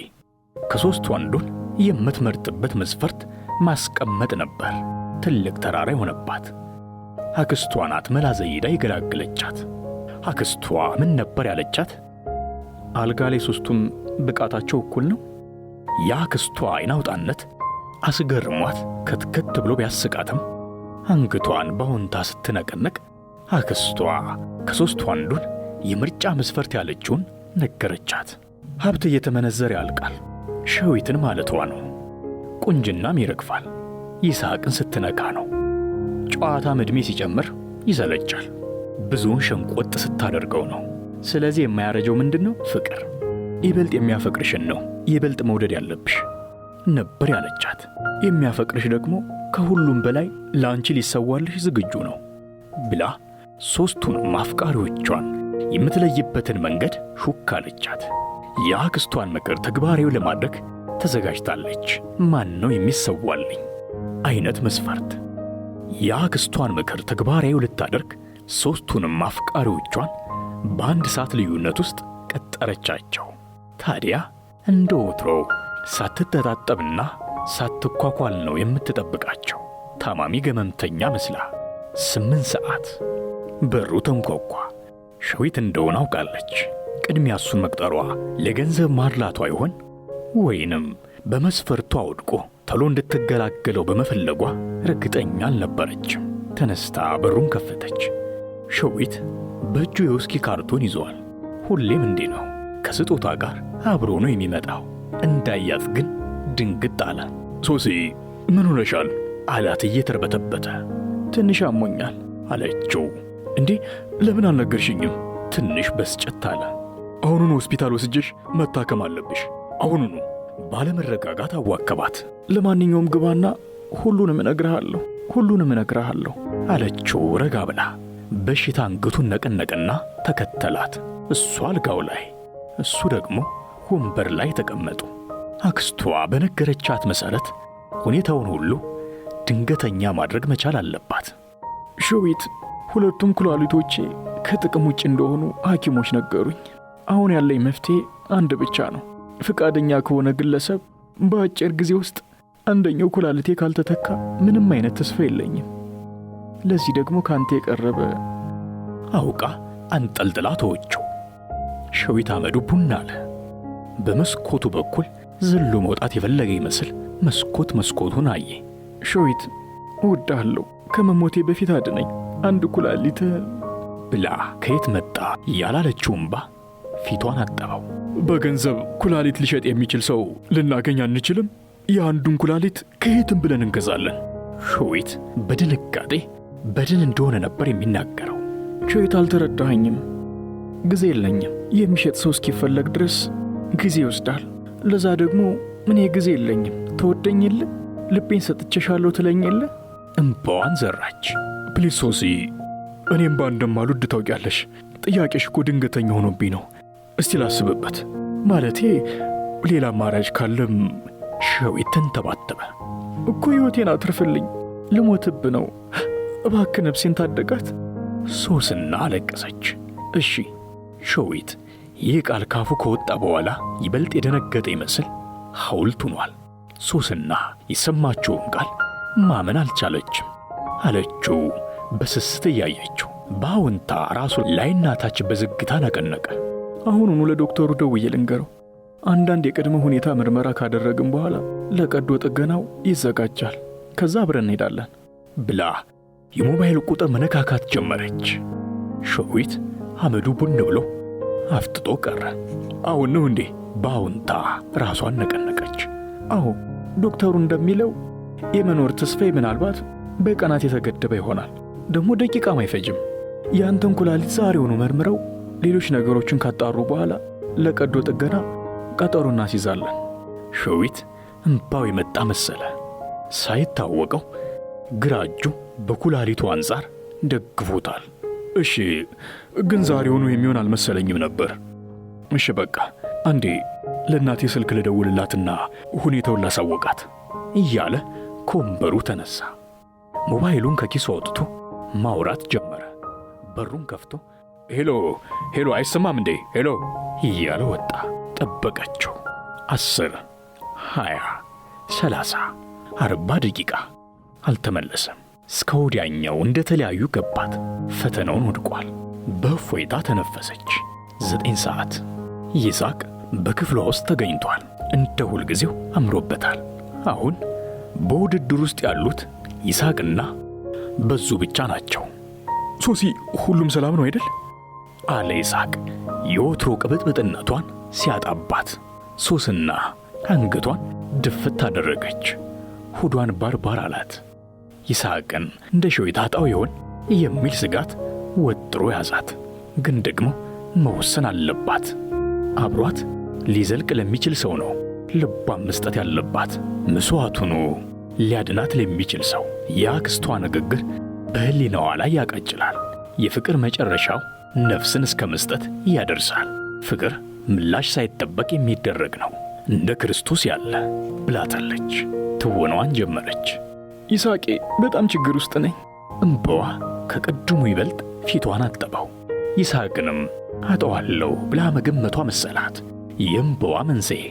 ከ3 ወንዱን የምትመርጥበት መስፈርት ማስቀመጥ ነበር ትልቅ ተራራ የሆነባት። አክስቷ ናት መላ ዘይዳ የገላገለቻት። አክስቷ ምን ነበር ያለቻት? አልጋ ላይ 3ቱም ብቃታቸው እኩል ነው። የአክስቷ አይናውጣነት አስገርሟት ከትከት ብሎ ቢያስቃትም አንገቷን በአዎንታ ስትነቀነቅ አክስቷ ከ3 ወንዱን የምርጫ መስፈርት ያለችውን ነገረቻት። ሀብት እየተመነዘረ ያልቃል፣ ሸዊትን ማለቷ ነው። ቁንጅናም ይረግፋል፣ ይስሐቅን ስትነካ ነው። ጨዋታም ዕድሜ ሲጨምር ይሰለቻል፣ ብዙውን ሸንቆጥ ስታደርገው ነው። ስለዚህ የማያረጀው ምንድነው? ፍቅር። ይበልጥ የሚያፈቅርሽን ነው ይበልጥ መውደድ ያለብሽ ነበር ያለቻት። የሚያፈቅርሽ ደግሞ ከሁሉም በላይ ላንቺ ሊሰዋልሽ ዝግጁ ነው ብላ 3ቱንም አፍቃሪዎቿን የምትለይበትን መንገድ ሹክ አለቻት። የአክስቷን ምክር ተግባራዊ ለማድረግ ተዘጋጅታለች። ማን ነው የሚሰዋልኝ አይነት መስፈርት። የአክስቷን ምክር ተግባራዊ ልታደርግ 3ቱንም አፍቃሪዎቿን በአንድ ሰዓት ልዩነት ውስጥ ቀጠረቻቸው። ታዲያ እንደ ወትሮው ሳትተጣጠብና ሳትኳኳል ነው የምትጠብቃቸው። ታማሚ ገመምተኛ መስላ 8 ሰዓት በሩ ተንኳኳ። ሸዊት እንደሆነ አውቃለች። ቅድሚያ እሱን መቅጠሯ ለገንዘብ ማድላቷ ይሆን ወይንም በመስፈርቷ ወድቆ ቶሎ እንድትገላገለው በመፈለጓ እርግጠኛ አልነበረችም። ተነስታ በሩን ከፈተች። ሸዊት በእጁ የውስኪ ካርቶን ይዟል። ሁሌም እንዲህ ነው፣ ከስጦታ ጋር አብሮ ነው የሚመጣው። እንዳያት ግን ድንግጥ አለ። ሶሲ ምን ሆነሻል? አላት እየተርበተበተ። ትንሽ አሞኛል አለችው። እንዴ ለምን አልነገርሽኝም? ትንሽ በስጨት አለ። አሁኑኑ ሆስፒታል ወስጄሽ መታከም አለብሽ፣ አሁኑኑ። ባለመረጋጋት አዋከባት። ለማንኛውም ግባና ሁሉንም እነግርሃለሁ አለችው ረጋ ብላ። በሽታ አንገቱን ነቀነቀና ተከተላት። እሷ አልጋው ላይ፣ እሱ ደግሞ ወንበር ላይ ተቀመጡ። አክስቷ በነገረቻት መሰረት ሁኔታውን ሁሉ ድንገተኛ ማድረግ መቻል አለባት። ሸዊት፣ ሁለቱም ኩላሊቶቼ ከጥቅም ውጭ እንደሆኑ ሐኪሞች ነገሩኝ። አሁን ያለኝ መፍትሄ አንድ ብቻ ነው። ፍቃደኛ ከሆነ ግለሰብ በአጭር ጊዜ ውስጥ አንደኛው ኩላሊቴ ካልተተካ ምንም አይነት ተስፋ የለኝም። ለዚህ ደግሞ ካንተ የቀረበ አውቃ አንጠልጥላ ተወችው። ሸዊት አመዱ ቡና አለ። በመስኮቱ በኩል ዘሎ መውጣት የፈለገ ይመስል መስኮት መስኮቱን አየ። ሸዊት እወድሃለሁ፣ ከመሞቴ በፊት አድነኝ፣ አንድ ኩላሊት ብላ ከየት መጣ ያላለችው እምባ ፊቷን አጠበው። በገንዘብ ኩላሊት ሊሸጥ የሚችል ሰው ልናገኝ አንችልም? የአንዱን ኩላሊት ከየትም ብለን እንገዛለን። ሸዊት በድንጋጤ በድን እንደሆነ ነበር የሚናገረው። ሸዊት አልተረዳኸኝም። ጊዜ የለኝም። የሚሸጥ ሰው እስኪፈለግ ድረስ ጊዜ ይወስዳል። ለዛ ደግሞ እኔ ጊዜ የለኝም። ተወደኝ የለ ልቤን ሰጥቼሻለሁ ትለኝ የለ። እምባዋን ዘራች። Please ሶሲ፣ እኔም እንደማልወድ ታውቂያለሽ። ጥያቄሽ እኮ ድንገተኛ ሆኖብኝ ነው። እስቲ ላስብበት። ማለቴ ሌላ አማራጭ ካለም። ሸዊት ተንተባተበ። እኮ ሕይወቴን አትርፍልኝ፣ ልሞትብ ነው። እባክህ ነፍሴን ታደጋት። ሶስና አለቀሰች። እሺ ሸዊት ይህ ቃል ካፉ ከወጣ በኋላ ይበልጥ የደነገጠ ይመስል ሐውልት ሆኗል። ሶስና የሰማችውን ቃል ማመን አልቻለችም። አለችው በስስት እያየችው። በአዎንታ ራሱ ላይና ታች በዝግታ ነቀነቀ። አሁኑኑ ለዶክተሩ ደውዬ ልንገረው። አንዳንድ የቅድመ ሁኔታ ምርመራ ካደረግን በኋላ ለቀዶ ጥገናው ይዘጋጃል። ከዛ አብረን እንሄዳለን ብላ የሞባይል ቁጥር መነካካት ጀመረች። ሸዊት አመዱ ቡን ብሎ አፍጥጦ ቀረ። አሁን ነው እንዴ? በአዎንታ ራሷን ነቀነቀች። አዎ፣ ዶክተሩ እንደሚለው የመኖር ተስፋዬ ምናልባት በቀናት የተገደበ ይሆናል። ደግሞ ደቂቃም አይፈጅም። የአንተን ኩላሊት ዛሬውኑ መርምረው ሌሎች ነገሮችን ካጣሩ በኋላ ለቀዶ ጥገና ቀጠሮ እናስይዛለን። ሸዊት እምባው የመጣ መሰለ። ሳይታወቀው ግራ እጁ በኩላሊቱ አንጻር ደግፎታል። እሺ፣ ግን ዛሬውኑ የሚሆን አልመሰለኝም ነበር። እሺ በቃ አንዴ ለእናቴ ስልክ ልደውልላትና ሁኔታውን ላሳወቃት እያለ ከወንበሩ ተነሳ። ሞባይሉን ከኪሱ አውጥቶ ማውራት ጀመረ። በሩን ከፍቶ Hello hello፣ አይሰማም እንዴ? Hello እያለ ወጣ። ጠበቀችው። 10፣ 20፣ 30፣ 40 ደቂቃ አልተመለሰም። እስከ ወዲያኛው እንደ ተለያዩ ገባት። ፈተናውን ወድቋል። በእፎይታ ተነፈሰች። 9 ሰዓት። ይስሐቅ በክፍሏ ውስጥ ተገኝቷል። እንደ ሁልጊዜው አምሮበታል። አሁን በውድድር ውስጥ ያሉት ይስሐቅና በዙ ብቻ ናቸው። ሶሲ፣ ሁሉም ሰላም ነው አይደል? አለ ይስሐቅ የወትሮ ቅብጥብጥነቷን ሲያጣባት። ሶስና አንገቷን ድፍት አደረገች። ሆዷን ባርባር አላት። ይስሐቅን እንደ ሸዊት አጣው ይሆን የሚል ስጋት ወጥሮ ያዛት። ግን ደግሞ መወሰን አለባት። አብሯት ሊዘልቅ ለሚችል ሰው ነው ልቧን መስጠት ያለባት። መስዋዕት ሆኖ ሊያድናት ለሚችል ሰው። የአክስቷ ንግግር በሕሊናዋ ላይ ያቃጭላል። የፍቅር መጨረሻው ነፍስን እስከ መስጠት ያደርሳል። ፍቅር ምላሽ ሳይጠበቅ የሚደረግ ነው፣ እንደ ክርስቶስ ያለ ብላታለች። ትወናዋን ጀመረች። ይስሐቄ፣ በጣም ችግር ውስጥ ነኝ። እምባዋ ከቅድሙ ይበልጥ ፊቷን አጠበው። ይስሐቅንም አጠዋለሁ ብላ መገመቷ መሰላት የእምባዋ መንስኤ።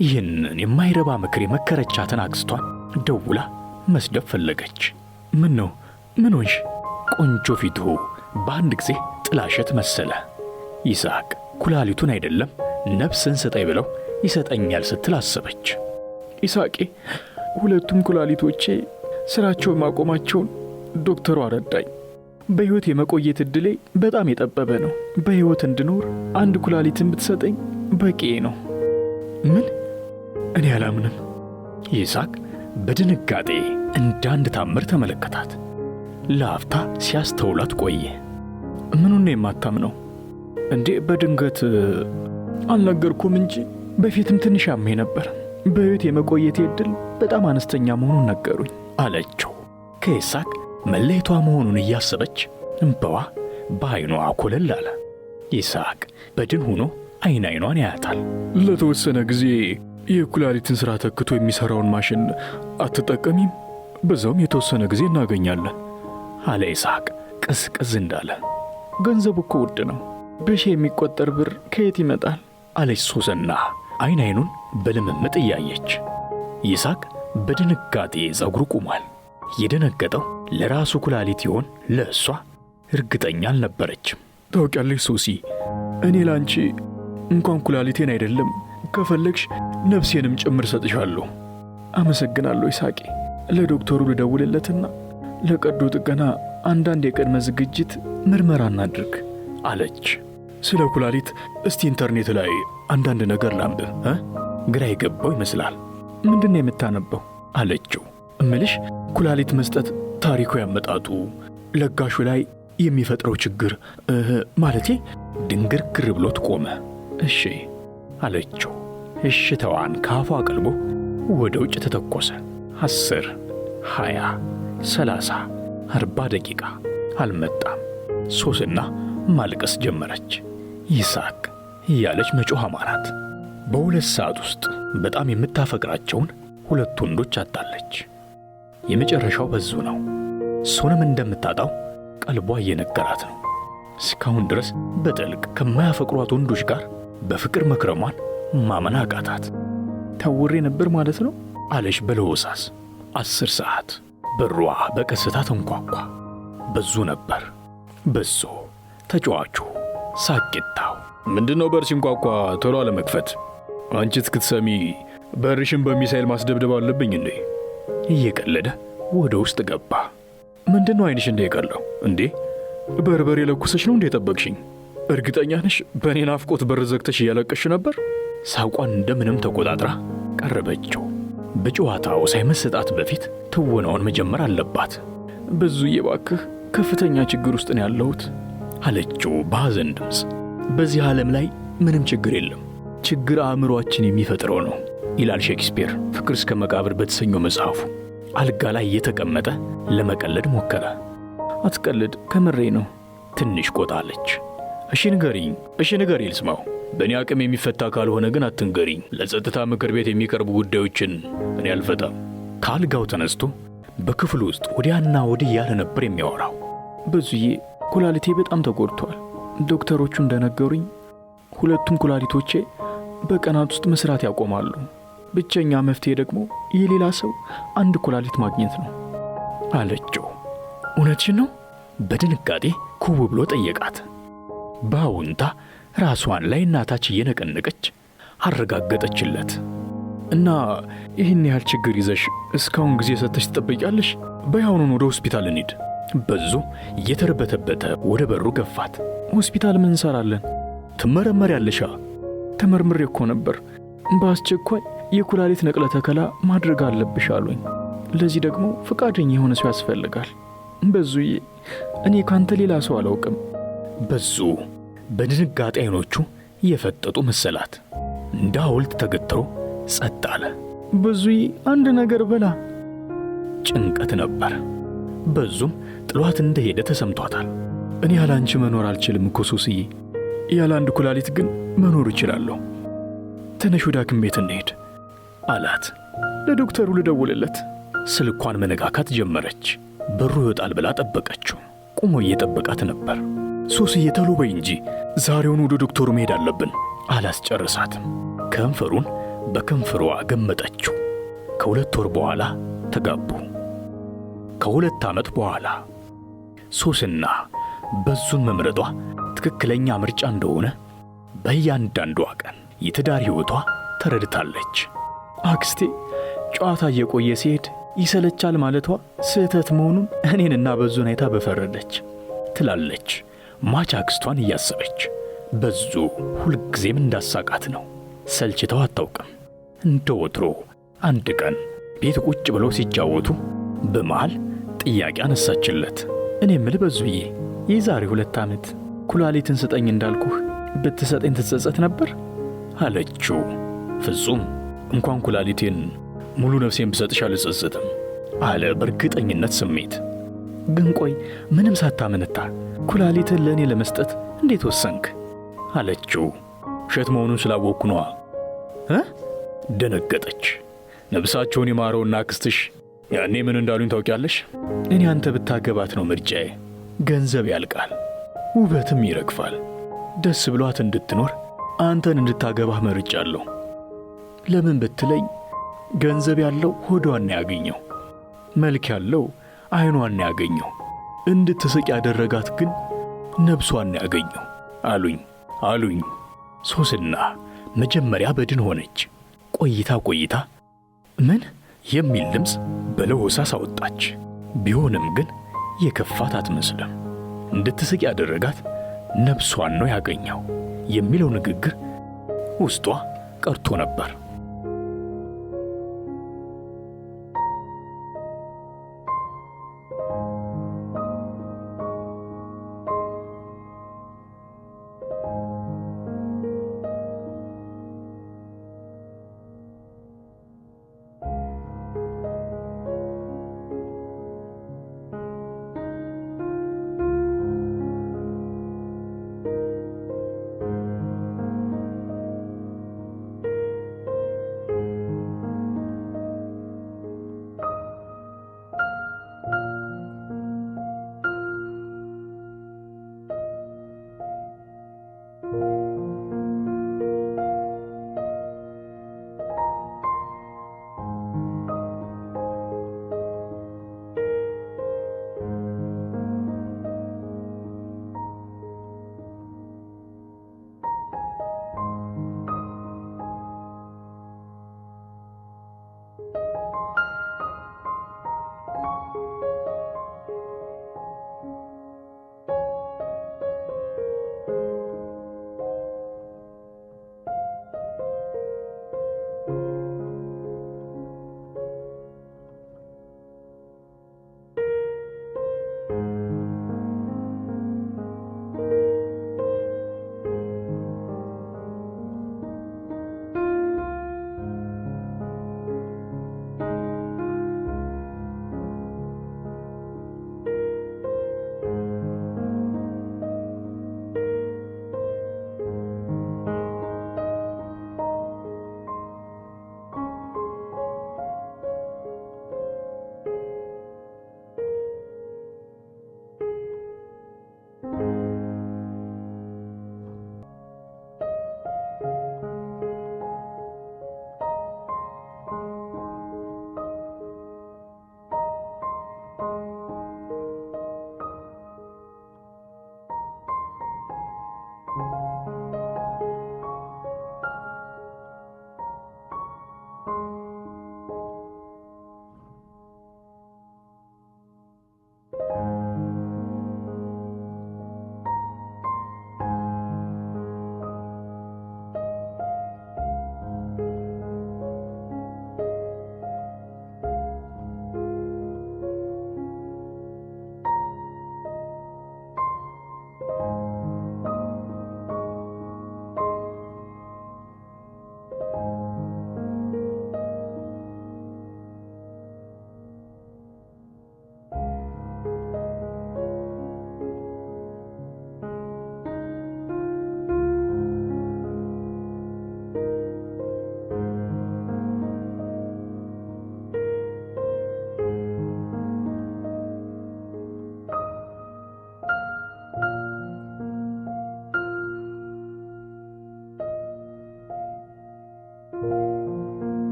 ይህንን የማይረባ ምክር የመከረቻትን አክስቷን ደውላ መስደብ ፈለገች። ምን ነው? ምን ሆንሽ? ቆንጆ ፊቱ በአንድ ጊዜ ጥላሸት መሰለ። ይስሐቅ ኩላሊቱን አይደለም ነፍስን ስጠኝ ብለው ይሰጠኛል ስትል አሰበች። ይስሐቄ፣ ሁለቱም ኩላሊቶቼ ስራቸውን ማቆማቸውን ዶክተሩ አረዳኝ። በሕይወት የመቆየት ዕድሌ በጣም የጠበበ ነው። በሕይወት እንድኖር አንድ ኩላሊትን ብትሰጠኝ በቂ ነው። ምን? እኔ አላምንም። ይስሐቅ በድንጋጤ እንደ አንድ ታምር ተመለከታት። ለአፍታ ሲያስተውላት ቆየ። ምኑን ነው የማታምነው እንዴ? በድንገት አልነገርኩም እንጂ በፊትም ትንሽ አሜ ነበር። በሕይወት የመቆየቴ ዕድል በጣም አነስተኛ መሆኑን ነገሩኝ አለችው። ከይስሐቅ መለየቷ መሆኑን እያሰበች እምባዋ በዓይኗ ኮለል አለ። ይስሐቅ በድን ሆኖ አይን አይኗን ያያታል። ለተወሰነ ጊዜ የኩላሊትን ሥራ ተክቶ የሚሠራውን ማሽን አትጠቀሚም? በዛውም የተወሰነ ጊዜ እናገኛለን አለ ይስሐቅ ቅዝቅዝ እንዳለ። ገንዘቡ እኮ ውድ ነው። በሺህ የሚቆጠር ብር ከየት ይመጣል? አለች ሶስና አይን አይኑን በልምምጥ እያየች። ይስሐቅ በድንጋጤ ጸጉሩ ቆሟል። የደነገጠው ለራሱ ኩላሊት ይሆን ለእሷ እርግጠኛ አልነበረችም። ታውቂያለሽ ሶሲ፣ እኔ ላንቺ እንኳን ኩላሊቴን አይደለም ከፈለግሽ ነፍሴንም ጭምር ሰጥሻለሁ። አመሰግናለሁ ይሳቄ። ለዶክተሩ ልደውልለትና ለቀዶ ጥገና አንዳንድ የቅድመ ዝግጅት ምርመራ እናድርግ አለች። ስለ ኩላሊት እስቲ ኢንተርኔት ላይ አንዳንድ ነገር ላንብብ። ግራ የገባው ይመስላል። ምንድን ነው የምታነበው አለችው። እምልሽ ኩላሊት መስጠት ታሪኩ ያመጣጡ፣ ለጋሹ ላይ የሚፈጥረው ችግር ማለቴ ድንግርግር ብሎት ቆመ። እሺ አለችው። እሽታዋን ካፏ አቅልቦ ወደ ውጭ ተተኮሰ። 10፣ 20፣ 30፣ 40 ደቂቃ አልመጣም። ሶስና ማልቀስ ጀመረች። ይስሐቅ እያለች መጮህ አማራት። በ2 ሰዓት ውስጥ በጣም የምታፈቅራቸውን ሁለት ወንዶች አጣለች። የመጨረሻው በዙ ነው። እሱንም እንደምታጣው ቀልቧ እየነገራት ነው። እስካሁን ድረስ በጥልቅ ከማያፈቅሯት ወንዶች ጋር በፍቅር መክረሟን ማመን አቃታት። ታውሬ ነበር ማለት ነው አለች በለሆሳስ። 10 ሰዓት በሯ በቀስታ ተንኳኳ። በዙ ነበር። በዙ ተጫዋቹ፣ ሳቂታው። ምንድነው በር ሲንኳኳ ቶሎ አለመክፈት? አንቺ እስክትሰሚ በርሽን በሚሳኤል ማስደብደብ አለብኝ እንዴ? እየቀለደ ወደ ውስጥ ገባ። ምንድነው አይንሽ እንደ የቀለው እንዴ? በርበሬ ለኩሰሽ ነው እንዴ የጠበቅሽኝ? እርግጠኛ ነሽ በእኔ ናፍቆት በር ዘግተሽ እያለቀሽ ነበር? ሳቋን እንደምንም ተቆጣጥራ ቀረበችው። በጨዋታው ሳይመስጣት በፊት ትወናውን መጀመር አለባት። በዙዬ እባክህ ከፍተኛ ችግር ውስጥ ነው ያለሁት አለችው በሐዘን ድምፅ። በዚህ ዓለም ላይ ምንም ችግር የለም፣ ችግር አእምሮአችን የሚፈጥረው ነው ይላል ሼክስፒር ፍቅር እስከ መቃብር በተሰኘው መጽሐፉ። አልጋ ላይ እየተቀመጠ ለመቀለድ ሞከረ። አትቀልድ፣ ከምሬ ነው። ትንሽ ቆጣለች። እሺ ንገሪኝ፣ እሺ ንገሪ ልስማው። በእኔ አቅም የሚፈታ ካልሆነ ግን አትንገሪኝ። ለጸጥታ ምክር ቤት የሚቀርቡ ጉዳዮችን እኔ አልፈታም። ከአልጋው ተነስቶ በክፍሉ ውስጥ ወዲያና ወዲህ ያለ ነበር የሚያወራው። በዙዬ ኩላሊቴ በጣም ተጎድቷል። ዶክተሮቹ እንደነገሩኝ ሁለቱም ኩላሊቶቼ በቀናት ውስጥ መስራት ያቆማሉ። ብቸኛ መፍትሄ ደግሞ የሌላ ሰው አንድ ኩላሊት ማግኘት ነው አለችው። እውነትሽን ነው? በድንጋጤ ኩው ብሎ ጠየቃት። በአዎንታ ራሷን ላይ እናታች እየነቀነቀች አረጋገጠችለት። እና ይህን ያህል ችግር ይዘሽ እስካሁን ጊዜ ሰጥተሽ ትጠብቂያለሽ? በይ አሁኑን ወደ ሆስፒታል እንሂድ። በዙ እየተርበተበተ ወደ በሩ ገፋት። ሆስፒታል ምን እንሰራለን? ትመረመሪያለሻ። ተመርምሬ እኮ ነበር። በአስቸኳይ የኩላሊት ንቅለ ተከላ ማድረግ አለብሽ አሉኝ። ለዚህ ደግሞ ፈቃደኛ የሆነ ሰው ያስፈልጋል። በዙዬ እኔ ካንተ ሌላ ሰው አላውቅም። በዙ በድንጋጤ አይኖቹ እየፈጠጡ መሰላት። እንደ ሐውልት ተገትሮ ጸጥ አለ። በዙዬ አንድ ነገር በላ። ጭንቀት ነበር። በዙም ጥሏት እንደሄደ ተሰምቷታል። እኔ ያለ አንቺ መኖር አልችልም እኮ ሶስዬ። ያለ አንድ ኩላሊት ግን መኖር እችላለሁ። ተነሽ ወደ ሐኪም ቤት እንሄድ አላት። ለዶክተሩ ልደውልለት። ስልኳን መነካካት ጀመረች። በሩ ይወጣል ብላ ጠበቀችው። ቆሞ እየጠበቃት ነበር። ሶስዬ ተሎ በይ እንጂ ዛሬውን ወደ ዶክተሩ መሄድ አለብን። አላስጨርሳትም። ከንፈሩን በከንፈሯ ገመጠችው። ከ2 ወር በኋላ ተጋቡ። ከ2 ዓመት በኋላ ሶስና በዙን መምረጧ ትክክለኛ ምርጫ እንደሆነ በእያንዳንዷ ቀን የትዳር ሕይወቷ ተረድታለች። አክስቴ ጨዋታ እየቆየ ሲሄድ ይሰለቻል ማለቷ ስህተት መሆኑን እኔንና በዙን አይታ በፈረደች ትላለች ማች አክስቷን እያሰበች። በዙ ሁልጊዜም እንዳሳቃት ነው። ሰልችተው አታውቅም። እንደ ወትሮ አንድ ቀን ቤት ቁጭ ብለው ሲጫወቱ በመሃል ጥያቄ አነሳችለት። እኔ የምልህ በዙዬ የዛሬ 2 ዓመት ኩላሊትን ስጠኝ እንዳልኩህ ብትሰጠኝ ትጸጸት ነበር አለችው። ፍጹም እንኳን ኩላሊቴን ሙሉ ነፍሴን ብሰጥሽ አልጸጸትም አለ በእርግጠኝነት ስሜት። ግን ቆይ ምንም ሳታመነታ ኩላሊትን ለእኔ ለመስጠት እንዴት ወሰንክ አለችው። ውሸት መሆኑን ስላወቅኩ ነዋ። ደነገጠች። ነፍሳቸውን ይማረውና አክስትሽ ያኔ ምን እንዳሉኝ ታውቂያለሽ? እኔ አንተ ብታገባት ነው ምርጫዬ። ገንዘብ ያልቃል፣ ውበትም ይረግፋል። ደስ ብሏት እንድትኖር አንተን እንድታገባህ መርጫለሁ። ለምን ብትለኝ ገንዘብ ያለው ሆዷን ያገኘው፣ መልክ ያለው አይኗን ያገኘው፣ እንድትስቅ ያደረጋት ግን ነፍሷን ያገኘው አሉኝ አሉኝ። ሶስና መጀመሪያ በድን ሆነች። ቆይታ ቆይታ ምን የሚል ድምፅ በለሆሳስ አወጣች። ቢሆንም ግን የከፋት አትመስልም። እንድትስቅ ያደረጋት ነፍሷን ነው ያገኘው የሚለው ንግግር ውስጧ ቀርቶ ነበር።